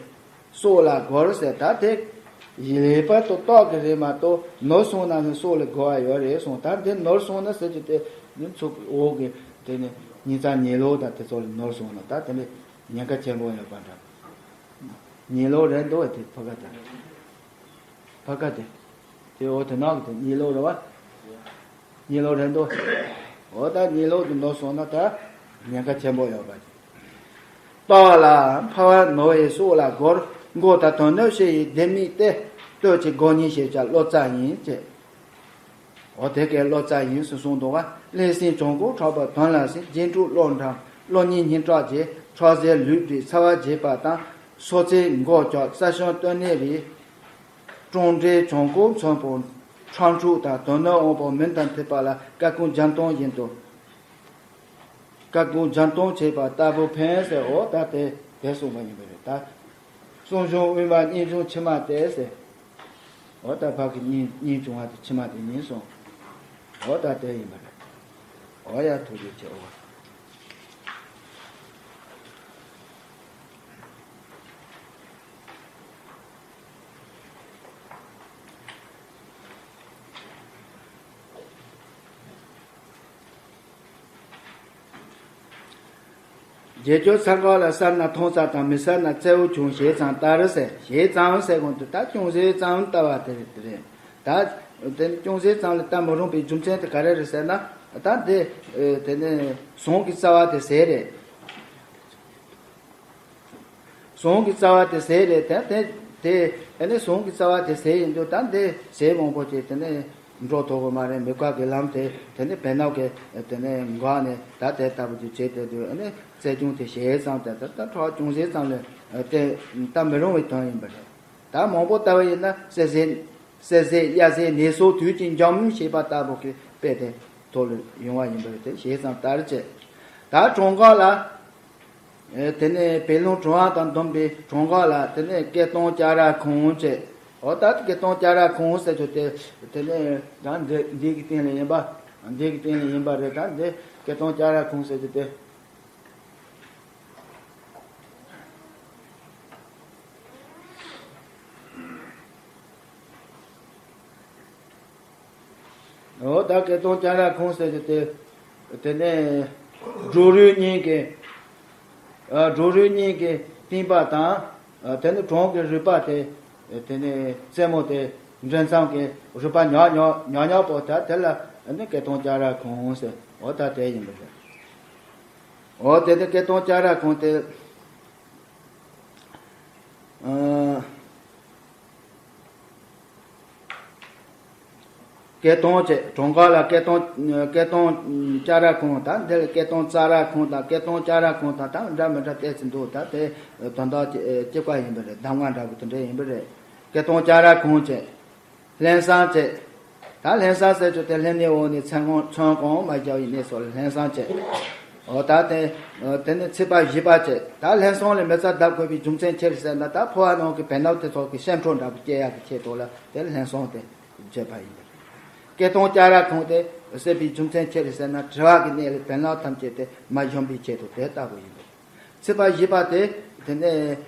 སྲོག་ལ་རྒོལ་ཟེར། ད་དེ་ལེགས་པར་དུ་ལྟག་གི་རེད་མ་གཏོགས། ནོར་སོང་ན་ནི་སྲོག་ལ་རྒོལ་བ་ཡོད་རེད་གསུངས། ད་དེ་ནོར་སོང་ན་ཟེར་གྱི་དེ་ནི་ཚུགས་འོག་གི་དེ་ནི་སྙིང་རྩ་ཉིས་ལོག་དང་དེ་ཚོ་ལ་ནོར་སོང་ན། ད་དེ་ནི་ཉེན་ཁ་ཆེན་པོ་ཡོད་པ་འདྲ། ཉིས་ལོག་རེད་འདུག་བ། དེ་ཕ་ག་དེ། ཕ་ག་དེ། དེ་འོ་དེ་ནང་གི་དེ་ཉིས་ལོག་རེད་བ། ཉིས་ལོག་རེད་འདུག་འོ་ད་ཉིས་ལོག་དེ་ནོར་སོང་ན་ད་ཉེན་ཁ་ཆེན་པོ་ཡོད་པ་དེ། ལྟག་ལ་འཕར་བ་ནོར་བའི་སྲོག་ལ་རྒོལ། མགོ་དང་དོན་སྣོད་ཕྱེ་ཡི་ལྡེ་མིག་སྟེ། སྟོད་ཀྱི་སྒོ་གཉིས་ཞེས་བྱ་གློ་རྩ་ཡིན་ཅེས། འོ་དེ་ཀའི་གློ་རྩ་ཡིན་ཟེར་གསུངས་འདུག་བ། ཀླད་སྲིན་བྱང་ཁོག་ཁྲག་པ་དོན་ལ་སྲིན། རྒྱན་དྲུག་གློ་འགྲམ་གློ་སྙིང་སྙིང་ཁྲག་རྗེས། ཁྲག་ཟས་ལུས་བསྒྲིབས་ཚ་བ་རྒྱས་པ་དང་། སོ་ཚེ་མགོ་སྐྱག་རྩ་ཤིང་སྟོད་སྣེ་རིས། ཀྲོང་འདྲེ་བྱང་ཁོག་མཚོན་པོ་ཁྲག་འཁྲུགས་དང་། དོན་སྣོད་དབང་པོ་མུན་དང་འཐིབས་པ་ལ། སྐར་ཁུང་རྒྱང་མཐོང་བཞིན་དུ། སྐར་ཁུང་རྒྱང་མཐོང་བྱེད་པ་ལྟ་བུ་ཕན་ཟེར། འོ་ད་དེ་དེ་གསུངས་པ་ཡིན་པ་རེད་ད། གསུམ་གཞུང་དབུས་མ་གཉིས་གཞུང་ཕྱི་མ་སྟེ་ཟེར། འོ་ད་ཕ་གི་གཉིས་གཉིས་བྱུང་བ་དེ་ཕྱི་མ་དེ་ཡིན་གསུངས། འོ་ད་དེ་ཡིན་པ་རེད། འོ་ཡ་ཐུགས་རྗེ་ཆེ། འོ། རྗེས་ཁྱོད་ས་འགག་ལ་གསལ་ན་མཐོང་ས་དང་། མི་གསལ་ན་གསལ་བོ་བྱུང་། ཞེས་ཙམ་ལྟར་ཟེར། ཞེས་ཙམ་ཟེར་གོང་དུ་ད་ཅུང་ཟད་ཙམ་ལྟ་བ་དེ་རེད། ད་དེ་ཅུང་ཟད་ཙམ་ལ་ལྟ་མི་རུང་པའི་རྒྱུ་མཚན་དེ་ག་རེ་རེད་ཟེར་ན། ད་དེ་དེ་ནི་ཟུང་གི་རྩ་བ་དེ་ཟས་རེད། ཟུང་གི་རྩ་བ་དེ་ཟས་རེད། དེ་དེ་དེ་ཨ་ནི་ཟུང་གི་རྩ་བ་དེ་ཟས་ཡིན་དུས། ད་འདི་ཟས་མང་པོ་ཅིག་དེ་ནས་འགྲོ་ཐུབ་ཀྱི་མ་རེད། མི་ཁ་གི་ལམ་དེ་དེ་ནས་བེ་ནག་གི་དེ་ནས་འགག་ནས། ད་དེ་ལྟ་བུ་ཅིག་བྱས་དེ་དུས་ཨ་ནི་རྩེ་གཅུང་དེ་ཞེ་ཙམ་དེ་ད་ད་ཁྲག་ཅུང་ཟད་ཙམ་ལས་དེ་ལྟ་མི་རུང་བའི་དོན་ཡིན་པ་རེད། ད་མང་པོ་ལྟ་བ་ཡིན་ན་གསེར་ཟས་གསེར་ཟས་གཡའ་ཟས་ནད་སོགས་དུས་ཀྱིས་འཇོམས་ཞེས་པ་ལྟ་བུ་གི་དཔེ་དེ་ཐོག་ལ་ཡོང་བ་ཡིན་པ་རེད། དེ་ཞེ་ཙམ་ལྟར་བྱས། ད་གྲོང་འགག་ལ། ཨེ་དེ་ནས་བེ་ལུང་གྲོང་བ་དང་བསྡོམས་པའི་གྲོང་འགག་ལ། དེ་ནས་སྐེ་སྟོང་སྐྱ་ར་ཁུང་བཅས། འོ་ད་སྐེ་སྟོང་སྐྱ་ར་ཁུང་ཟེར་རྒྱུ་དེ། དེ་ནས་ད་འདི་འདི་གི་སྟེང་ལ་ཡིན་པ། འདི་གི་སྟེང་ལ་ཡིན་པ་རེད། ད་འདི་སྐེ་སྟོང་སྐྱ་ར་ཁུང་ཟེར་རྒྱུ་དེ། འོ་ད་སྐེ་སྟོང་སྐྱ་ར་ཁུང་ཟེར་རྒྱུ་དེ། དེ་ནས་སྒྲོ་རུས་གཉིས་ཀྱི། ཨ་སྒྲོ་རུས་གཉིས་ཀྱི་རྟིང་པ་དང་། ཨ་དེ་ནི་གྲོང་གི་རུས་པ་དེ། དེ་ནི་རྩེ་མོ་དེ་འདྲེན་མཚམས་ཀྱི་རུས་པ་ཉག་ཉག་ཉག་ཉག་པོ། ད་དེ་ལ་ནི་སྐེ་སྟོང་སྐྱ་ར་ཁུང་ཟེར། འོ་ད་དེ་ཡིན་པ་རེད། འོ་དེ་ནི་སྐེ་སྟོང་སྐྱ་ར་ཁུང་དེ། ཨ། སྐད་གཏོང་བྱས། གྲངས་ཀ་ལ་སྐད་གཏོང་། སྐད་གཏོང་ཅ་ར་ཁོང་དང་། འདི་ལ་སྐད་གཏོང་ཙ་ར་ཁོང་དང་སྐད་གཏོང་ཅ་ར་ཁོང་དང་། ད་འདྲ་མི་འདྲ་བལྟས་ཚེ་འདུག་ད་དེ་དོན་དག་གཅིག་པ་ཡིན་པ་རེད། གདམས་ངག་འདྲ་པོ་དེ་འདྲ་ཡིན་པ་རེད། སྐད་གཏོང་ཅ་ར་ཁོང་བྱས། ལྷན་སང་བྱས། ད་ལྷན་སང་ཟེར་རྒྱུ་དེ་ལྷན་ནེ་འོག་ནས་མཚན་གང་མཚོན་གང་མ་རྒྱག་པའི་གནས་སོགས་ལ་ལྷན་སང་བྱས། འོ་ད་དེ་དེ་ནས་ཚེས་པ་བཞི་པ་བྱས། ད་ལྷན་སང་ལ་མེ་བཙའ་བརྡབ་དགོས་པའི་རྒྱུ་མཚན་ཅི་རེད་ཟེར་ན། ད་ཕོ་བ་ནང་གི་བན་ནབ་དེ་ཚོ་གི་སེམས་ཁྲོ་འདྲ་པོ་སྐྱེ་ཡག་གི་ཆེད་དུ་ལ་དེ་ལྷན་སང་དེ་བྱས་པ་ཡིན། སྐད་གཏོང་ཅ་ར་ཁོང་དེ་ཟེར་བའི་རྒྱུ་མཚན་ཅི་རེད་ཟེར་ན། དྲི་བ་གི་གནས་ལ་བན་ནབ་ཐམས་ཅད་དེ་མ་ཞོན་པའི་ཆེད་དུ་དེ་ལྟ་བུ་ཡིན། ཚེས་པ་བཞི་པ་དེ་དེ་ནས་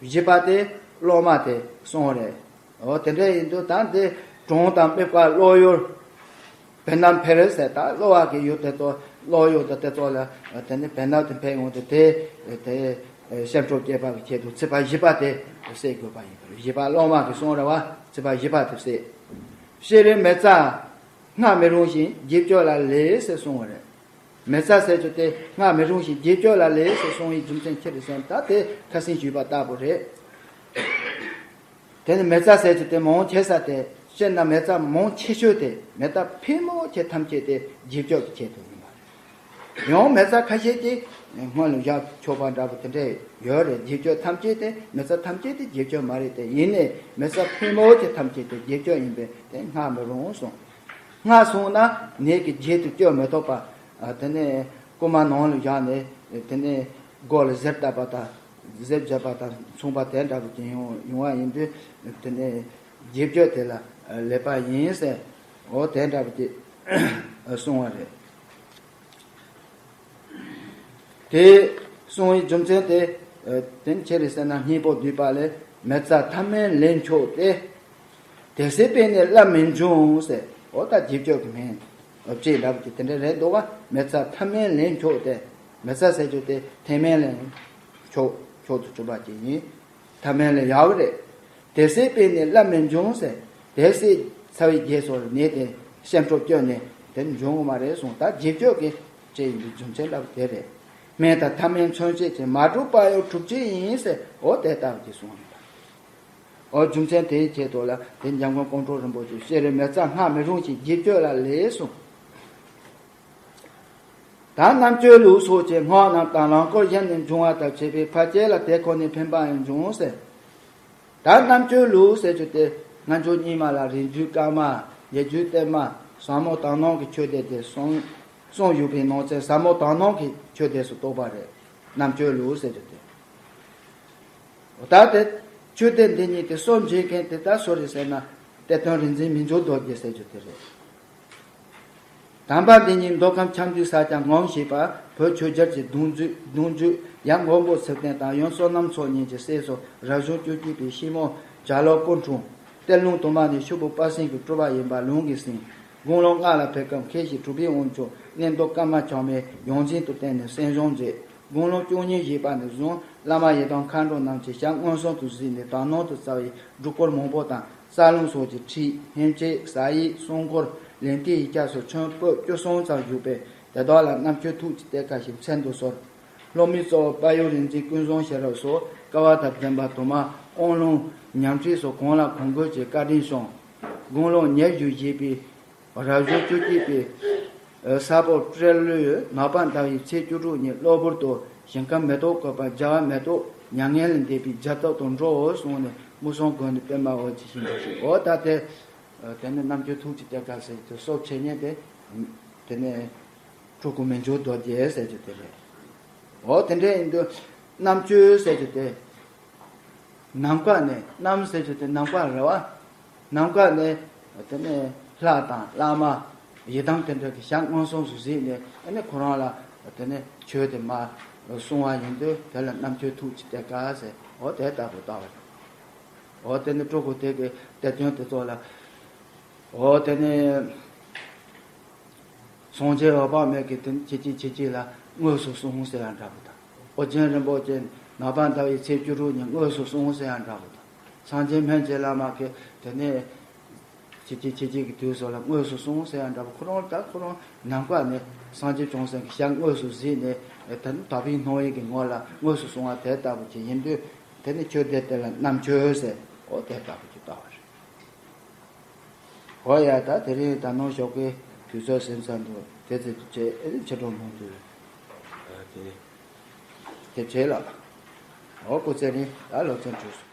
བཞི་པ་དེ་གློག་མ་དེ་སོང་རེད། འོ་དེ་འདྲ་ཡིན་དུས་ད་འདི་གྲངས་དང་དམིགས་པ་གློག་ཡུལ་བན་ནབ་འཕེལ་ཟེར། ད་གློ་བ་གི་ཡུལ་དེ་ཚོ་གློག་ཡུལ་དང་དེ་ཚོ་ལ་དེ་ནི་བན་ནབ་དེ་འཕེལ་ཡོང་དུས་དེ་དེ་སེམས་ཁྲོ་སྐྱེས་པ་གི་ཆེད་དུ་ཚེས་པ་བཞི་པ་དེ་བསྲེག་དགོས་པ་ཡིན། བཞི་པ་གློག་མ་གི་སོང་རེད་བ། ཚེས་པ་བཞི་པ་དེ་བསྲེག་ཤེས་རིག་མེ་བཙའ་སྔར་མི་རུང་ཞིང་རྗེས་སྐྱོབ་ལ་ལེགས་ཟེར་གསུངས་པ་རེད། མེ་བཙའ་ཟེར་རྒྱུ་དེ་སྔར་མི་རུང་ཞིང་རྗེས་སྐྱོབ་ལ་ལེགས་ཟེར་གསུངས་པའི་རྒྱུ་མཚན་ཅི་རེད་ཟེར་ན། ད་དེ་ཁ་སང་ཞུས་པ་ལྟ་བུ་རེད། དེ་ནི་མེ་བཙའ་ཟེར་རྒྱུ་དེ་མང་ཆེ་ས་དེ། སྤྱིར་ན་མེ་བཙའ་མང་ཆེ་ཤོས་དེ་མེ་བཙའ་ཕལ་མོ་ཆེ་ཐམས་ཅད་དེ་རྗེས་སྐྱོབ་ཀྱི་ཆེད་དུ་ཡིན་པ་རེད། ཡང་མེ་བཙའ་ཁ་ཤས་ཀྱིས་སྔོན་ལ་བཞག་ཆོག་པ་འདྲ་པོ་དེ་འདྲ་ཡོད་རེད། རྗེས་སྐྱོབ་ཐམས་ཅད་དེ། མེ་བཙའ་ཐམས་ཅད་དེ་རྗེས་སྐྱོབ་མ་རེད་དེ། ཡིན་ནའི་མེ་བཙའ་ཕལ་མོ་ཆེ་ཐམས་ཅད་དེ་རྗེས་སྐྱོབ་ཡིན་པས་དེ་སྔར་མི་རུང་གསུངས། སྔར་སོང་ན་ནད་ཀྱི་རྗེས་སུ་སྐྱོབ་མི་ཐུབ་པ། ཨ། དེ་ནས་རྐུན་མ་ནང་ལ་བཞག་ནས་དེ་ནས་སྒོ་ལ་གཟེར་བཏབ་པ་དང་། གཟེར་བརྒྱབ་པ་དང་མཚུངས་པ་དེ་འདྲ་པོ་ཅིག་ཡོང་ཡོང་བ་ཡིན་དུས། དེ་ནས་རྗེས་སྐྱོབ་དེ་ལ་ལེགས་པ་ཡིན་ཟེར། འོ་དེ་འདྲ་པོ་ཅིག་གསུངས་པ་རེད། དེ་གསུངས་པའི་རྒྱུ་མཚན་དེ་དེ་ཅི་རེད་ཟེར་ན། སྙིང་པོ་བསྡུས་པ་ལས། མེ་བཙའ་ཐ་མལ་ལས་མཆོག་སྟེ། དེ་སྲིད་པས་ནི་སླར་མི་འབྱུང་ཟེར། འོ་ད་རྗེས་སྐྱོབ་ཀྱི་མིང་ཅིག་འདྲ་པོ་ཅིག་དེ་འདྲ་རེད་འདུག་ག་མེ་བཙའ་ཐ་མལ་ལས་མཆོག་སྟེ། མེ་བཙའ་ཟེར་རྒྱུ་དེ་ཐ་མལ་ལས་མཆོག་མཆོག་ཏུ་གྱུར་པ་ཅིག་ཡིན། ཐ་མལ་ལས་ཡག་གི་རེད། དེ་སྲིད་པས་ནི་སླར་མི་འབྱུང་ཟེར། དེ་སྲིད་ཚ་བའི་རྗེས་སུ་ནད་དེ་སེམས་ཁྲོ་སྐྱོ་ནས་དེ་འབྱུང་གི་མ་རེད་གསུངས། ད་རྗེས་སྐྱོབ་ཀྱི་ཅིག་ཡིན་པའི་རྒྱུ་མཚན་འདྲ་པོ་དེ་རེད། སྨན་དང་ཐ་མལ་མཚོན་བྱེད་ཅིང་། མ་གྲུབ་པ་ཡང་གྲུབ་བྱེད་ཡིན་ཟེར། འོ་དེ་ལྟ་བུ་ཅིག་གསུངས་རེད། འོ་རྒྱུ་མཚན་དེའི་ཆེད་དུ་ལ་དེ་འཇམ་མགོན་ཀོང་སྤྲུལ་རིན་པོ་ཆེས། ཤེས་རིག་མེ་བཙའ་སྔར་མི་རུང་ཞིང་རྗེས་སྐྱོབ་ལ་ལེགས་གསུངས། ད་རྣམ་དཔྱོད་ལུགས་སོགས་ཀྱི་སྔགས་རྣམས་དང་རླངས་འཁོར་བཞིན་དུ་འབྱུང་བ་དང་བཅས་པའི་ཕར་ཆེར་ལ་དེ་ཁོ་ནས་ཕན་པ་ཡང་འབྱུང་ཟེར། ད་རྣམ་དཔྱོད་ལུགས་ཟེར་རྒྱུ་དེ། སྔ་འགྱུར་རྙིང་མ་ལ་རིགས་རྒྱུད་བཀའ་མ། ཡིག་རྒྱུད་གཏེར་མ། ཟབ་མོ་དག་སྣང་གི་ཆོས་སྡེ་དེ་གསུངས་གསུངས་ཡོད་པའི་ནང་ཚན། ཟབ་མོ་དག་སྣང་གི་ཆོས་སྡེ་སུ་གཏོགས་པ་རེད། རྣམ་དཔྱོད་ལུགས་ཟེར་རྒྱུ་དེ། ད་དེ་ཆོས་སྡེ་འདི་གཉིས་དེ་གསུམ་བྱེད་མཁན་དེ་ད་སུ་རེད་ཟེར་ན། གཏེར་སྟོན་རིག་འཛིན་མི་འགྱུར་རྡོ་རྗེ་ཟེར་རྒྱུ་དེ་རེད། དམ་པ་འདི་ཉིད་མདོ་ཁམས་ཁྱབ་འཇུག་ས་སྐྱ་ངོམ་ཞེས་པ་བོད་ཆོས་རྒྱལ་གྱི་གདུང་བརྒྱུད། གདུང་བརྒྱུད་ཡབ་མགོན་པོ་ཚེ་བརྟན་དང་ཡུམ་བསོད་ནམས་མཚོ་གཉིས་ཀྱི་སྲས་སུ་རབ་བྱུང་བཅུ་གཅིག་པའི་ཤིང་མོ་བྱ་ལོ་སྐུ་འཁྲུངས། གཏེར་ལུང་དུ་མ་ནས་ཤོག་བུ་དཔལ་སེང་གེའི་སྤྲུལ་པ་ཡིན་པ་ལུང་གིས་ཟིན། དགུང་ལོ་ལྔ་ལ་ཕེབས་སྐབས་མཁས་ཤིང་གྲུབ་པའི་དབང་ཕྱུག་གནས་མདོ་ཀརྨ་ཆགས་མེད་ཡོངས་འཛིན་དུ་བསྟེན་ནས་གསན་སྦྱོང་མཛད། དགུང་ལོ་བཅུ་གཉིས་བཞེས་པ་ནས་བཟུང་བླ་མ་ཡི་དམ་མཁའ་འགྲོ་རྣམས་ཀྱི་ཞལ་མངོན་སུམ་དུ་གཟིགས་ནས་དག་སྣང་དུ་རྩ་བའི་སྒྲུབ་སྐོར་མང་པོ་དང་། རྩ་རླུང་སོགས་ཀྱི་ཁྲིད། ཧེམ་ཆེད། ཟ་ཡིག་གསུང་འཁོར། ལས་ཀའི་ཡིག་ཆ་སོགས་ཆོས་པོད་བཅུ་གསུམ་ཙམ་བཞུགས་པས། དེ་དག་ལ་རྣམ་དཔྱོད་ཐུགས་ཀྱི་གཏེར་ཁ་ཞེས་མཚན་དུ་གསོལ། སློབ་མའི་གཙོ་བོ་དཔལ་ཡུལ་རིག་འཛིན་ཀུན་བཟང་ཤེས་རབ་སོགས་ཀ་བ་དང་ལྡན་པ་དུ་མ། དབང་ལུང་། ཉམས་ཁྲིད་སོགས་གང་ལ་གང་དགོས་ཀྱི་བཀའ་དྲིན་བསྐྱངས། དགུང་ལོ་ཉེར་བཞི་བཞེས་པའི་རབ་བྱུང་བཅུ་གཅིག་པའི་ས་ཕོ་སྤྲེལ་ལོའི་ནག་པ་ཟླ་བའི་ཚེས་བཅུ་དྲུག་ཉིན་གློ་བུར་དུ་ཞིང་ཁམས་མེ་ཏོག་བཀོད་པ་རྒྱལ་བ་མེ་ཏོག་མྱ་ངན་ལས་འདས་པའི་རྒྱ་སྟོབས་དང་འགྲོའོ་གསུངས་ནས་སྨུག་སོང་དགོན་ནས་པདྨ་འོད་ཀྱི་ཞིང་དུ་ཞུགས། འོ་ད་དེ། དེ་ནི་རྣམ་དཔྱོད་ཐུགས་ཀྱི་གཏེར་ཁ་ཟེར་གྱི་སྲོག་ཆད་ཉེན་དེ། དེ་ནི་སྤྲུལ་སྐུ་མི་འགྱུར་རྡོ་རྗེ་ཟེར་གྱི་དེ་རེད། འོ་དེ་འདྲ་ཡིན་དུས་རྣམ་དཔྱོད་ཟེར་གྱི་དེ། ནམ་མཁའ་ནས། གནམ་ཟེར་རྒྱུ་དེ་ནམ་མཁའ་རེད་བ། ནམ་མཁའ་ནས་དེ་ནས་ལྷ་དང་བླ་མ་ཡི་དམ་དེ་འདྲ་གི་ཞལ་མངོན་སུམ་དུ་གཟིགས་ནས། ཨ་ནི་ཁོ་རང་ལ་དེ་ནས་ཆོས་དེ་མར་གསུང་བ་ཡིན་དུས། དེ་ལ་རྣམ་དཔྱོད་ཐུགས་ཀྱི་གཏེར་ཁ་ཟེར། འོ་དེ་ལྟ་བུ་ལྟ་བ་རེད། འོ་དེ་ནས་སྤྲུལ་སྐུ་དེ་གི་གཏེར་སྟོན་དེ་ཚོ་ལ། འོ་དེ་ནས། སངས་རྒྱས་འོད་དཔག་མེད་ཀྱིས་དེ་ཁྱེད་ཀྱིས་ཁྱེད་ཀྱིས་ལ་དངོས་སུ་གསུངས་ཟེར་ཡང་འདྲ་པོ་དང་། ཨོ་རྒྱན་རིན་པོ་ཆེ་ནག་པ་ཟླ་བའི་ཚེས་བཅུ་དྲུག་ཉིན་དངོས་སུ་གསུངས་ཟེར་ཡང་འདྲ་པོ་དང་། སངས་རྒྱས་སྨན་གྱི་བླ་མ་གིས་དེ་ནས་ཁྱེད་ཀྱིས་ཁྱེད་ཀྱིས་ཀྱི་དུས་སུ་ལ་དངོས་སུ་གསུངས་ཟེར་ཡང་འདྲ་པོ། ཁོ་རང་ད་ཁོ་རང་ནམ་མཁའ་ནས་སངས་རྒྱས་བྱང་སེམས་ཀྱི་ཞལ་དངོས་སུ་གཟིགས་ནས། དེ་ནས་དག་པའི་སྣང་བའི་གི་ངོ་ལ་དངོས་སུ་གསུངས་པ་དེ་ལྟ་བུ་ཅིག་ཡིན་དུས། དེ་ནས་ཆོས་སྡེ་དེ་ལ་རྣམ་དཔྱོད་ཟེར། འོ་དེ་ལྟ་བུ་ཅིག་ལྟ་བ་རེད། འོ་ཡ། ད་དེ་རིང་ད་ནང་ཞོགས་ཀའི་དུས་ཚོད་ཟིན་ཚར་འདུག་དེ་ཚེ་དུ་བྱས་ཨེ་ཆེ་གྲོང་མང་དུ་དེ་དེ་བྱས་ལ། འོ་སྐུ་ཚེ་རིང་། ད་ལོ་ཚན་གྲོལ་སོང་།